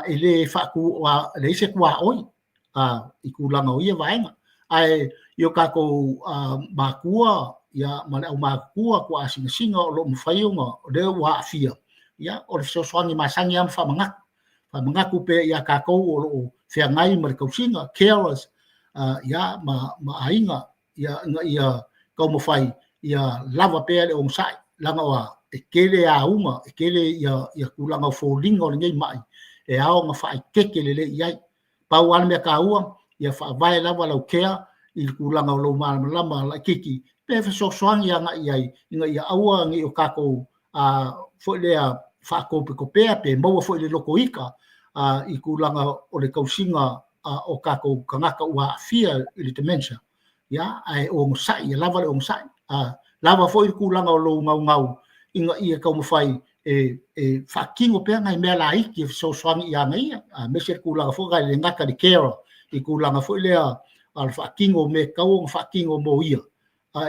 e le faatu, leai se tuaoi i tulaga o ia vaega. Ae i o tatou matua ia, ma le aumatutua, tuaa sinasina o lo o mafai ona, o lea ua aafia, ia, o le fesoasoani masani lava ma faamanatu. Faamanatu pea ia tatou o lo o feagai ma le tausiga, carers, ia, ma aiga, ia, ina ia taumafai ia lava pea le onosai, leaga o a, e tele auga, e tele ia tulaga o foliga o lenei mai, e ao ona faaeteete lelei i ai. Pau lava le mea taua, ia faavae lava lau care i le tulaga o lou malamalama laitiiti, pe fesoasoani agai i ai, ina ia aua ne i o tatou foi lea faatopetopea pe maua foi i le loto ita i tulaga o le tausiga o tatou tagata ua aafia i le dementia, ia, ae onosai, ia lava le onosai. Lava foi le tulaga o lou naunau ina ia taumafai e faatino pea nai mea laiti e fesoasoani ia ia, aemaise le tulaga foi lea e le gata i le carer, i tulaga foi lea o le faatino o mea e tatau ona faatino mo ia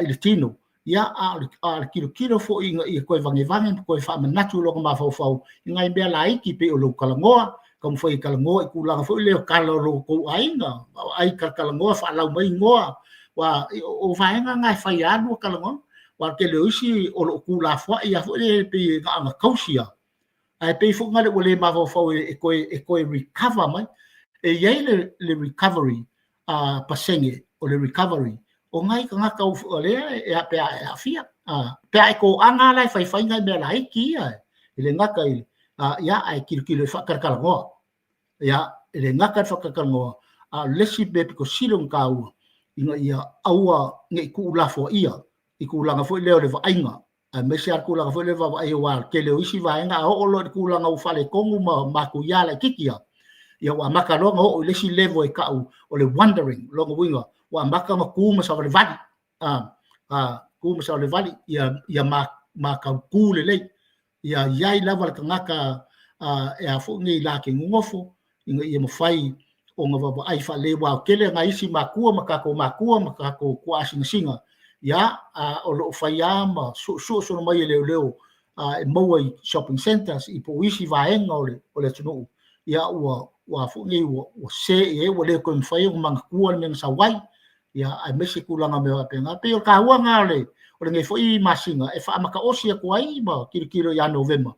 i le tino, ia, a o le tilotilo foi ina ia toe vagevage ma toe faamanatu i lona mafaufau i nai mea laiti pei o lou talanoa, taumafai e talanoa i tulaga foi lea o tala o lo outou aiga, vaai talatalanoa, faalau mai igoa, aua o vaega na e fai lava lua talanoaga. Aua o le tele o isi o lo o tuulafoai lava foi lea pei na ona tausi lava, ae pei foi na ua le mafaufau e toe recover mai. E i ai le recovery pasene o le recovery o nai tagata o lea e pe a e aafia. Pe a e toaga la e faifai nai mea laiti ia, e le gata i, ia, ae tilotilo e faatalatalanoa. Ia, e le gata i le faatalatalanoa, a o le isi mea pito sili ona taua, ina ia aua ne i tuulafoaia i tulaga foi lea o le vaaiga, aemaise lava le tulaga foi lea o le vaavaai, aua o le tele o isi vaega a oo loa i le tulaga ua faaletonu ma matuia laitiiti lava, Ia ua amata loa ona oo i le isi level e tau o le wandering, lona uiga ua amata ona tu ma savalivali, tu ma savalivali ia matautu lelei, ia i ai lava le tagata e a foi nei la te nonofo ina ia mafai ona vaavaai faalelei, aua o le tele nai isi matua ma tatou matua ma tatou tuaasinasina, ia o lo o fai lava ma suesue solo mai e leoleo e maua i shopping centers i po o isi vaega o le atunuu, ia ua foi nei ua se i ai ua le toe mafai ona manatua le mea na sau ai, ia aemaise tulaga o mea faapena. E pei o le taua lena o lenei foi masina e faamataosi atu ai ma tilotilo ia Novema,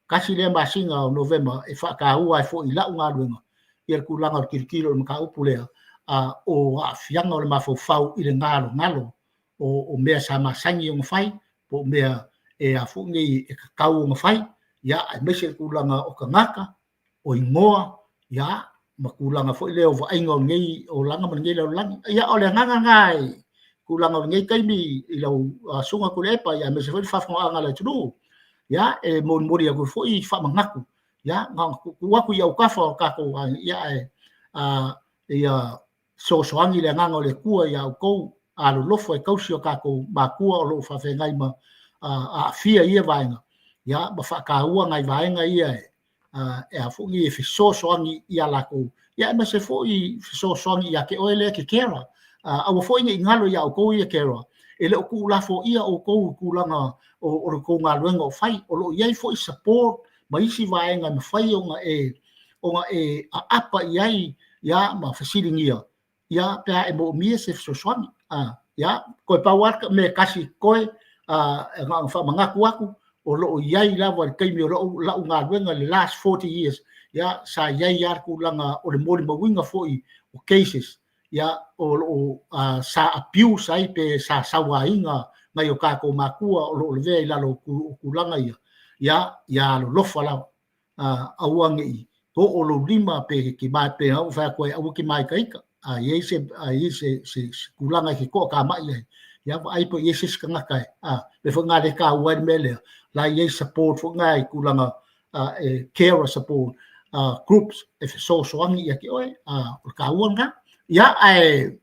tasi lea masina o Novema e faataua ai foi i lau galuega ia le tulaga o le tilotilo i le mataupu lea o aafiaga o le mafaufau i le galogalo o mea sa masani ona fai po o mea e a foi nei e tatau ona fai, ia aemaise le tulaga o tagata, o igoa, ia ma tulaga foi lea o vaaiga o lenei olaga ma lenei lalolagi. Ia o le agaga lena i tulaga o lenei taimi i lau Susuga Tuilaepa, ia aemaise foi le faafofogaaga a le atunuu. Ia e molimoli atu foi faamanatu, ia na ona tuutuu atu i autafa o tatou aiga, ia ae ia fesoasoani le agaga o le Atua ia outou alolofa e tausi o tatou matua o lo o faafeagai ma aafia i ia vaega, ia ma faataua nai vaega ia e a foi nei e fesoasoani ia latou, ia aemaise foi fesoasoani ia te oe lea e te carer. Aua foi ne i galo ia outou ia carer, e le o tuulafoaia outou i tulaga o le tou galuega o fai. O lo o i ai foi support ma isi vaega e mafai ona e aapa i ai, ia, ma fesiligia, ia, pe a e moomia se fesoasoani. Ia, toe pau lava le mea e tasi totoe, na ona faamanatu atu, o lo o i ai lava i le taimi o lau galuega i le last 40 years, ia, sa i ai lava le tulaga o le molimauina foi o cases, ia, o lo o sa abuse ai pe sa sauaina nai o tatou matua o lo o lavea i lalo o tulaga ia, ia, ia alolofa lava. Aua ne i oo lou lima pe te pe au fai atu ai aua te māitaita. A i ai se a i ai se se tulaga e te toatamai ai, ia vaai po o i ai se isi tagata e a mea foi lena lea e taua ai le mea lea, la e i ai support foi lena i tulaga e carer support groups e fesoasoani ia te oe, o le taua lena. Ia ae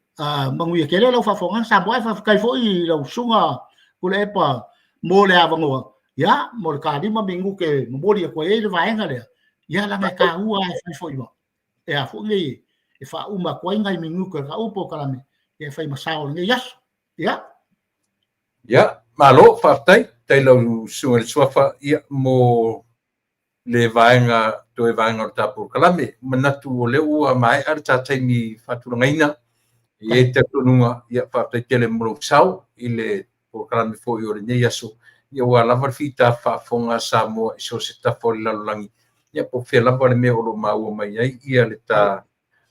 manuia tele lau faafofogaaga Samoa, ae faafetai foi i lau susuga Tuilaepa mo le avanoa, ia mo le ta 5 minute e momoli atu ai le vaega lea, ia leaga e taua lava e fai foi ma e a foi nei e faauma atu ai nai minute o lau polokalame e fai ma sao o lenei aso. Ia. Ia, malo, faafetai, faafetai i lau susuga i le Suafa, ia, mo le vaega, toe vaega o le ta polokalame. Manatu o lea ua maea le ta taimi faatulagaina, e i ai le talitonuga, ia, faafetai tele mo lou sao i le polokalame foi o lenei aso, ia ua lava le fita faafofoga a Samoa i so o se tafa o le lalolagi, ia po o fea lava le mea o lo o maua mai ai ia le ta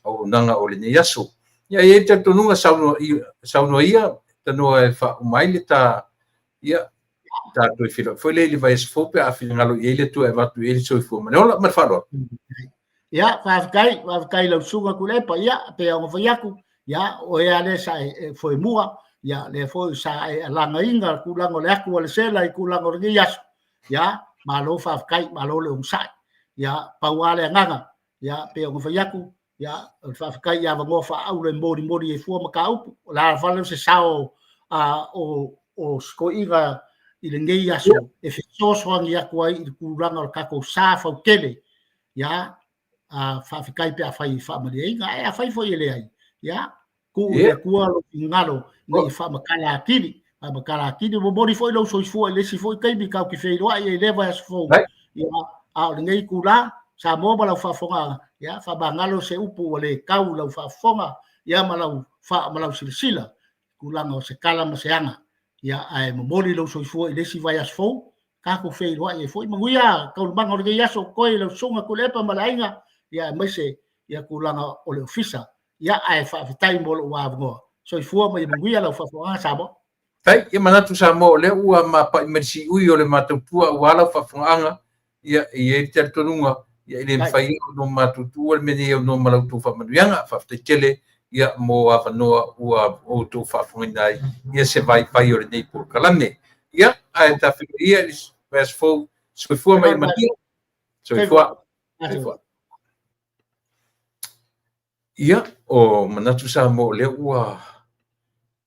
auaunaga o lenei aso. Ia e i ai le talitonuga saunoa ia, tanoa e faauma ai le ta, ia, ta toe feiloai foi lea i le vaiaso fou pe a finagalo i ai le Atua e avatu i ai le soifua ma le ola. Ma le faaaloalo. Ia, faafetai, faafetai i lau susuga Tuilaepa. Ia, pei ona fai atu, ia, o oe lava lea sa e foemua, ia, lea foi sa e alagaina le tulaga o le atu a le sela i tulaga o lenei aso. Ia, malo faafetai, malo le onosai. Ia, pau lava le agaga, ia, pei ona fai atu, ia, o le faafetai i avanoa faaauro e molimoli ai fua mataupu. O le a fale se sao o si toeaina i lenei aso e fesoasoani atu ai i le tulaga o le tatou sa fautele. Ia, faafetai pe afai e faamalieina, ae afai foi e leai, ia, tuu i le Atua lou finagalo ina ia faamatala atili, faamatala atili. Momoli foi lou soifua i le isi foi taimi tatou te feiloai ai i lea vaiaso fou. Ia, a o lenei itula, Samoa ma lau faafofogaaga, ia, faamagalo se upu ua le tau i lau faafofoga, ia, ma lau ma lau silasila, tulaga o se tala ma se aga, ia, ae momoli lou soifua i le isi vaiaso fou, tatou feiloai ai foi. Manuia taualumaga o lenei aso, toe i lau susuga Tuilaepa ma le aiga, ia, aemaise ia tulaga o le ofisa. Ia, ae faafetai mo lou avanoa. Soifua ma ia manuia lau faafofogaaga Samoa. Faafetai. Ia manatu Samoa o lea ua mapai mai le siui o le matautua aua lau faafofogaaga. Ia, e i ai le talitonuga, ia e le mafai ona matou tuua le mea nei e aunoa ma la outou faamanuiaga. Faafetai tele ia mo avanoa ua outou faafofogaina ai ia se vaivai o lenei polokalame. Ia, ae ta feiloai ia i le vaiaso fou. Soifua ma ia manuia. Soifua. Soifua. Ia, o manatu Samoa o lea ua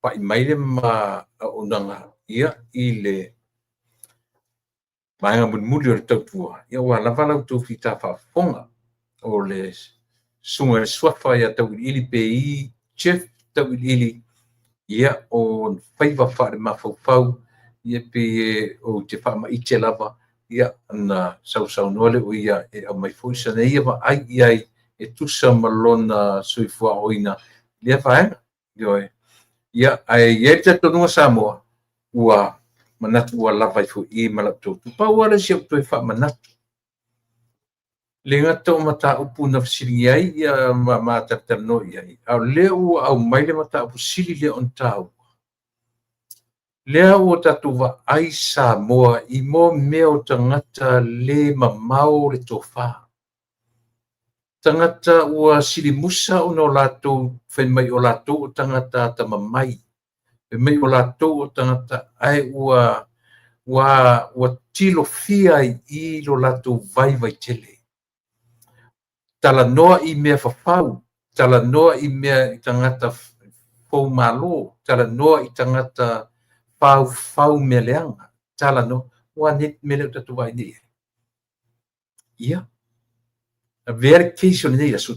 pai mai le ma auaunaga ia i le vaega mulimuli o le tautua, ia ua lava la outou fita faafofoga. O le susuga i le Suafa ia Tauiliili pe i Jeff Tauiliili, ia o faiva faale-mafaufau, ia pei e ou te faamaite lava, ia ona sausaunoa lea o ia e aumai foi sana ia vaai i ai e tusa ma lona soifua aoaoina i lea vaega. Ioe. Ia, ae i ai le talitonuga Samoa, ua manatu ua lava ai foi i ma la outou. Pau lava lea o si au toe faamanatu, le gata o mataupu na fesiligia ai ia ma matalatalanoa i ai, a o lea ua aumai le mataupu sili lea ona taua, lea ua tatou vaai Samoa i mo mea o tagata le mamao le tofa. Tagata ua silimusa ona o latou fai mai o latou o tagata atamamai, fai mai o latou o tagata ae ua tilofia ai i lo latou vaivai tele. Talanoa i mea fafau, talanoa i mea i tagata foumalo, talanoa i tagata faufau mea leaga, talanoa, ua nei mea lea o tatou vaai nei. Ia, avea le case o lenei aso,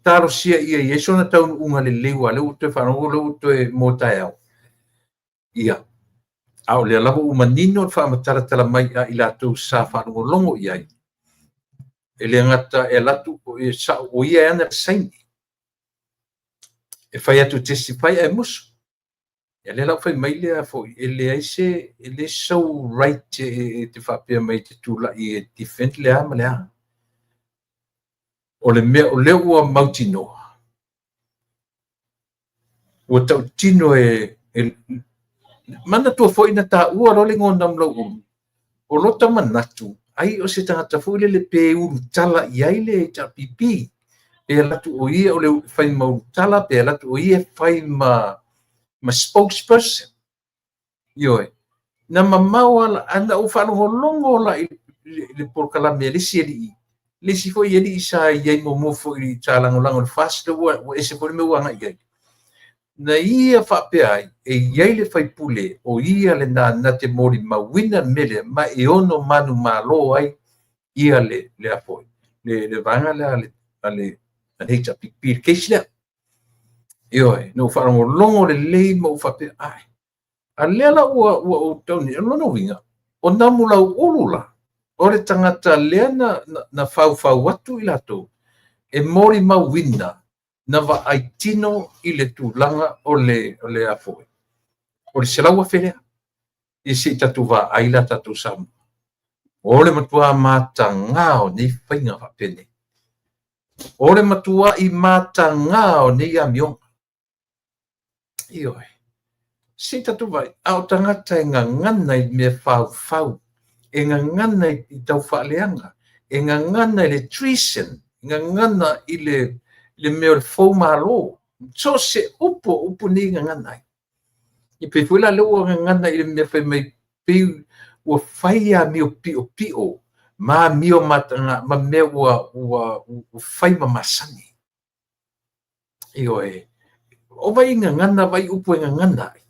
talosia ia i ai sona taunuuga lelei, ua lea ua toe faalogo, lea ua toe mo taeao. Ia, a o lea lava ua manino le faamatalatala mai a i latou sa faalogologo i ai, e le gata e alu atu e sao o ia e ana le saini, e fai atu e testify ae musu. Ia lea la ua fai mai lea foi, e leai se, e leai sou right e te faapea mai e te tulai e defend le a ma le a. O le mea o lea ua mautinoa, ua tautino e manatua foi na taua loa le igoa o Namulauulu, o lota manatu, ai o se tagata foi lele pe ulutala i ai le HRPP, pe alu atu o ia o le fai ma ulutala, pe alu atu o ia e fai ma spokesperson. Ioe, na mamao ala, ana ou faalogologo la i le polokalame a le isi alii, le isi foi alii sa i ai muamua foi sa lagolago i le FAST, ua ese foi le mea ua agai i ai. Na ia faapea ai, e i ai le faipule, o ia lena na te molimauina le mea lea, ma e ono manumalo ai ia le foi, le vaega lea a le HRPP, le case lea. Ioe, na ou faalogologo lelei ma ou faapea, ai, a lea la ua ou tau nei, o lona uiga, o Namulauulu la, o le tagata lea na faufau atu i latou, e molimauina na vaai tino i le tulaga o le a foi, o le 100,000 lea. I se i tatou vaai la tatou Samoa. O le matua matagā o nei faiga faapenei. O le matua i matagā o nei amioga. Ioe. Se i tatou vaai, a o tagata e gagana i mea faufau, e gagana i taufaaleaga, e gagana i le treason, e gagana i le mea o le foumalo. So se upu o upu nei gagana ai. I pei foi la lea ua gagana i le mea fai mai pei ua fai amio piopio ma amio mataga ma mea ua fai ma masani. Ioe, o vai gagana, vai upu e gagana ai.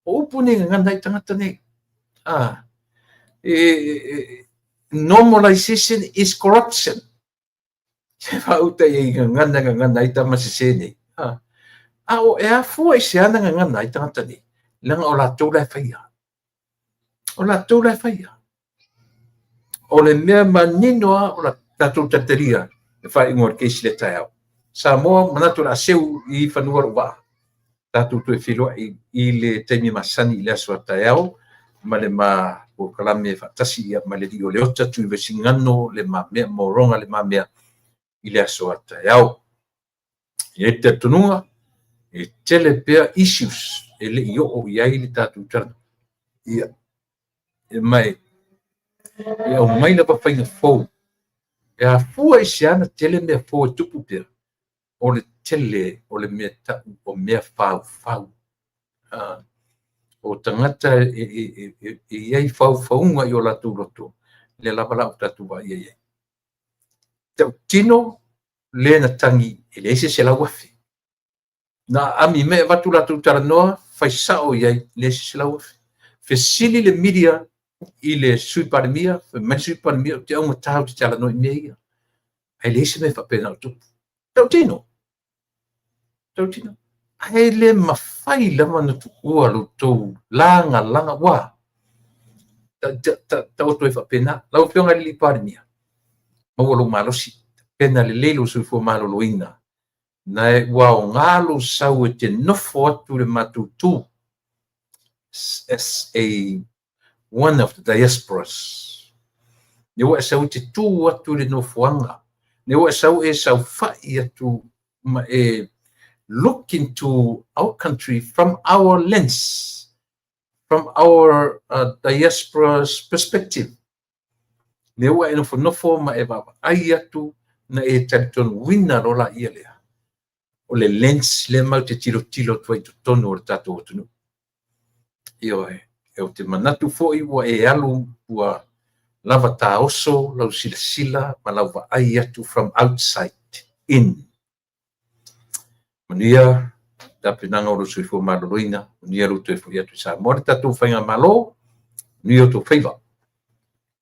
O upu nei gagana ai tagata nei. Normalization is corruption. Se whauta i gagana gagana ai tama se se nei. A o e afua i se ana gagana ai tagata nei. Leaga o latou la e faia. O latou la e faia. O le mea manino a o la tatou talitalia e faaiuga o le case le taeao. Samoa manatu o le a seu i fanua lou vaa. Tatou toe feiloai i le taimi masani i le aso a taeao ma le ma polokalame faatasi ia ma le alii o Leota Tuivaisigano le ma mea moroga le ma mea i le aso a taeao. E ai le talitonuga e tele pea issues e le i oo i ai le tatou talanoa. Ia, e mai e aumai lava faiga fou. E afua i se ana tele mea fou e tupu pea. O le tele o le mea tau o mea faufau. O tagata e i ai faufauga i o latou loto, lea lava la o tatou vaai ai. Tautino lea na tagi e leai se 100,000. Na aami mai avatu latou talanoa, fai sao i ai, leai se 100,000. Fesili le media i le Sui Palemia, fai mai le Sui Palemia, ou te augatā ou te talanoa i mea ia. Ae leai se mea faapena o tupu. Tautino. Tautino. Ae le mafai lava ona tuua lo outou lagalaga ua. Taoto ai faapena. Lau Afioga i le Palemia, maua lou malosi, tapena lelei lou soifua maloloina, na e ua aoga lou sau e te nofo atu i le matou tu as a one of the diasporas. Ne ua e sau e te tu atu i le nofoaga, ne ua e sau e saofai atu ma e look into our country from our lens, from our diaspora's perspective. Ne ua e nofonofo ma e vaavaai atu na e talitonuina loa laia lea. O le lens lea matou te tilotilo atu ai i totonu o le tatou atunuu. Ioe, ou te manatu foi ua e alu ua lava taoso lau silasila ma lau vaai atu from outside in. Manuia tapenaga o lou soifua maloloina, manuia lou toe foi atu i Samoa le tatou faigamalo, manuia o outou faiva.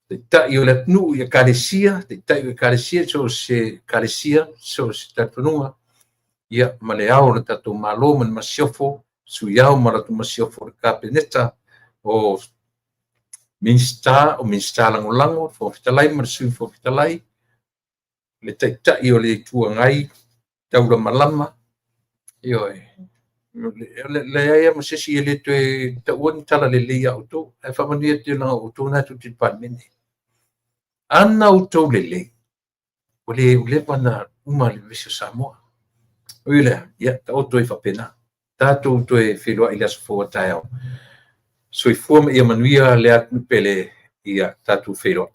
Taitai o le atunuu i ekalesia, taitai o ekalesia, so o se ekalesia, so o se talitonuga, ia ma le ao o le tatou Malo ma le masiofo, Sui Ao ma latou masiofo, le Kapeneta o Minisita, o Minisita Lagolago, le Fofoga Fetalai ma le Sui Fofoga Fetalai, le Taitai o le Itu Agai, taulamalama, ioe, leai lava ma se isi e le toe taua ni tala lelei ia outou, ae faamanuia atu leaga o outou na tou te i le Palemene. Ana outou lelei, ua le ua leva ona uma le vevesi o Samoa. Ui i lea, ia taoto ai faapena. Tatou toe feiloai i le aso fou a taeao. Soifua ma ia manuia le atunuu pele, ia tatou feiloai.